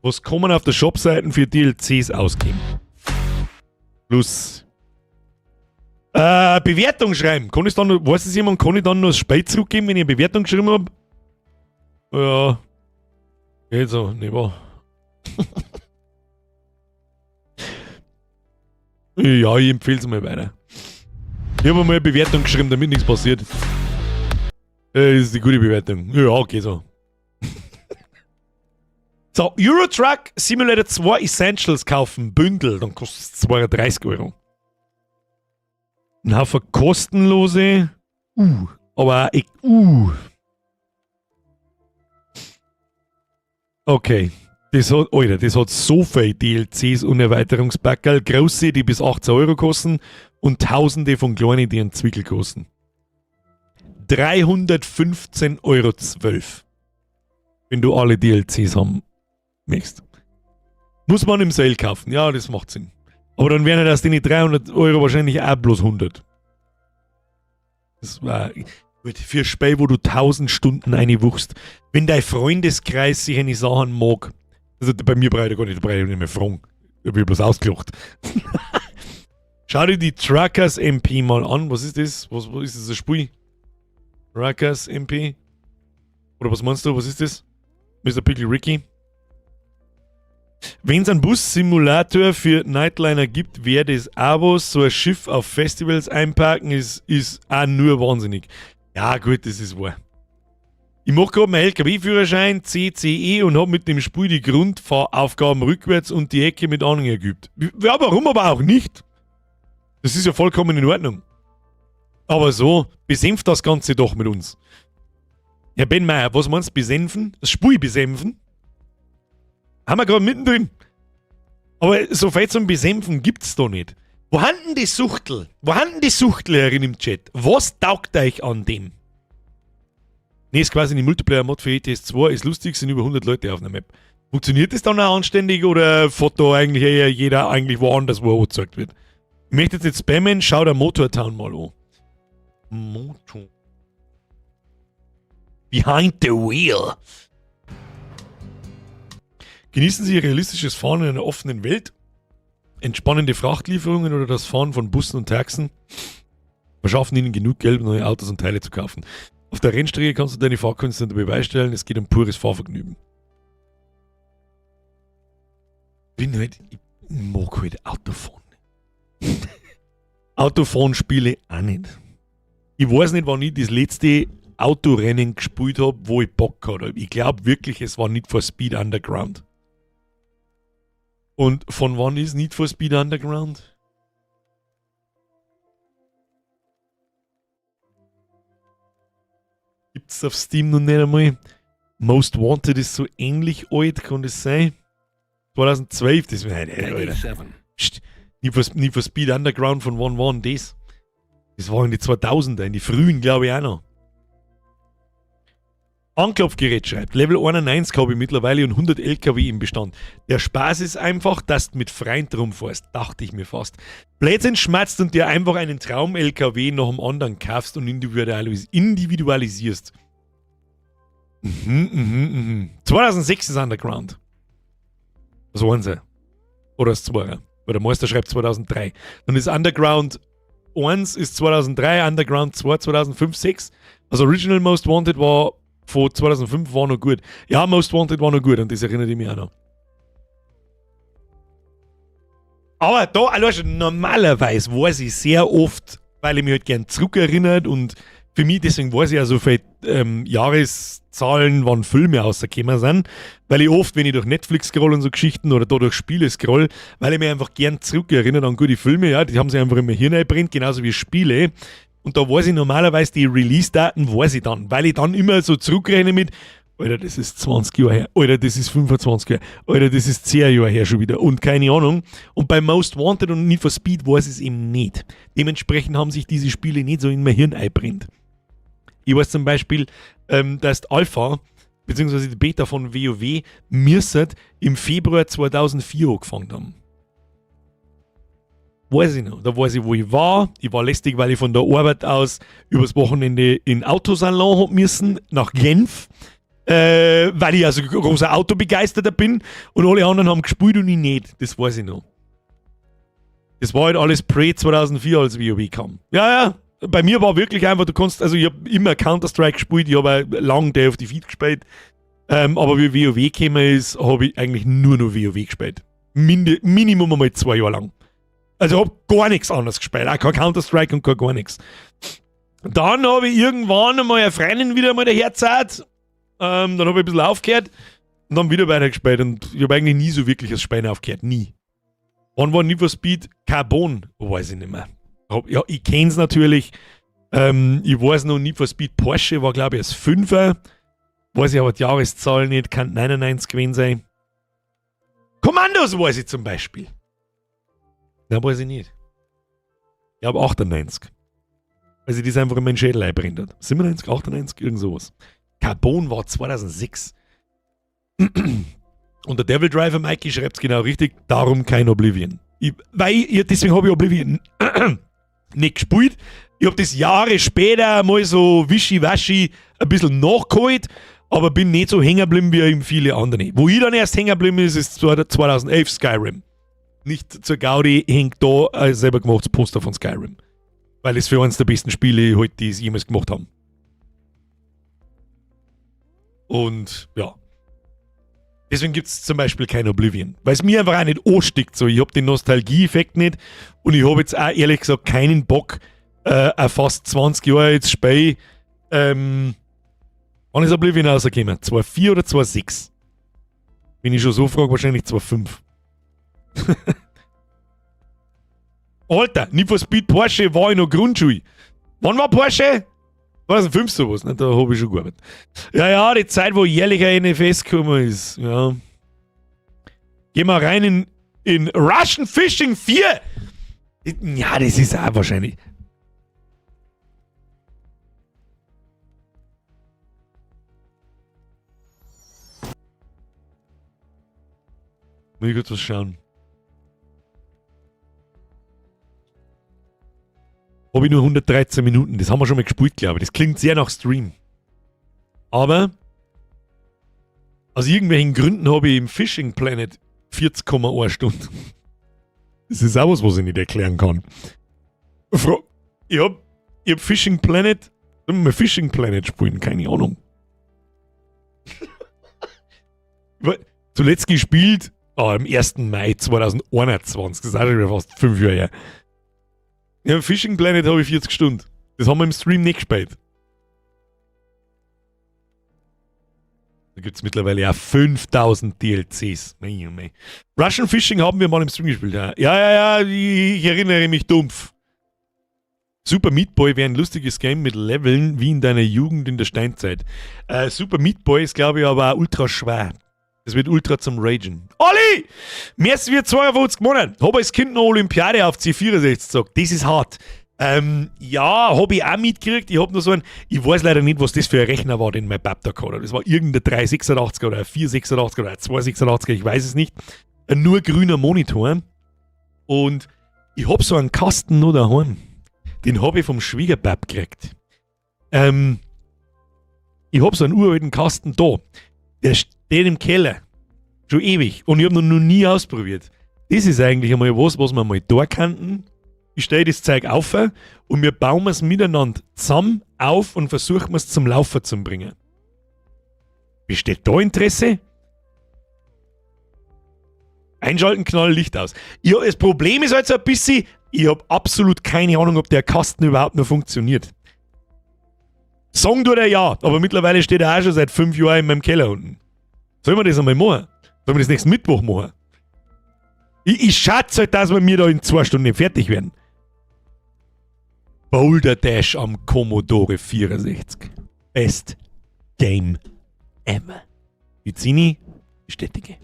Was kann man auf der Shopseite für D L Cs ausgeben? Plus. Bewertung schreiben. Kann ich dann noch, weiß es jemand, kann ich dann noch das Spiel zurückgeben, wenn ich eine Bewertung geschrieben hab? Ja. Geht so, nicht wahr? Ja, ich empfehle es mal weiter. Ich hab einmal eine Bewertung geschrieben, damit nichts passiert. Das ist die gute Bewertung. Ja, geht so. So, Euro Truck Simulator 2 Essentials kaufen, Bündel, dann kostet es 32 Euro. Ein Haufen kostenlose, aber ich, Okay, das hat, Alter, das hat so viele D L Cs und Erweiterungspackerl, große, die bis 18 Euro kosten und tausende von kleinen, die einen Zwickel kosten. 315,12 Euro, wenn du alle D L Cs haben möchtest. Muss man im Sale kaufen, ja, das macht Sinn. Aber dann wären ja das die 300 Euro wahrscheinlich auch bloß 100. Das war gut, für ein Spiel, wo du 1000 Stunden reinwuchst. Wenn dein Freundeskreis sich eine Sachen mag, also bei mir brauche ich gar nicht, da brauche ich nicht mehr fragen. Da bin ich bloß ausgelacht. Schau dir die Truckers MP mal an. Was ist das? Was ist das, ein Spiel? Truckers MP? Oder was meinst du? Was ist das? Mister Pickle Ricky? Wenn's einen Bus-Simulator für Nightliner gibt, wär das auch was. So ein Schiff auf Festivals einparken ist auch nur wahnsinnig. Ja gut, das ist wahr. Ich mach grad meinen L K W-Führerschein CCE und hab mit dem Spiel die Grundfahraufgaben rückwärts und die Ecke mit Anhänger geübt. Ja, warum aber auch nicht? Das ist ja vollkommen in Ordnung. Aber so, besenft das Ganze doch mit uns. Herr Ben Meyer, was meinst du, besenfen? Das Spiel besenfen? Haben wir gerade mittendrin. Aber so viel zum Besenfen gibt's da nicht. Wo haben denn die Suchtel? Wo haben denn die Suchtel herin im Chat? Was taugt euch an dem? Ne, ist quasi eine Multiplayer-Mod für ETS 2, ist lustig, sind über 100 Leute auf einer Map. Funktioniert das dann auch anständig oder fährt da eigentlich eher jeder eigentlich woanders, wo er angezeigt wird? Ich möchte jetzt nicht spammen, schau der Motortown mal an. Motor. Behind the Wheel. Genießen Sie Ihr realistisches Fahren in einer offenen Welt, entspannende Frachtlieferungen oder das Fahren von Bussen und Taxen verschaffen Ihnen genug Geld, um neue Autos und Teile zu kaufen. Auf der Rennstrecke kannst du deine Fahrkünste unter Beweis stellen, es geht um pures Fahrvergnügen. Ich mag halt Autofahren. Autofahren spiele ich auch nicht. Ich weiß nicht, wann ich das letzte Autorennen gespielt hab, wo ich Bock gehabt hab. Ich glaub wirklich, es war Need for Speed Underground. Und von wann ist Need for Speed Underground? Gibt's auf Steam noch nicht einmal. Most Wanted ist so ähnlich alt, kann das sein? 2012, das wäre halt, Alter. 7. Psst, Need for Speed Underground von wann war denn das? Das war in die 2000er, in die frühen, glaube ich auch noch. Anklopfgerät schreibt, Level 91 habe ich mittlerweile und 100 LKW im Bestand. Der Spaß ist einfach, dass du mit Freund rumfährst, dachte ich mir fast. Blödsinn schmatzt und dir einfach einen Traum-L K W nach dem anderen kaufst und individualisierst. 2006 ist Underground. Was waren sie? Oder das 2er? Weil der Meister schreibt 2003. Dann ist Underground 1 ist 2003, Underground 2 2005, 6. Also Original Most Wanted war von 2005 war noch gut. Ja, Most Wanted war noch gut und das erinnert ich mich auch noch. Aber da, allein schon, normalerweise weiß ich sehr oft, weil ich mich halt gern zurückerinnert und für mich, deswegen weiß ich ja so viele Jahreszahlen, wann Filme rausgekommen sind, weil ich oft, wenn ich durch Netflix scroll und so Geschichten oder da durch Spiele scroll, weil ich mich einfach gern zurückerinnert an gute Filme, ja, die haben sich einfach in mein Hirn eingebrannt, genauso wie Spiele. Und da weiß ich normalerweise die Release-Daten, weiß ich dann, weil ich dann immer so zurückrechne mit, Alter, das ist 20 Jahre her, Alter, das ist 25 Jahre, Alter, das ist 10 Jahre her schon wieder und keine Ahnung. Und bei Most Wanted und Need for Speed weiß ich es eben nicht. Dementsprechend haben sich diese Spiele nicht so in mein Hirn eingebrannt. Ich weiß zum Beispiel, dass die Alpha, beziehungsweise die Beta von WoW, müssen im Februar 2004 angefangen haben. Weiß ich noch. Da weiß ich, wo ich war. Ich war lästig, weil ich von der Arbeit aus übers Wochenende in Autosalon hab müssen, nach Genf. Weil ich also großer Autobegeisterter bin und alle anderen haben gespielt und ich nicht. Das weiß ich noch. Das war halt alles pre-2004, als WoW kam. Ja, ja. Bei mir war wirklich einfach, du konntest, also ich hab immer Counter-Strike gespielt, ich hab auch lang Day of Defeat gespielt. Aber wie WoW gekommen ist, hab ich eigentlich nur noch WoW gespielt. Minimum einmal 2 Jahre lang. Also ich hab gar nichts anderes gespielt, auch kein Counter-Strike und kein gar nichts. Dann hab ich irgendwann einmal eine Freundin wieder mal daherzahlt. Dann hab ich ein bisschen aufgehört und dann wieder weitergespielt. Und ich hab eigentlich nie so wirklich das Spielen aufgehört. Nie. Wann war Need for Speed Carbon? Weiß ich nicht mehr. Ja, ich kenn's natürlich. Ich weiß noch, Need for Speed Porsche war, glaub ich, das 5er. Weiß ich aber die Jahreszahl nicht, kann 99 gewesen sein. Commandos weiß ich zum Beispiel. Nein, weiß ich nicht. Ich hab 98. Weil sich das einfach in meinen Schädel einbrennt hat. 97, 98, irgend sowas. Carbon war 2006. Und der Devil Driver Mikey schreibt's genau richtig, darum kein Oblivion. Deswegen hab ich Oblivion nicht gespielt. Ich hab das Jahre später mal so wischiwaschi ein bisschen nachgeholt, aber bin nicht so hängen geblieben wie eben viele andere. Wo ich dann erst hängen geblieben ist, ist 2011 Skyrim. Nicht zur Gaudi hängt da ein selber gemachtes Poster von Skyrim. Weil es für eines der besten Spiele halt, die es jemals gemacht haben. Und ja. Deswegen gibt's zum Beispiel kein Oblivion. Weil's mir einfach auch nicht anstickt. So, ich hab den Nostalgie-Effekt nicht und ich hab jetzt auch ehrlich gesagt keinen Bock, auch fast 20 Jahre jetzt Spiel. Wann ist Oblivion rausgekommen? 2.4 oder 2.6? Wenn ich schon so frage, wahrscheinlich 2.5. Alter, Need for Speed Porsche war ich noch Grundschule. Wann war Porsche? 2005 sowas, ne? Da hab ich schon gearbeitet. Ja, ja, die Zeit, wo jährlich ein NFS gekommen ist. Ja. Gehen wir rein in Russian Fishing 4. Ja, das ist auch wahrscheinlich. Muss ich kurz was schauen. Habe ich nur 113 Minuten. Das haben wir schon mal gespielt, glaube ich. Das klingt sehr nach Stream. Aber aus irgendwelchen Gründen habe ich im Fishing Planet 40,1 Stunden. Das ist auch was, was ich nicht erklären kann. Ich hab Fishing Planet, sollen wir mal Fishing Planet spielen? Keine Ahnung. Zuletzt gespielt am 1. Mai 2021. Das ist auch schon wieder fast 5 Jahre her. Ja, Fishing Planet habe ich 40 Stunden. Das haben wir im Stream nicht gespielt. Da gibt es mittlerweile auch 5000 DLCs. Mei, oh mei. Russian Fishing haben wir mal im Stream gespielt. Ja, ich erinnere mich dumpf. Super Meat Boy wäre ein lustiges Game mit Leveln wie in deiner Jugend in der Steinzeit. Super Meat Boy ist, glaube ich, aber auch ultra schwer. Es wird ultra zum Ragen. Olli! Merci für 52 Monate. Hab als Kind noch Olympiade auf C64 gesagt. Das ist hart. Ja, hab ich auch mitgekriegt. Ich hab nur so einen, ich weiß leider nicht, was das für ein Rechner war, den mein Pap da gehabt hat. Das war irgendein 386er oder ein 486er oder ein 286er, ich weiß es nicht. Ein nur grüner Monitor. Und ich hab so einen Kasten noch daheim. Den hab ich vom Schwiegerpap gekriegt. Ich hab so einen uralten Kasten da. Der steht im Keller. Schon ewig. Und ich hab ihn noch nie ausprobiert. Das ist eigentlich einmal was, was wir mal da kannten. Ich stelle das Zeug auf und wir bauen es miteinander zusammen auf und versuchen es zum Laufen zu bringen. Besteht da Interesse? Einschalten, Knall, Licht aus. Ja, das Problem ist halt so ein bisschen, ich hab absolut keine Ahnung, ob der Kasten überhaupt noch funktioniert. Sagen tut er ja, aber mittlerweile steht er auch schon seit 5 Jahren in meinem Keller unten. Sollen wir das einmal machen? Sollen wir das nächsten Mittwoch machen? Ich schätze halt, dass wir mir da in 2 Stunden nicht fertig werden. Boulder Dash am Commodore 64. Best Game ever. Vizini, bestätige.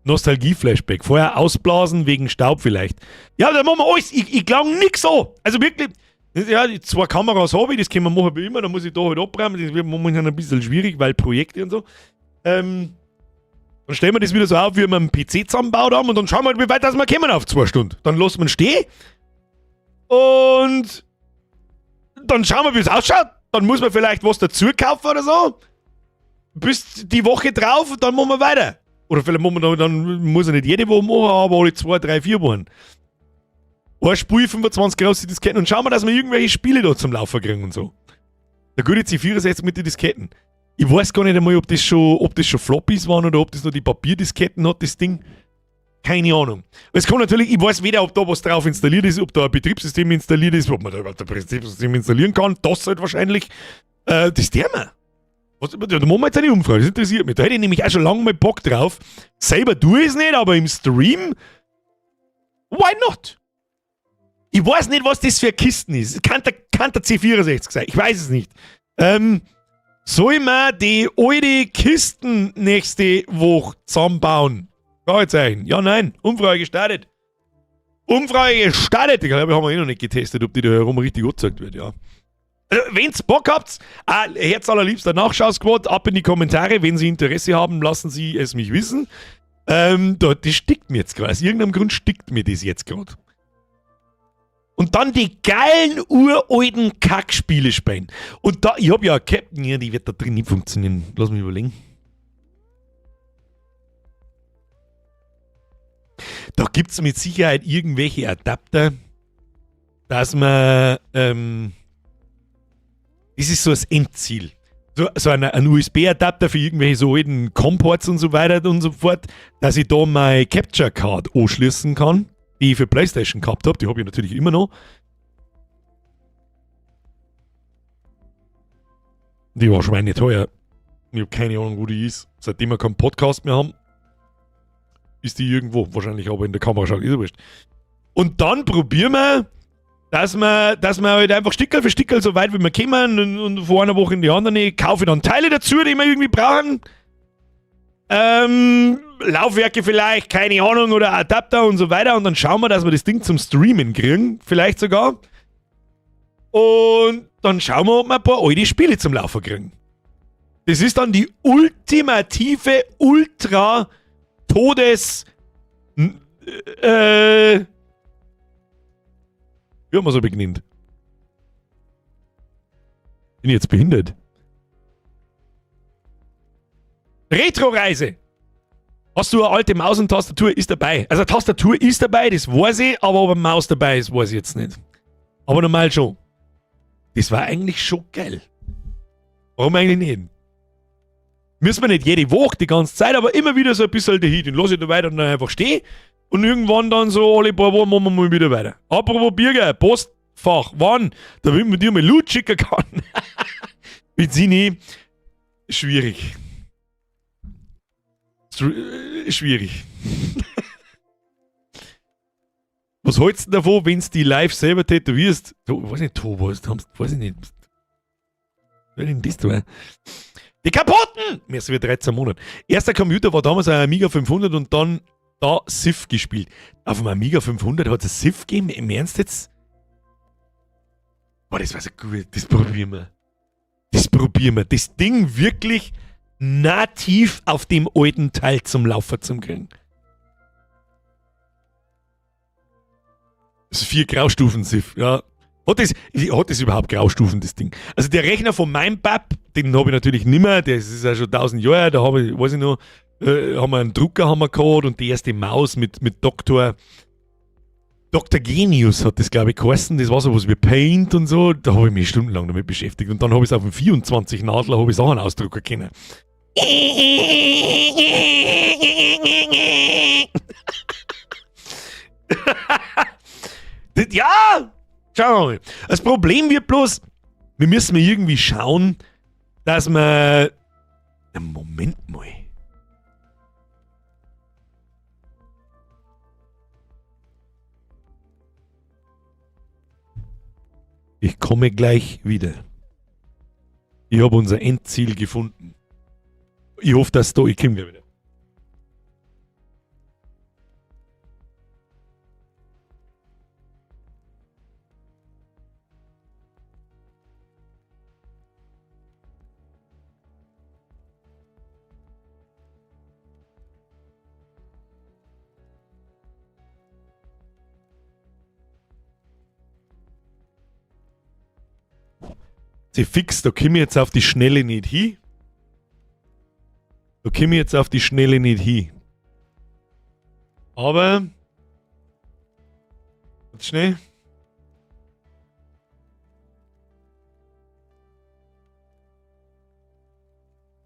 Nostalgie-Flashback. Vorher ausblasen wegen Staub vielleicht. Ja, da machen wir alles. Ich klang nix an. Also wirklich, ja, die 2 Kameras habe ich, das können wir machen wie immer. Da muss ich da halt abräumen. Das wird momentan ein bisschen schwierig, weil Projekte und so. Dann stellen wir das wieder so auf, wie wir einen PC zusammengebaut haben und dann schauen wir halt, wie weit das wir kommen auf 2 Stunden. Dann lassen wir ihn stehen und dann schauen wir, wie es ausschaut. Dann muss man vielleicht was dazu kaufen oder so. Bis die Woche drauf und dann machen wir weiter. Oder vielleicht machen wir dann, dann muss er nicht jede Woche machen, aber alle 2, 3, 4 Wochen. Ein Spiel, 25 große Disketten und schauen wir, dass wir irgendwelche Spiele da zum Laufen kriegen und so. Der gute C64 mit den Disketten. Ich weiß gar nicht einmal, ob das schon Floppies waren oder ob das noch die Papierdisketten hat, das Ding. Keine Ahnung. Es kommt natürlich, ich weiß weder, ob da was drauf installiert ist, ob da ein Betriebssystem installiert ist, ob man da überhaupt ein Betriebssystem installieren kann. Das halt wahrscheinlich. Das Thema. Was, da machen wir jetzt eine Umfrage, das interessiert mich. Da hätte ich nämlich auch schon lange mal Bock drauf. Selber tue ich es nicht, aber im Stream, why not? Ich weiß nicht, was das für Kisten ist. Kann der C64 sein? Ich weiß es nicht. Soll man die alte Kisten nächste Woche zusammenbauen? Fragezeichen. Ja, nein. Umfrage gestartet. Umfrage gestartet. Ich glaube, haben wir eh noch nicht getestet, ob die da herum richtig angezeigt wird, ja. Also, wenn's Bock habt, Herz allerliebster Nachschau-Squad, ab in die Kommentare. Wenn Sie Interesse haben, lassen Sie es mich wissen. Das stickt mir jetzt gerade. Aus irgendeinem Grund stickt mir das jetzt gerade. Und dann die geilen, uralten Kackspiele spielen. Und da, ich hab ja Captain, ja, die wird da drin nicht funktionieren. Lass mich überlegen. Da gibt's mit Sicherheit irgendwelche Adapter, dass man, das ist so das Endziel. So ein USB-Adapter für irgendwelche so alten Comports und so weiter und so fort, dass ich da meine Capture Card anschließen kann, die ich für PlayStation gehabt hab. Die hab ich natürlich immer noch. Die war schweineteuer. Ich hab keine Ahnung, wo die ist. Seitdem wir keinen Podcast mehr haben, ist die irgendwo. Wahrscheinlich aber in der Kamera schaut, ist ja wurscht. Und dann probieren wir, dass wir halt einfach Stickerl für Stickerl so weit wie wir kommen und von einer Woche in die andere kaufe ich dann Teile dazu, die wir irgendwie brauchen. Laufwerke vielleicht, keine Ahnung, oder Adapter und so weiter. Und dann schauen wir, dass wir das Ding zum Streamen kriegen, vielleicht sogar. Und dann schauen wir, ob wir ein paar alte Spiele zum Laufen kriegen. Das ist dann die ultimative Ultra-Todes- Wie haben wir so benannt? Bin ich jetzt behindert? Retro-Reise! Hast du eine alte Maus und Tastatur? Ist dabei. Also Tastatur ist dabei, das weiß ich, aber ob eine Maus dabei ist, weiß ich jetzt nicht. Aber normal schon. Das war eigentlich schon geil. Warum eigentlich nicht? Müssen wir nicht jede Woche die ganze Zeit, aber immer wieder so ein bisschen dahin. Den lasse ich da weiter und dann einfach stehen. Und irgendwann dann so alle paar Wochen machen wir mal wieder weiter. Apropos Birger, Postfach, wann? Damit man dir mal Loot schicken kann. Mit Sini, schwierig. Schwierig. Was hältst du davon, wenn du die live selber tätowierst? So, weiß nicht, Tobo, weiß ich nicht. Wer denn das da? Die Kapotten! Mehr so wie 13 Monate. Erster Computer war damals ein Amiga 500 und dann da Civ gespielt. Auf dem Amiga 500 hat es Civ gegeben? Im Ernst jetzt? Boah, das war so gut. Das probieren wir. Das probieren wir. Das Ding wirklich nativ auf dem alten Teil zum Laufen zu kriegen. Das ist 4 Graustufen Civ, ja. Hat das überhaupt Graustufen, das Ding? Also der Rechner von meinem Bab, den hab ich natürlich nimmer, das ist ja schon 1000 Jahre, da hab ich, weiß ich noch, haben wir einen Drucker haben wir gehabt und die erste Maus mit Doktor Genius hat das, glaub ich, geheißen. Das war sowas wie Paint und so. Da hab ich mich stundenlang damit beschäftigt. Und dann hab ich's auf dem 24 Nadler, hab ich Sachen ausdrucken können. Das, ja! Schauen wir mal. Das Problem wird bloß, wir müssen mal irgendwie schauen, dass wir... Na, Moment mal. Ich komme gleich wieder. Ich habe unser Endziel gefunden. Ich hoffe, dass da... Ich komme gleich wieder. Sie fix, da komme ich jetzt auf die Schnelle nicht hin. Da komme ich jetzt auf die Schnelle nicht hin. Aber. Ganz schnell.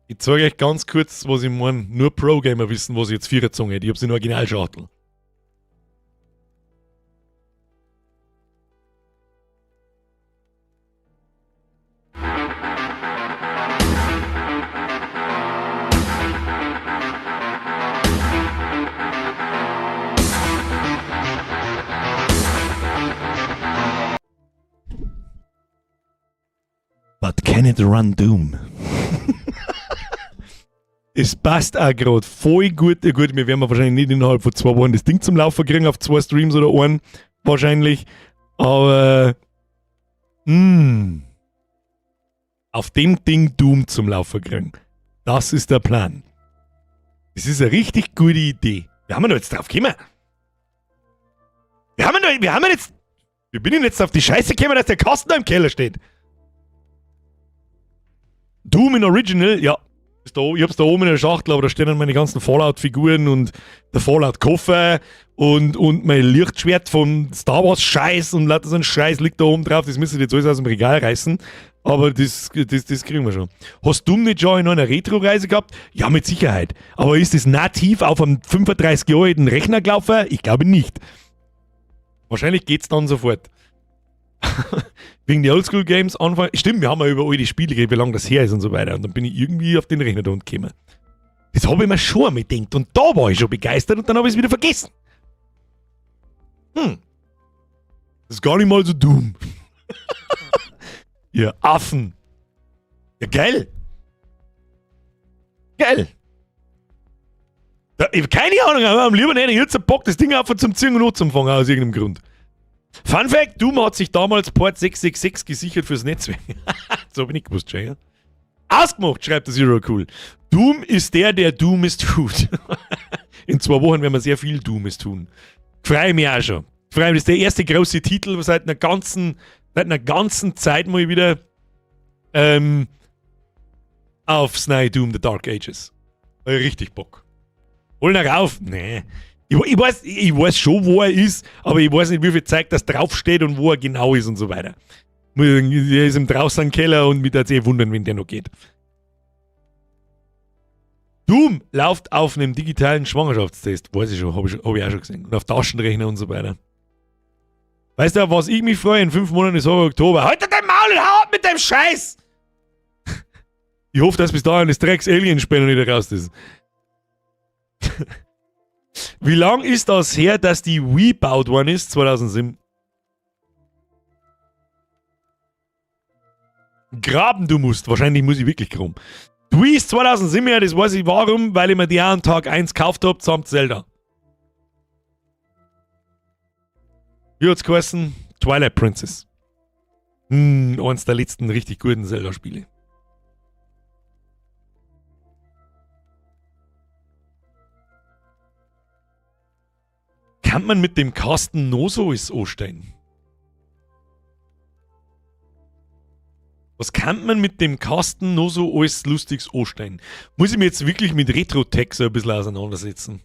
Ich zeige euch ganz kurz, was ich meine. Nur Pro-Gamer wissen, was ich jetzt vierer Zunge hätte. Ich hab's in Originalschachtel. But can it run Doom? Es passt auch grad voll gut. Ja gut, wir werden wahrscheinlich nicht innerhalb von 2 Wochen das Ding zum Laufen kriegen, auf 2 Streams oder einen, wahrscheinlich. Aber, auf dem Ding Doom zum Laufen kriegen. Das ist der Plan. Das ist eine richtig gute Idee. Wir haben ja noch jetzt drauf gekommen. Wir haben ja noch, wir haben ja jetzt, wie bin ich denn jetzt auf die Scheiße gekommen, dass der Kasten da im Keller steht? Doom in Original, ja. Ist da, ich hab's da oben in der Schachtel, aber da stehen dann meine ganzen Fallout-Figuren und der Fallout-Koffer und mein Lichtschwert von Star Wars-Scheiß und lauter so ein Scheiß liegt da oben drauf. Das müssen die jetzt alles aus dem Regal reißen. Aber das kriegen wir schon. Hast du nicht schon in einer Retro-Reise gehabt? Ja, mit Sicherheit. Aber ist das nativ auf einem 35 Jahre alten Rechner gelaufen? Ich glaube nicht. Wahrscheinlich geht's dann sofort. Wegen der Oldschool Games anfangen. Stimmt, wir haben ja über all die Spiele geredet, wie lange das her ist und so weiter. Und dann bin ich irgendwie auf den Rechner da gekommen. Das habe ich mir schon einmal gedacht. Und da war ich schon begeistert und dann habe ich es wieder vergessen. Das ist gar nicht mal so dumm. Ihr Affen. Ja, geil. Geil. Da, ich hab keine Ahnung, aber am liebsten hätte ich jetzt Bock, das Ding einfach zum Ziehen und anzufangen, aus irgendeinem Grund. Fun Fact, Doom hat sich damals Port 666 gesichert fürs Netzwerk. So hab ich nicht gewusst, schon, ja? Ausgemacht, schreibt der Zero Cool. Doom ist der, der Doom ist tut. In 2 Wochen werden wir sehr viel Doomes tun. Freue mich auch schon. Vor allem, das ist der erste große Titel seit einer ganzen Zeit mal wieder aufs neue Doom The Dark Ages. Richtig Bock. Hol ihn rauf? Nee. Ich weiß schon, wo er ist, aber ich weiß nicht, wie viel Zeug das draufsteht und wo er genau ist und so weiter. Er ist im draußen Keller und mich würd's eh wundern, wenn der noch geht. Doom läuft auf einem digitalen Schwangerschaftstest. Weiß ich schon, hab ich auch schon gesehen. Und auf Taschenrechner und so weiter. Weißt du, was ich mich freue? In 5 Monaten ist Horror Oktober. Halt dein Maul und hau ab mit dem Scheiß! Ich hoffe, dass bis dahin das Drecks Alien-Spiel noch nicht raus ist. Wie lang ist das her, dass die Wii gebaut worden ist? 2007. Graben du musst. Wahrscheinlich muss ich wirklich graben. Die Wii ist 2007 her, das weiß ich warum, weil ich mir die auch am Tag 1 gekauft habe, samt Zelda. Wie hat's geheißen? Twilight Princess. Eins der letzten richtig guten Zelda-Spiele. Kann man mit dem Kasten noch so alles anstellen? Was kann man mit dem Kasten noch so alles Lustiges anstellen? Muss ich mir jetzt wirklich mit Retro-Tech so ein bisschen auseinandersetzen?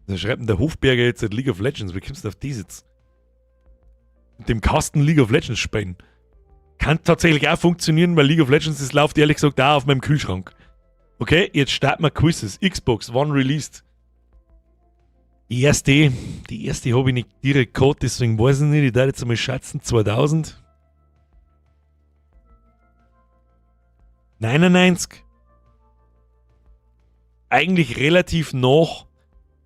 Da schreibt denn der Hofberger jetzt League of Legends. Wie kommst du auf das jetzt? Mit dem Kasten League of Legends spielen. Kann tatsächlich auch funktionieren, weil League of Legends, das läuft ehrlich gesagt auch auf meinem Kühlschrank. Okay, jetzt starten wir Quizzes. Xbox One released. Die erste habe ich nicht direkt gehabt, deswegen weiß ich nicht. Ich darf jetzt einmal schätzen, 2000. 99. Eigentlich relativ nach.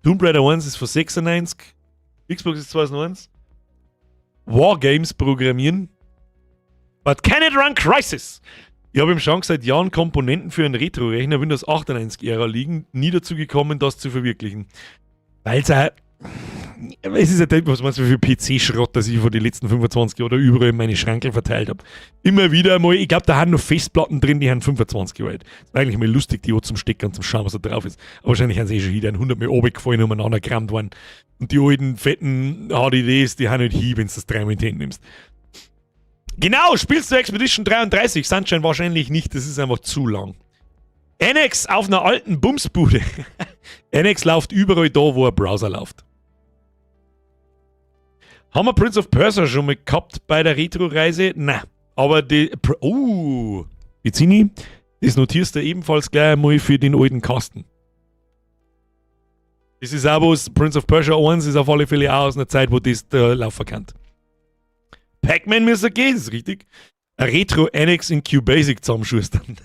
Tomb Raider 1 ist von 96. Xbox ist 2001. Wargames programmieren. But can it run Crysis? Ich habe im Schrank seit Jahren Komponenten für einen Retro-Rechner Windows 98-Ära liegen, nie dazu gekommen, das zu verwirklichen. Weil es auch. Es ist ja, was meinst du, wie viel PC-Schrott, das ich vor die letzten 25 Jahren überall in meine Schrankel verteilt habe. Immer wieder mal, ich glaube, da haben noch Festplatten drin, die haben 25 Jahre alt. Das war eigentlich mal lustig, die auch zum Stecken und zum Schauen, was da drauf ist. Aber wahrscheinlich haben sie eh schon wieder 100 Mal runtergefallen und umeinander gerammt worden. Und die alten, fetten HDDs, die haben nicht hin, wenn du das dreimal in die Hände nimmst. Genau, spielst du Expedition 33? Sunshine wahrscheinlich nicht, das ist einfach zu lang. Annex auf einer alten Bumsbude. Annex läuft überall da, wo ein Browser läuft. Haben wir Prince of Persia schon mal gehabt bei der Retro-Reise? Nein. Aber die. Oh, Vizzini, das notierst du ebenfalls gleich einmal für den alten Kasten. Das ist auch was, Prince of Persia 1 ist auf alle Fälle auch aus einer Zeit, wo das laufen kann. Pac-Man müsste gehen, ist richtig. Ein Retro Annex in QBasic zusammenschustern.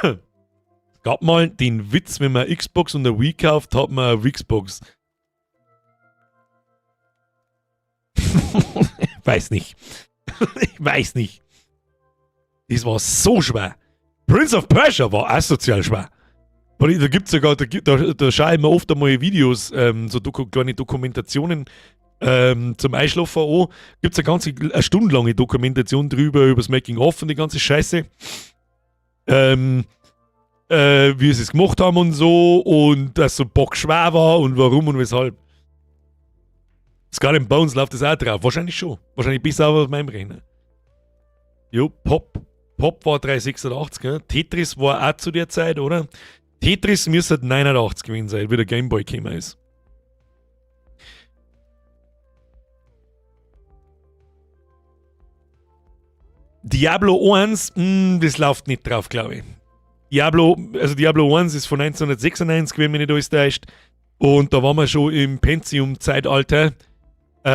Es gab mal den Witz, wenn man eine Xbox und eine Wii kauft, hat man eine Wixbox. Weiß nicht. Ich weiß nicht. Das war so schwer. Prince of Persia war asozial schwer. Da gibt's sogar, da schaue ich mir oft einmal Videos, so Doku, kleine Dokumentationen zum Einschlafen an. Gibt es eine stundenlange Dokumentation drüber, über das Making-of und die ganze Scheiße. Wie sie es gemacht haben und so und dass so bockschwer war und warum und weshalb. Skull and Bones läuft das auch drauf. Wahrscheinlich schon. Wahrscheinlich besser auf meinem Rechner. Jo, Pop. Pop war 386, gell? Tetris war auch zu der Zeit, oder? Tetris müsste 89 gewesen sein, wie der Gameboy gekommen ist. Diablo 1, das läuft nicht drauf, glaube ich. Diablo, also Diablo 1 ist von 1996, wenn mich nicht alles täuscht. Und da waren wir schon im Pentium-Zeitalter.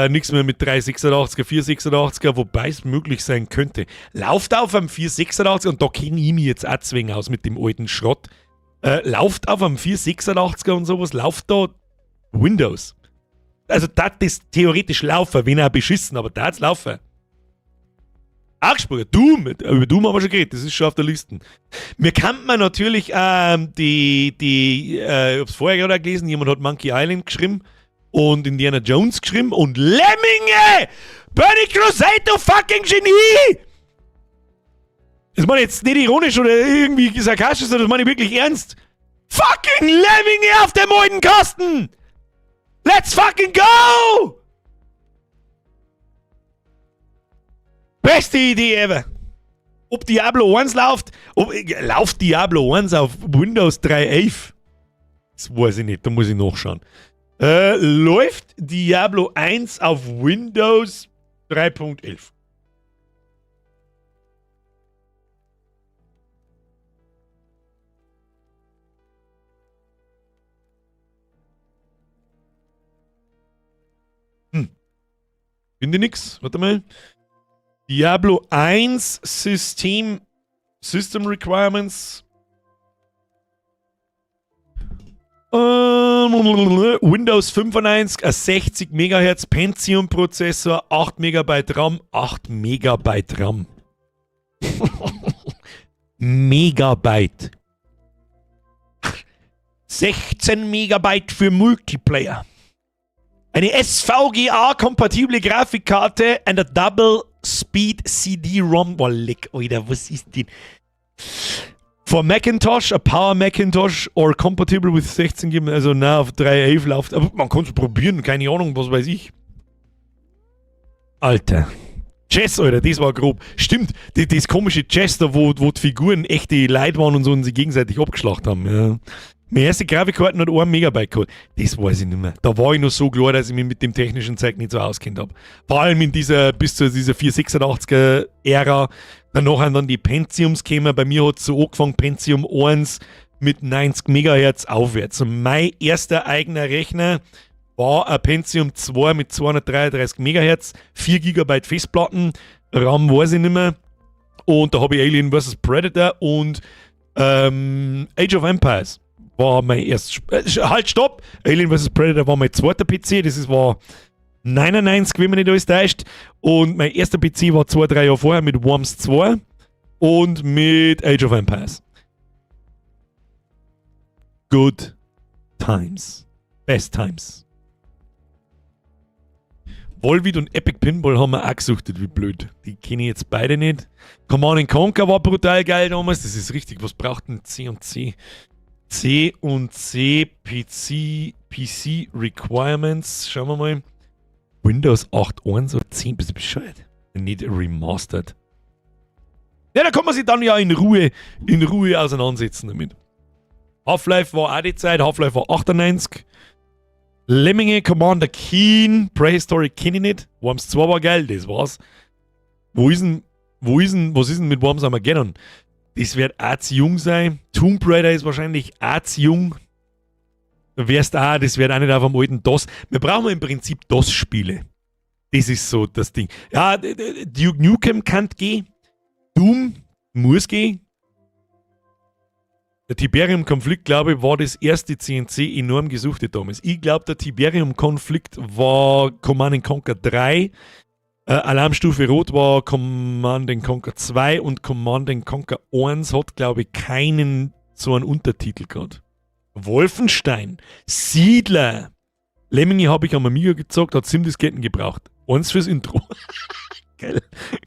Nichts mehr mit 386er, 486er, wobei es möglich sein könnte. Lauft auf einem 486er, und da kenne ich mich jetzt auch zwingend aus mit dem alten Schrott. Lauft auf einem 486er und sowas, lauft da Windows. Also das ist theoretisch laufen, wenn auch beschissen, aber das laufen. Augsburger, Doom, über Doom haben wir schon geredet, das ist schon auf der Liste. Mir kann man natürlich die, ich hab's vorher gerade gelesen, jemand hat Monkey Island geschrieben und Indiana Jones geschrieben und Lemminge! Burning Crusade, du fucking Genie! Das meine ich jetzt nicht ironisch oder irgendwie sarkastisch, sondern das meine ich wirklich ernst. Fuck you, Burning Crusade! Fucking Lemminge auf dem alten Kasten! Let's fucking go! Beste Idee ever! Ob Diablo 1 läuft, ob, läuft Diablo 1 auf Windows 3.11? Das weiß ich nicht, da muss ich nachschauen. Läuft Diablo 1 auf Windows 3.11? Finde nix. Warte mal. Diablo 1 System Requirements. Windows 95, ein 60 MHz Pentium Prozessor, 8 MB RAM, 8 MB RAM. Megabyte. 16 Megabyte für Multiplayer. Eine SVGA-kompatible Grafikkarte and a Double Speed CD-ROM. Boah, leck, Alter, was ist denn? For Macintosh, a Power Macintosh or compatible with 16 GB, also na, auf 3.11 läuft. Aber man kann es probieren, keine Ahnung, was weiß ich. Alter. Chess, Alter, das war grob. Stimmt, das komische Chess da, wo die Figuren echte Leute waren und so und sie gegenseitig abgeschlacht haben. Ja. Meine erste Grafikkarte hat 1 Megabyte gehabt. Das weiß ich nicht mehr. Da war ich noch so klar, dass ich mich mit dem technischen Zeug nicht so auskennt habe. Vor allem in dieser, bis zu dieser 486er Ära. Danach haben dann die Pentiums gekommen. Bei mir hat es so angefangen, Pentium 1 mit 90 Megahertz aufwärts. Und mein erster eigener Rechner war ein Pentium 2 mit 233 Megahertz, 4 Gigabyte Festplatten, RAM weiß ich nicht mehr. Und da habe ich Alien vs. Predator und Age of Empires war mein erstes. Halt, stopp! Alien vs. Predator war mein zweiter PC, das war 99, wenn man nicht alles täuscht. Und mein erster PC war 2, 3 Jahre vorher mit Worms 2 und mit Age of Empires. Good times. Best times. Volbeat und Epic Pinball haben wir auch gesuchtet, wie blöd. Die kenne ich jetzt beide nicht. Command Conquer war brutal geil damals. Das ist richtig. Was braucht denn C und C? C und C PC, PC Requirements. Schauen wir mal. Windows 8.1 oder 10, bist du bescheuert? Nicht remastered. Ja, da kann man sich dann ja in Ruhe auseinandersetzen damit. Half-Life war auch die Zeit, Half-Life war 98. Lemminge, Commander Keen, Prehistorik kenne ich nicht. Worms 2 war geil, das war's. Wo ist denn, was ist denn mit Worms Armageddon? Das wird auch zu jung sein. Tomb Raider ist wahrscheinlich auch zu jung. Da wärst auch, das wird auch nicht auf dem alten DOS. Wir brauchen im Prinzip DOS-Spiele. Das ist so das Ding. Ja, Duke Nukem kann gehen. Doom muss gehen. Der Tiberium-Konflikt, glaube ich, war das erste C&C enorm gesuchte damals. Ich glaube, der Tiberium-Konflikt war Command Conquer 3. Alarmstufe Rot war Command Conquer 2 und Command Conquer 1 hat, glaube ich, keinen so einen Untertitel gehabt. Wolfenstein, Siedler. Lemminge habe ich am Amiga gezockt, hat 7 Disketten gebraucht. Eins fürs Intro. Geil.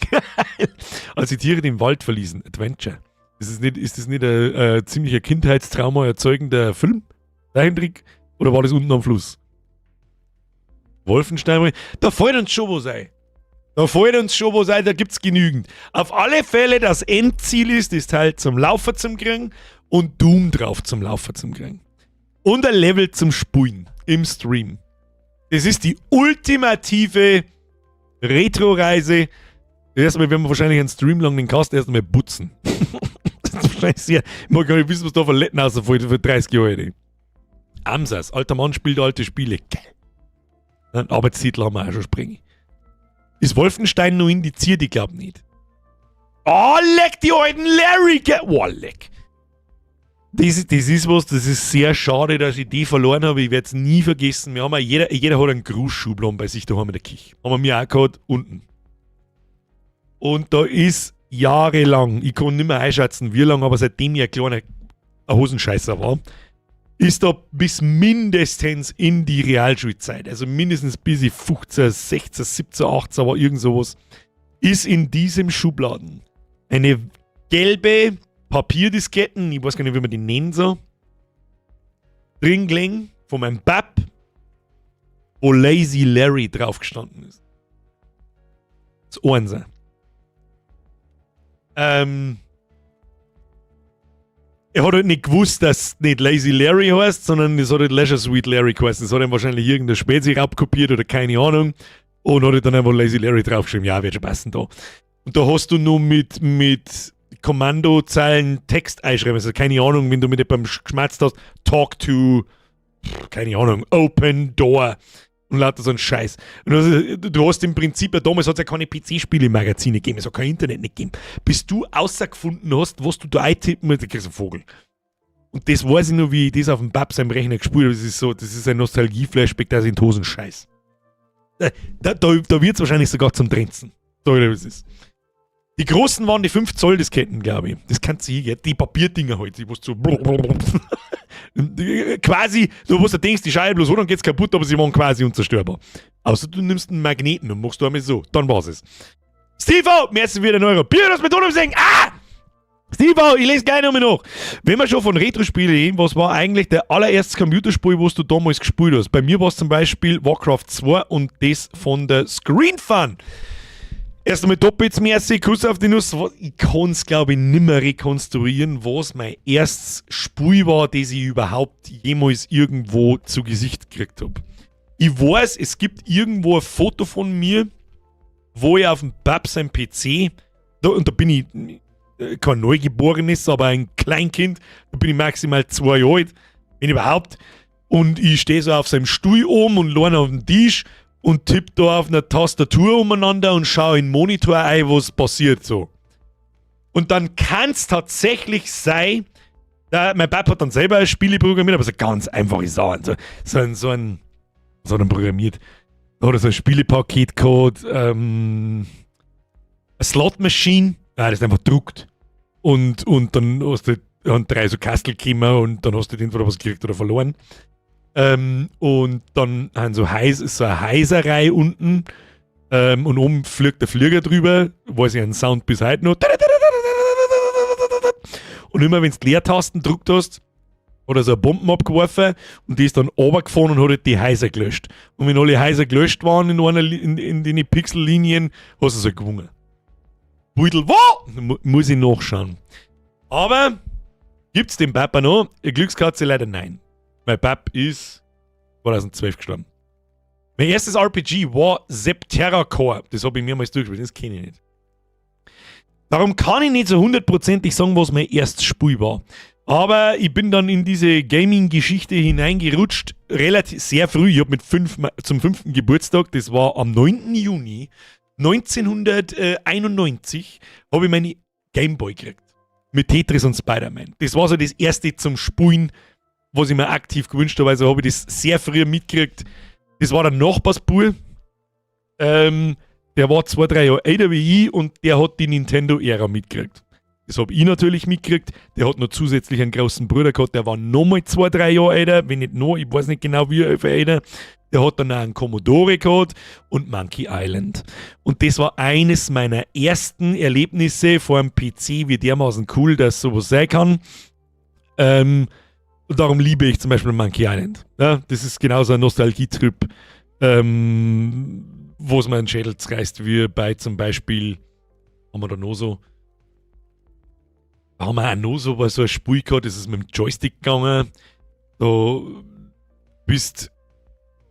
Geil. Als die Tiere den Wald verließen. Adventure. Ist das nicht ein ziemlicher Kindheitstrauma erzeugender Film? Der Hendrik? Oder war das unten am Fluss? Wolfenstein? Da fällt uns schon was ein. Da fällt uns schon was ein, da gibt es genügend. Auf alle Fälle, das Endziel ist, das Teil zum Laufen zum kriegen und Doom drauf zum Laufen zum kriegen. Und ein Level zum Spulen im Stream. Das ist die ultimative Retro-Reise. Erstmal werden wir wahrscheinlich einen Stream lang den Kasten erstmal putzen. Das ist wahrscheinlich sehr. Ich mag gar nicht wissen, was da für Letten rausfällt für 30 Jahre. Amsas, alter Mann spielt alte Spiele. Geil. Einen Arbeitstitel haben wir auch schon springen. Ist Wolfenstein noch indiziert? Ich glaube nicht. Oh, leck die alten Larry! Oh, leck. Das ist was, das ist sehr schade, dass ich die verloren habe. Ich werde es nie vergessen. Wir haben auch, jeder hat einen Grußschubladen bei sich daheim in der Küche. Haben wir mir auch gehabt, unten. Und da ist jahrelang, ich kann nicht mehr einschätzen, wie lange, aber seitdem ich ein kleiner Hosenscheißer war, ist da bis mindestens in die Realschulzeit, also mindestens bis ich 15, 16, 17, 18 war, irgend sowas, ist in diesem Schubladen eine gelbe Papierdisketten, ich weiß gar nicht, wie man die nennen soll, drin gelegen von meinem Bab, wo Lazy Larry drauf gestanden ist. Das Einser. Er hat halt nicht gewusst, dass es nicht Lazy Larry heißt, sondern es hat halt Leisure Suit Larry geheißen. Das hat ihm wahrscheinlich irgendein Spezi abkopiert oder keine Ahnung. Und hat halt dann einfach Lazy Larry draufgeschrieben. Ja, wird schon passen da. Und da hast du nur mit Kommandozeilen Text einschreiben. Also keine Ahnung, wenn du mit jemandem geschmatzt hast, talk to, keine Ahnung, open door und lauter so ein Scheiß. Und also, du hast im Prinzip, ja, damals hat es ja keine PC-Spiele-Magazine gegeben, es hat kein Internet nicht gegeben. Bis du außergefunden hast, was du da eintippen musst, kriegst du einen Vogel. Und das weiß ich noch, wie ich das auf dem Bab seinem Rechner gespielt habe. Das ist so, das ist ein Nostalgie-Flashback, der ist in die Hosen scheiß. Da wird es wahrscheinlich sogar zum Trenzen. So wie es ist. Die großen waren die 5 Zoll Disketten, glaube ich. Das kannst du hier, die Papierdinger halt, die wo so quasi, du wo du denkst, die Scheibe bloß so, dann geht's kaputt, aber sie waren quasi unzerstörbar. Außer du nimmst einen Magneten und machst du einmal so, dann war's es. Steve-O, merci wieder Euro. Bier, das mit sagen. Ah! Steve-O, ich lese gleich nochmal nach. Wenn wir schon von Retro-Spielen reden, was war eigentlich der allererste Computerspiel, was du damals gespielt hast? Bei mir war es zum Beispiel Warcraft 2 und das von der Screen Fun. Erst einmal doppelt merci, Kuss auf die Nuss. Ich kann es, glaube ich, nimmer rekonstruieren, was mein erstes Spiel war, das ich überhaupt jemals irgendwo zu Gesicht gekriegt habe. Ich weiß, es gibt irgendwo ein Foto von mir, wo ich auf dem Bab sein PC, da, und da bin ich kein Neugeborenes, aber ein Kleinkind, da bin ich maximal 2 Jahre alt, wenn überhaupt. Und ich stehe so auf seinem Stuhl oben und lehne auf dem Tisch und tipp da auf einer Tastatur umeinander und schaue in den Monitor ein, was passiert so. Und dann kann es tatsächlich sein, da, mein Papa hat dann selber ein Spiele programmiert, aber so ganz einfache Sachen. So ein, was hat er programmiert? Da hat er so ein Spielepaket gehabt, eine Slot Machine, ja, das ist einfach druckt. Und dann hast du haben drei so Kastel gekommen und dann hast du entweder was gekriegt oder verloren. Und dann haben so heiß, ist so eine Häuserreihe unten und oben fliegt der Flieger drüber, weiß ich einen Sound bis heute noch. Und immer wenn du Leertasten druckt hast, hat er so eine Bomben abgeworfen und die ist dann runtergefahren und hat halt die Häuser gelöscht. Und wenn alle Häuser gelöscht waren in den Pixellinien, hast du so gewonnen. Beutel, wo? Muss ich nachschauen. Aber gibt's den Papa noch? Glückskatze leider nein. Mein Pap ist 2012 gestorben. Mein erstes RPG war Septerra Core. Das habe ich mehrmals durchgespielt, das kenne ich nicht. Darum kann ich nicht so hundertprozentig sagen, was mein erstes Spiel war. Aber ich bin dann in diese Gaming-Geschichte hineingerutscht, relativ sehr früh. Ich habe mit 5 zum fünften Geburtstag, das war am 9. Juni 1991, habe ich meine Gameboy gekriegt. Mit Tetris und Spider-Man. Das war so das erste zum Spielen, was ich mir aktiv gewünscht habe. Also habe ich das sehr früh mitgekriegt. Das war der Nachbarsbub. Der war 2, 3 Jahre älter wie ich und der hat die Nintendo-Ära mitgekriegt. Das habe ich natürlich mitgekriegt. Der hat noch zusätzlich einen großen Bruder gehabt, der war nochmal 2, 3 Jahre älter, wenn nicht noch, ich weiß nicht genau, wie älter. Der hat dann auch einen Commodore gehabt und Monkey Island. Und das war eines meiner ersten Erlebnisse vor einem PC, wie dermaßen cool, dass sowas sein kann. Und darum liebe ich zum Beispiel Monkey Island. Ja, das ist genauso ein Nostalgietrip, wo es mir einen Schädel zerreißt, wie bei zum Beispiel, haben wir da noch so, haben wir auch noch so, so ein Spiel gehabt, das ist mit dem Joystick gegangen. Da bist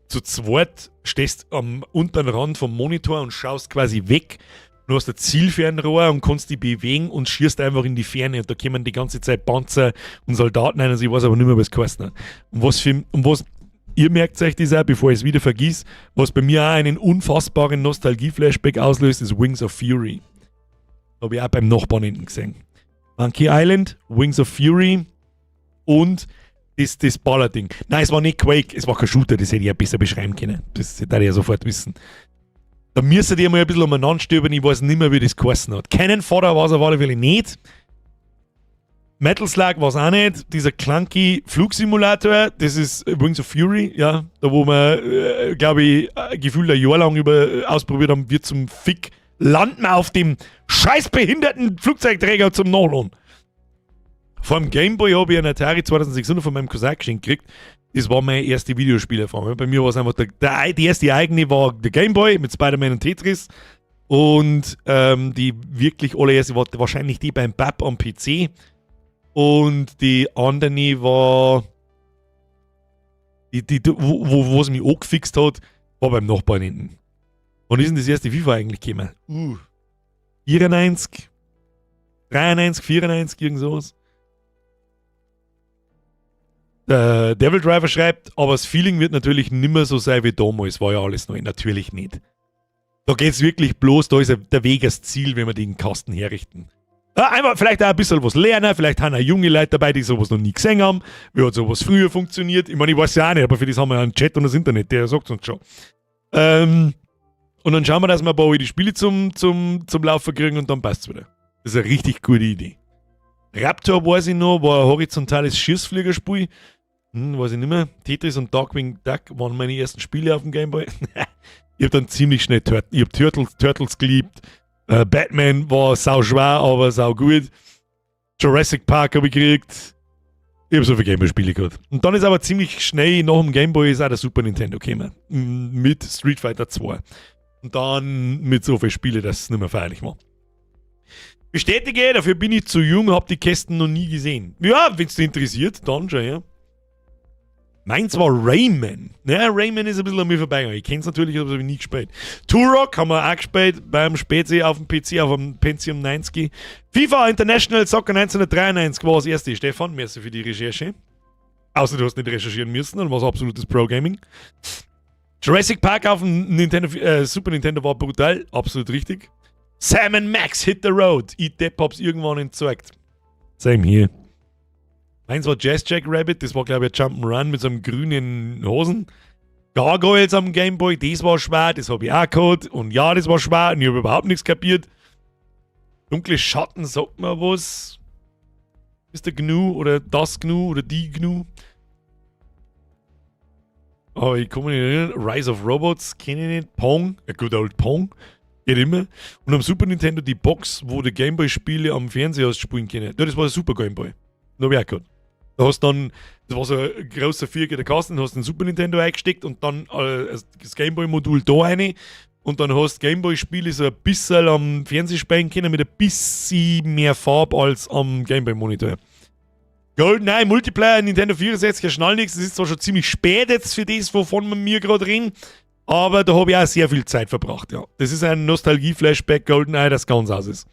zu zweit, stehst am unteren Rand vom Monitor und schaust quasi weg. Du hast ein Zielfernrohr und kannst dich bewegen und schießt einfach in die Ferne. Und da kommen die ganze Zeit Panzer und Soldaten rein. Also ich weiß aber nicht mehr, was geheißen hat. Und was, ihr merkt euch das auch, bevor ich es wieder vergiss, was bei mir auch einen unfassbaren Nostalgie-Flashback auslöst, ist Wings of Fury. Habe ich auch beim Nachbarn hinten gesehen. Monkey Island, Wings of Fury und das Baller-Ding. Nein, es war nicht Quake, es war kein Shooter, das hätte ich ja besser beschreiben können. Das hätte ich ja sofort wissen. Da müsstet ihr mal ein bisschen umeinander stöbern, ich weiß nicht mehr, wie das geheißen hat. Cannon Fodder war es auf alle Fälle nicht. Metal Slug war es auch nicht. Dieser clunky Flugsimulator, das ist Wings of Fury, ja, da wo wir, glaube ich, gefühlt ein Jahr lang über ausprobiert haben, wie zum Fick landen wir auf dem scheiß behinderten Flugzeugträger zum Nachladen. Vor dem Gameboy habe ich einen Atari 2600 von meinem Cousin geschenkt gekriegt. Das war meine erste Videospielerfahrung. Bei mir war es einfach, die erste eigene war der Gameboy mit Spider-Man und Tetris. Und die wirklich allererste war wahrscheinlich die beim Bab am PC. Und die andere war, die wo es mich angefixt hat, war beim Nachbarn hinten. Wann ist denn das erste FIFA eigentlich gekommen? 94, 93, 94, irgend sowas. Der Devil Driver schreibt, aber das Feeling wird natürlich nimmer so sein wie damals, war ja alles neu. Natürlich nicht. Da geht's wirklich bloß, da ist der Weg das Ziel, wenn wir den Kasten herrichten. Ja, einfach vielleicht auch ein bisschen was lernen, vielleicht haben auch junge Leute dabei, die sowas noch nie gesehen haben, wie hat sowas früher funktioniert. Ich meine, ich weiß ja auch nicht, aber für das haben wir ja einen Chat und das Internet, der sagt uns schon. Und dann schauen wir, dass wir ein paar alte Spiele zum Laufen kriegen und dann passt's wieder. Das ist eine richtig gute Idee. Raptor weiß ich noch, war ein horizontales Schießfliegerspiel. Weiß ich nicht mehr. Tetris und Darkwing Duck waren meine ersten Spiele auf dem Gameboy. Ich hab dann ziemlich schnell ich hab Turtles geliebt. Batman war sau schwer, aber sau gut. Jurassic Park hab ich gekriegt. Ich hab so viele Gameboy-Spiele gehabt. Und dann ist aber ziemlich schnell nach dem Gameboy ist auch der Super Nintendo gekommen. Mit Street Fighter 2. Und dann mit so vielen Spielen, dass es nicht mehr feierlich war. Bestätige, dafür bin ich zu jung, hab die Kästen noch nie gesehen. Ja, wenn's dich interessiert, dann schon, ja. Meins war Rayman. Ja, Rayman ist ein bisschen an mir vorbeigegangen. Ich kenn's natürlich, aber das hab ich nie gespielt. Turok haben wir auch gespielt beim Spezi auf dem PC, auf dem Pentium 90. FIFA International Soccer 1993 war das erste. Stefan, merci für die Recherche. Außer du hast nicht recherchieren müssen, dann war's absolutes Pro-Gaming. Jurassic Park auf dem Super Nintendo war brutal, absolut richtig. Sam and Max Hit the Road. Ich Depp hab's irgendwann entsorgt. Same here. Meins war Jazz Jack Rabbit, das war glaube ich ein Jump'n'Run mit so einem grünen Hosen. Gargoyles am Gameboy, das war schwer, das hab ich auch gehabt. Und ja, das war schwer und ich hab überhaupt nichts kapiert. Dunkle Schatten, sagt mir was. Ist der Gnu oder das Gnu oder die Gnu? Aber ich kann mich nicht erinnern. Rise of Robots kenne ich nicht. Pong, a good old Pong. Geht immer. Und am Super Nintendo die Box, wo die Gameboy-Spiele am Fernseher hast spielen können. Ja, das war der Super Gameboy. Den hab ich auch gehabt. Da hast dann, das war so ein großer viereckiger Kasten, hast den Super Nintendo eingesteckt und dann das Gameboy-Modul da rein. Und dann hast du Gameboy-Spiele so ein bisschen am Fernseher spielen können mit ein bisschen mehr Farbe als am Gameboy-Monitor. GoldenEye Multiplayer Nintendo 64, ja schnell nichts. Das ist zwar schon ziemlich spät jetzt für das, wovon wir mir gerade reden, aber da habe ich auch sehr viel Zeit verbracht, ja. Das ist ein Nostalgie-Flashback GoldenEye, das ganz aus ist.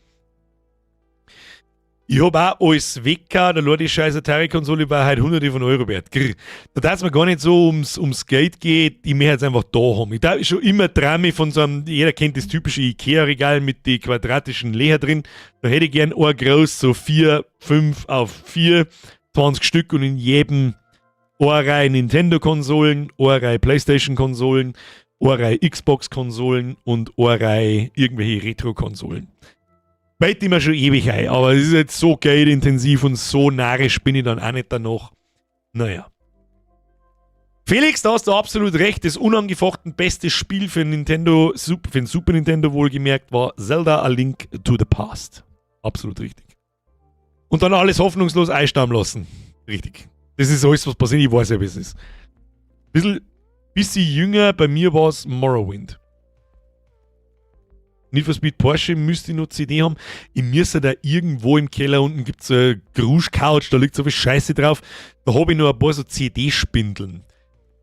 Ich hab auch alles weggehauen, da lade die scheiß Atari-Konsole war halt hunderte von Euro wert. Grr. Da darf's mir gar nicht so ums Geld gehen, ich möchte jetzt einfach da haben. Ich darf schon immer träume von so einem, jeder kennt das typische Ikea-Regal mit den quadratischen Löchern drin. Da hätte ich gern ein groß, so 4, 5 auf 4, 20 Stück und in jedem eine Reihe Nintendo-Konsolen, eine Reihe Playstation-Konsolen, eine Reihe Xbox-Konsolen und eine Reihe irgendwelche Retro-Konsolen. Weit immer schon ewig ein, aber es ist jetzt so geldintensiv und so narrisch bin ich dann auch nicht danach. Naja. Felix, da hast du absolut recht. Das unangefochten beste Spiel für Nintendo, für den Super Nintendo wohlgemerkt, war Zelda A Link to the Past. Absolut richtig. Und dann alles hoffnungslos einstauben lassen. Richtig. Das ist alles, was passiert. Ich weiß ja, wie es ist. Bisschen jünger, bei mir war es Morrowind. Need for Speed Porsche müsste ich noch CD haben. Ich müsste da irgendwo im Keller unten gibt's so eine Grusch-Couch, da liegt so viel Scheiße drauf. Da hab ich noch ein paar so C D-Spindeln.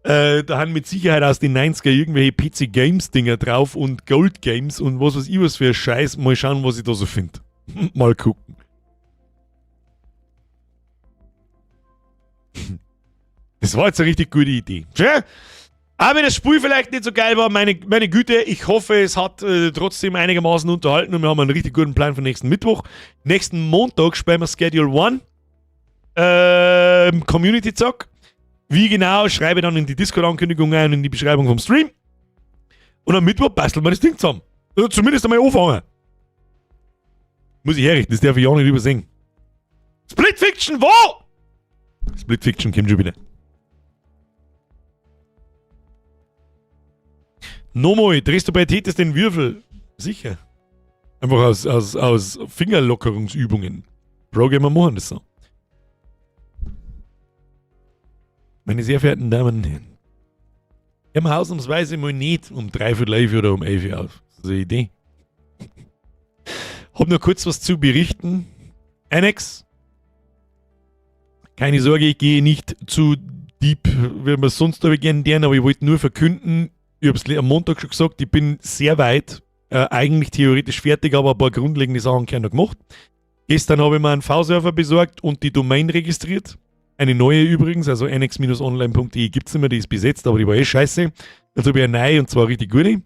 Da haben mit Sicherheit aus den 90er irgendwelche PC Games Dinger drauf und Gold Games und was weiß ich was für ein Scheiß. Mal schauen, was ich da so find. Mal gucken. Das war jetzt eine richtig gute Idee. Schön. Aber wenn das Spiel vielleicht nicht so geil war, meine Güte, ich hoffe, es hat trotzdem einigermaßen unterhalten und wir haben einen richtig guten Plan für nächsten Mittwoch. Nächsten Montag spielen wir Schedule 1. Community Zock. Wie genau, schreibe ich dann in die Discord-Ankündigung ein und in die Beschreibung vom Stream. Und am Mittwoch basteln wir das Ding zusammen. Also zumindest einmal anfangen. Muss ich herrichten, das darf ich auch nicht übersehen. Split Fiction, wo? Split Fiction kommt schon wieder. Nochmal, drehst du bei Tetris den Würfel? Sicher. Einfach aus Fingerlockerungsübungen. Pro-Gamer machen das so. Meine sehr verehrten Damen und Herren, wir haben ausnahmsweise mal nicht um 10:45 oder um 11 auf. Das ist eine Idee. Hab nur kurz was zu berichten. Annex. Keine Sorge, ich gehe nicht zu deep, wie wir sonst aber gerne deren, aber ich wollte nur verkünden, ich habe es am Montag schon gesagt, ich bin sehr weit, eigentlich theoretisch fertig, aber ein paar grundlegende Sachen keine noch gemacht. Gestern habe ich mir einen V-Server besorgt und die Domain registriert. Eine neue übrigens, also annex-online.de gibt es nicht mehr, die ist besetzt, aber die war eh scheiße. Jetzt habe ich eine neue und zwar richtig gute.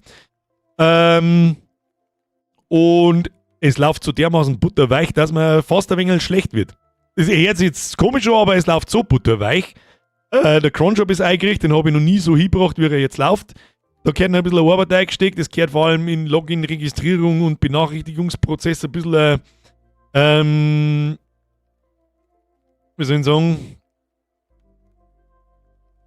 Und es läuft so dermaßen butterweich, dass man fast ein wenig schlecht wird. Das hört sich jetzt komisch an, aber es läuft so butterweich. Der Cronjob ist eingerichtet, den habe ich noch nie so hingebracht, wie er jetzt läuft. Da gehört noch ein bisschen Arbeit eingesteckt. Das gehört vor allem in Login, Registrierung und Benachrichtigungsprozess ein bisschen, wie soll ich sagen,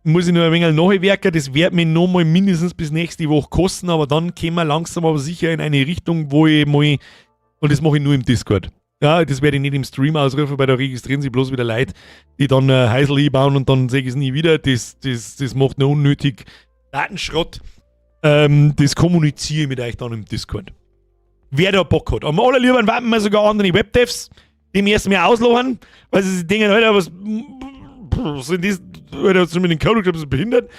muss ich noch ein wenig nachwerken. Das wird mir nochmal mindestens bis nächste Woche kosten, aber dann kommen wir langsam aber sicher in eine Richtung, wo ich mal, und das mache ich nur im Discord. Ja, das werde ich nicht im Stream ausrufen, weil da registrieren sich bloß wieder Leute, die dann Häusl einbauen und dann sehe ich es nie wieder. Das macht nur unnötig Datenschrott. Das kommuniziere ich mit euch dann im Discord. Wer da Bock hat. Am allerliebsten warten wir sogar andere Webdevs, die mir erst mehr auslachen, weil sie sich denken, Alter, was sind das? Alter, hast du mit den Code gesagt, bist behindert?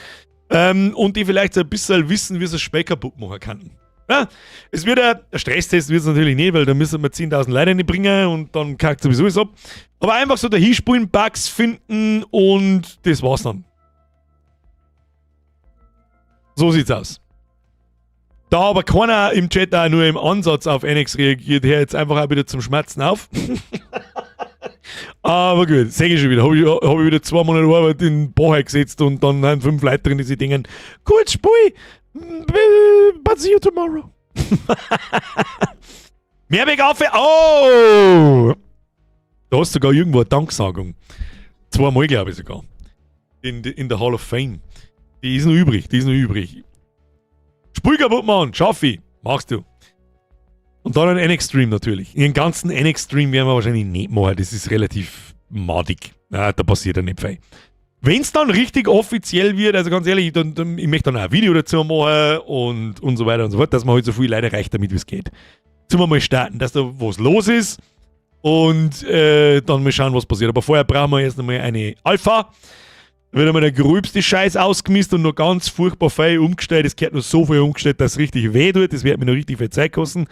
Und die vielleicht so ein bisschen wissen, wie sie das Spiel kaputt machen kann. Ja, es wird ein Stresstest wird es natürlich nicht, weil da müssen wir 10.000 Leute bringen und dann kackt sowieso alles ab. Aber einfach so dahinspielen, Bugs finden und das war's dann. So sieht's aus. Da aber keiner im Chat auch nur im Ansatz auf NX reagiert, hör jetzt einfach auch wieder zum Schmerzen auf. Aber gut, sag ich schon wieder. Habe ich wieder 2 Monate Arbeit in Bohai gesetzt und dann haben fünf Leute drin, die sich denken, gut, Spiel, but see you tomorrow. Mehrweg auf. Oh! Da hast du sogar irgendwo eine Danksagung. Zweimal, glaube ich sogar. In der Hall of Fame. Die ist noch übrig, die ist noch übrig. Spiel kaputt machen, schaff ich. Machst du. Und dann ein NX-Stream natürlich. Den ganzen NX-Stream werden wir wahrscheinlich nicht machen. Das ist relativ madig. Ja, da passiert ja nicht viel. Wenn es dann richtig offiziell wird, also ganz ehrlich, dann, ich möchte dann auch ein Video dazu machen und so weiter und so fort, dass man halt so viel Leute erreicht, damit wie es geht. Sollen wir mal starten, dass da was los ist und dann mal schauen, was passiert. Aber vorher brauchen wir erst einmal eine Alpha. Da wird einmal der gröbste Scheiß ausgemisst und noch ganz furchtbar viel umgestellt. Es gehört noch so viel umgestellt, dass es richtig weh tut. Das wird mir noch richtig viel Zeit kosten.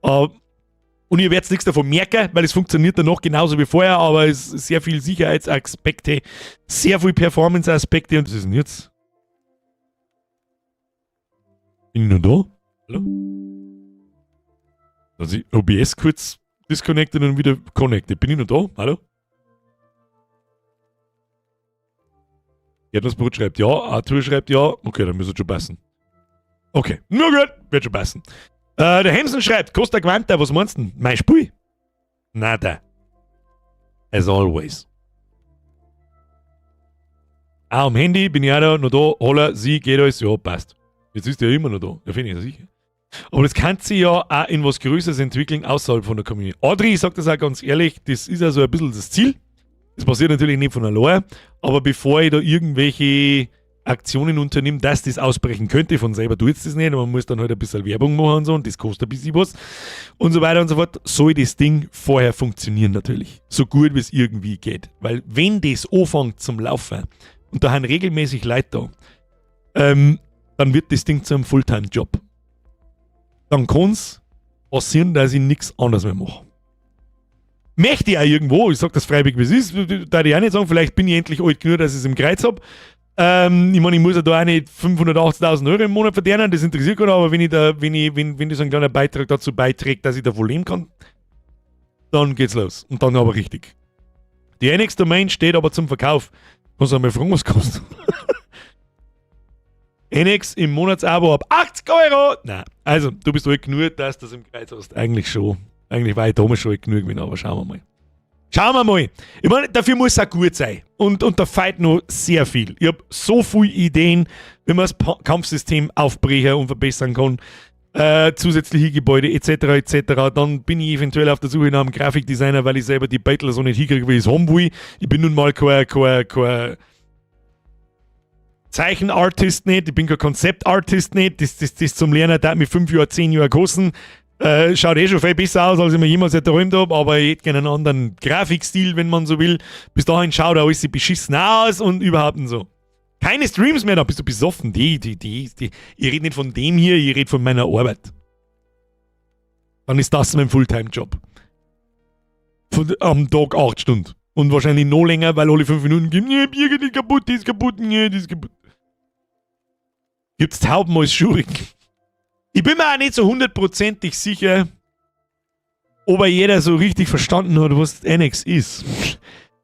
Und ihr werdet nichts davon merken, weil es funktioniert dann noch genauso wie vorher, aber es ist sehr viel Sicherheitsaspekte, sehr viel Performance-Aspekte. Und was ist denn jetzt? Bin ich noch da? Hallo? Also OBS kurz disconnected und wieder connected. Bin ich noch da? Hallo? Erdnussbrot schreibt ja, Arthur schreibt ja. Okay, dann müsste es schon passen. Okay, nur gut, wird schon passen. Der Hemsen schreibt, Costa Quanta, was meinst du denn? Mein Spiel? Nada. As always. Auch am Handy bin ich auch da, noch da. Holla, sie, geht alles, ja, passt. Jetzt ist der ja immer noch da, da finde ich ja sicher. Aber das kann sich ja auch in was Größeres entwickeln außerhalb von der Community. Adri, ich sag das auch ganz ehrlich, das ist also ein bisschen das Ziel. Das passiert natürlich nicht von allein, aber bevor ich da irgendwelche Aktionen unternehme, dass das ausbrechen könnte, von selber tut es das nicht, man muss dann halt ein bisschen Werbung machen und so und das kostet ein bisschen was und so weiter und so fort, soll das Ding vorher funktionieren natürlich. So gut wie es irgendwie geht. Weil wenn das anfängt zum Laufen und da haben regelmäßig Leute da, dann wird das Ding zu einem Fulltime-Job. Dann kann es passieren, dass ich nichts anderes mehr mache. Möchte ich auch irgendwo, ich sag das freiwillig, wie es ist, da ich auch nicht sagen, vielleicht bin ich endlich alt genug, dass ich es im Kreuz habe. Ich meine, ich muss ja da auch nicht 580.000 Euro im Monat verdienen, das interessiert keinen, aber wenn ich da, wenn ich, wenn, wenn das ein kleiner Beitrag dazu beiträgt, dass ich davon leben kann, dann geht's los. Und dann aber richtig. Die NX Domain steht aber zum Verkauf. Kannst du einmal fragen, was kostet? NX im Monatsabo ab 80 Euro! Nein, also, du bist alt genug, dass du das im Kreuz hast. Eigentlich schon. Eigentlich war ich damals schon alt genug gewesen, aber schauen wir mal. Schauen wir mal. Ich meine, dafür muss es auch gut sein. Und da fehlt noch sehr viel. Ich habe so viele Ideen, wie man das Kampfsystem aufbrechen und verbessern kann. Zusätzliche Gebäude etc. etc. Dann bin ich eventuell auf der Suche nach einem Grafikdesigner, weil ich selber die Battle so nicht hinkriege, wie ich es haben will. Ich bin nun mal kein Zeichenartist nicht, ich bin kein Konzeptartist nicht. Das zum Lernen dauert mir 5 Jahre, 10 Jahre kosten. Schaut eh schon viel besser aus, als ich mir jemals erträumt habe, aber ich hätte gerne einen anderen Grafikstil, wenn man so will. Bis dahin schaut auch alles beschissen aus und überhaupt und so. Keine Streams mehr, da bist du besoffen. Die. Ich rede nicht von dem hier, ich rede von meiner Arbeit. Dann ist das mein Fulltime-Job. Am Tag 8 Stunden. Und wahrscheinlich noch länger, weil alle 5 Minuten geben, nee, Birgit ist kaputt, die ist kaputt, nee, die ist kaputt. Gibt's Tauben als Schuriken? Ich bin mir auch nicht so hundertprozentig sicher, ob er jeder so richtig verstanden hat, was Annex ist.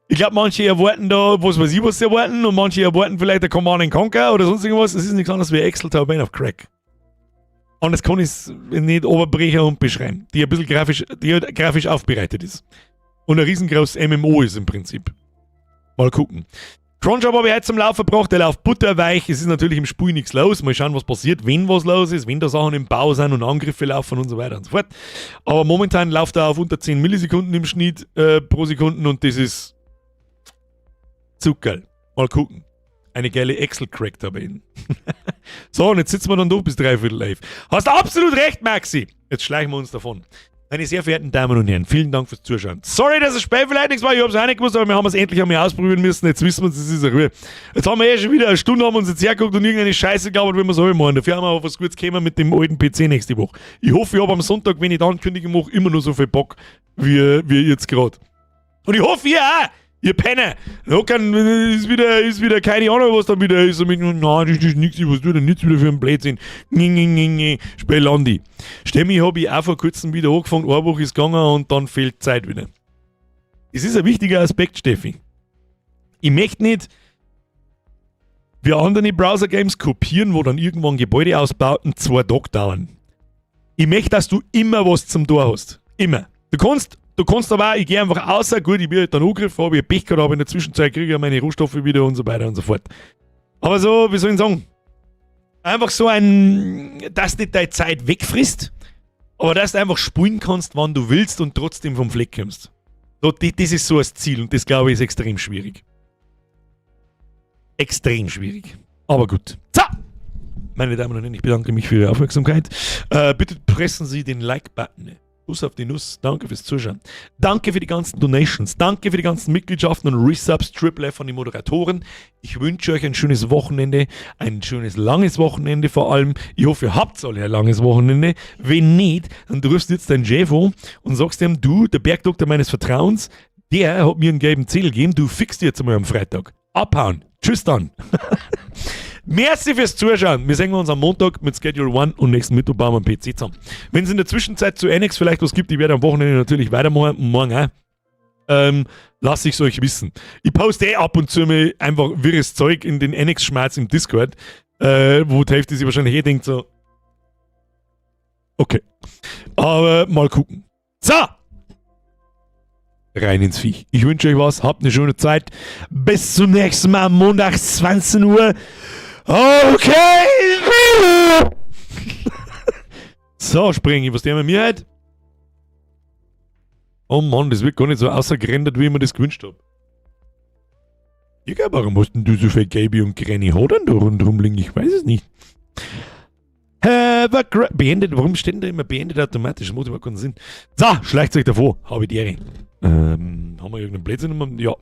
Ich glaube, manche erwarten da, was weiß ich, was sie erwarten, und manche erwarten vielleicht der Command Conquer oder sonst irgendwas. Es ist nichts anderes wie Excel-Tabellen auf Crack. Anders kann ich es nicht oberbrechen und beschreiben. Die halt grafisch aufbereitet ist. Und ein riesengroßes MMO ist im Prinzip. Mal gucken. Cronjob habe ich heute zum Laufen gebracht, der läuft butterweich. Es ist natürlich im Spiel nichts los. Mal schauen, was passiert, wenn was los ist, wenn da Sachen im Bau sind und Angriffe laufen und so weiter und so fort. Aber momentan läuft er auf unter 10 Millisekunden im Schnitt pro Sekunden und das ist Zuckerl. Mal gucken. Eine geile Excel-Crack-Tabelle. So, und jetzt sitzen wir dann durch bis 10:45. Hast absolut recht, Maxi. Jetzt schleichen wir uns davon. Meine sehr verehrten Damen und Herren, vielen Dank fürs Zuschauen. Sorry, dass es spät vielleicht nichts war, ich hab's auch nicht gewusst, aber wir haben es endlich einmal ausprobieren müssen. Jetzt wissen wir es, es ist eine Ruhe. Jetzt haben wir eh schon wieder eine Stunde, haben wir uns jetzt hergeguckt und irgendeine Scheiße gelabert, wie wir es alle machen. Dafür haben wir aber was Gutes gekommen mit dem alten PC nächste Woche. Ich hoffe, ich habe am Sonntag, wenn ich die Ankündigung mache, immer noch so viel Bock wie jetzt gerade. Und ich hoffe, ihr auch! Ihr Penner! Lockern ist wieder keine Ahnung, was da wieder ist. Und mit, nein, das ist nichts, was tut denn nichts wieder für ein Blödsinn. Nee, nee, nee, nee. Spiel Andi. Stemmi habe ich auch vor kurzem wieder angefangen, eine Woche ist gegangen und dann fehlt Zeit wieder. Das ist ein wichtiger Aspekt, Steffi. Ich möchte nicht wie andere Browser-Games kopieren, wo dann irgendwann Gebäudeausbauten 2 Tage dauern. Ich möchte, dass du immer was zum Tor hast. Immer. Du kannst aber auch, ich gehe einfach außer, gut, ich werde dann angegriffen, habe ich Pech gehabt, aber in der Zwischenzeit kriege ich meine Rohstoffe wieder und so weiter und so fort. Aber so, wie soll ich sagen? Einfach so ein, dass nicht deine Zeit wegfrisst, aber dass du einfach spielen kannst, wann du willst, und trotzdem vom Fleck kommst. So, das ist so das Ziel und das, glaube ich, ist extrem schwierig. Extrem schwierig. Aber gut. So! Meine Damen und Herren, ich bedanke mich für Ihre Aufmerksamkeit. Bitte pressen Sie den Like-Button. Kuss auf die Nuss. Danke fürs Zuschauen. Danke für die ganzen Donations. Danke für die ganzen Mitgliedschaften und Resubs, Triple F von den Moderatoren. Ich wünsche euch ein schönes Wochenende, ein schönes langes Wochenende vor allem. Ich hoffe, ihr habt alle ein langes Wochenende. Wenn nicht, dann rufst du jetzt deinen Chef an und sagst ihm, du, der Bergdoktor meines Vertrauens, der hat mir einen gelben Zettel gegeben, du fickst dich jetzt einmal am Freitag. Abhauen. Tschüss dann. Merci fürs Zuschauen. Wir sehen uns am Montag mit Schedule One und nächsten Mittwoch bauen wir einen PC zusammen. Wenn es in der Zwischenzeit zu Annex vielleicht was gibt, ich werde am Wochenende natürlich weitermachen, morgen auch. Lasse ich es euch wissen. Ich poste eh ab und zu mal einfach wirres Zeug in den Annex-Schmerz im Discord, wo die Hälfte sich wahrscheinlich eh denkt so, okay. Aber mal gucken. So! Rein ins Viech. Ich wünsche euch was, habt eine schöne Zeit. Bis zum nächsten Mal, Montag, 20 Uhr. Okay! So, Springi, was der mit mir heute? Oh Mann, das wird gar nicht so außergerendert, wie ich mir das gewünscht habe. Digga, warum hast denn du so viel Gelbe und grüne Hodern da rundherum liegen? Ich weiß es nicht. Have a beendet, warum steht denn da immer beendet automatisch? Das macht überhaupt keinen Sinn. So, schleicht euch davor. Habe die Ehre. Haben wir irgendeinen Blödsinn? Ja.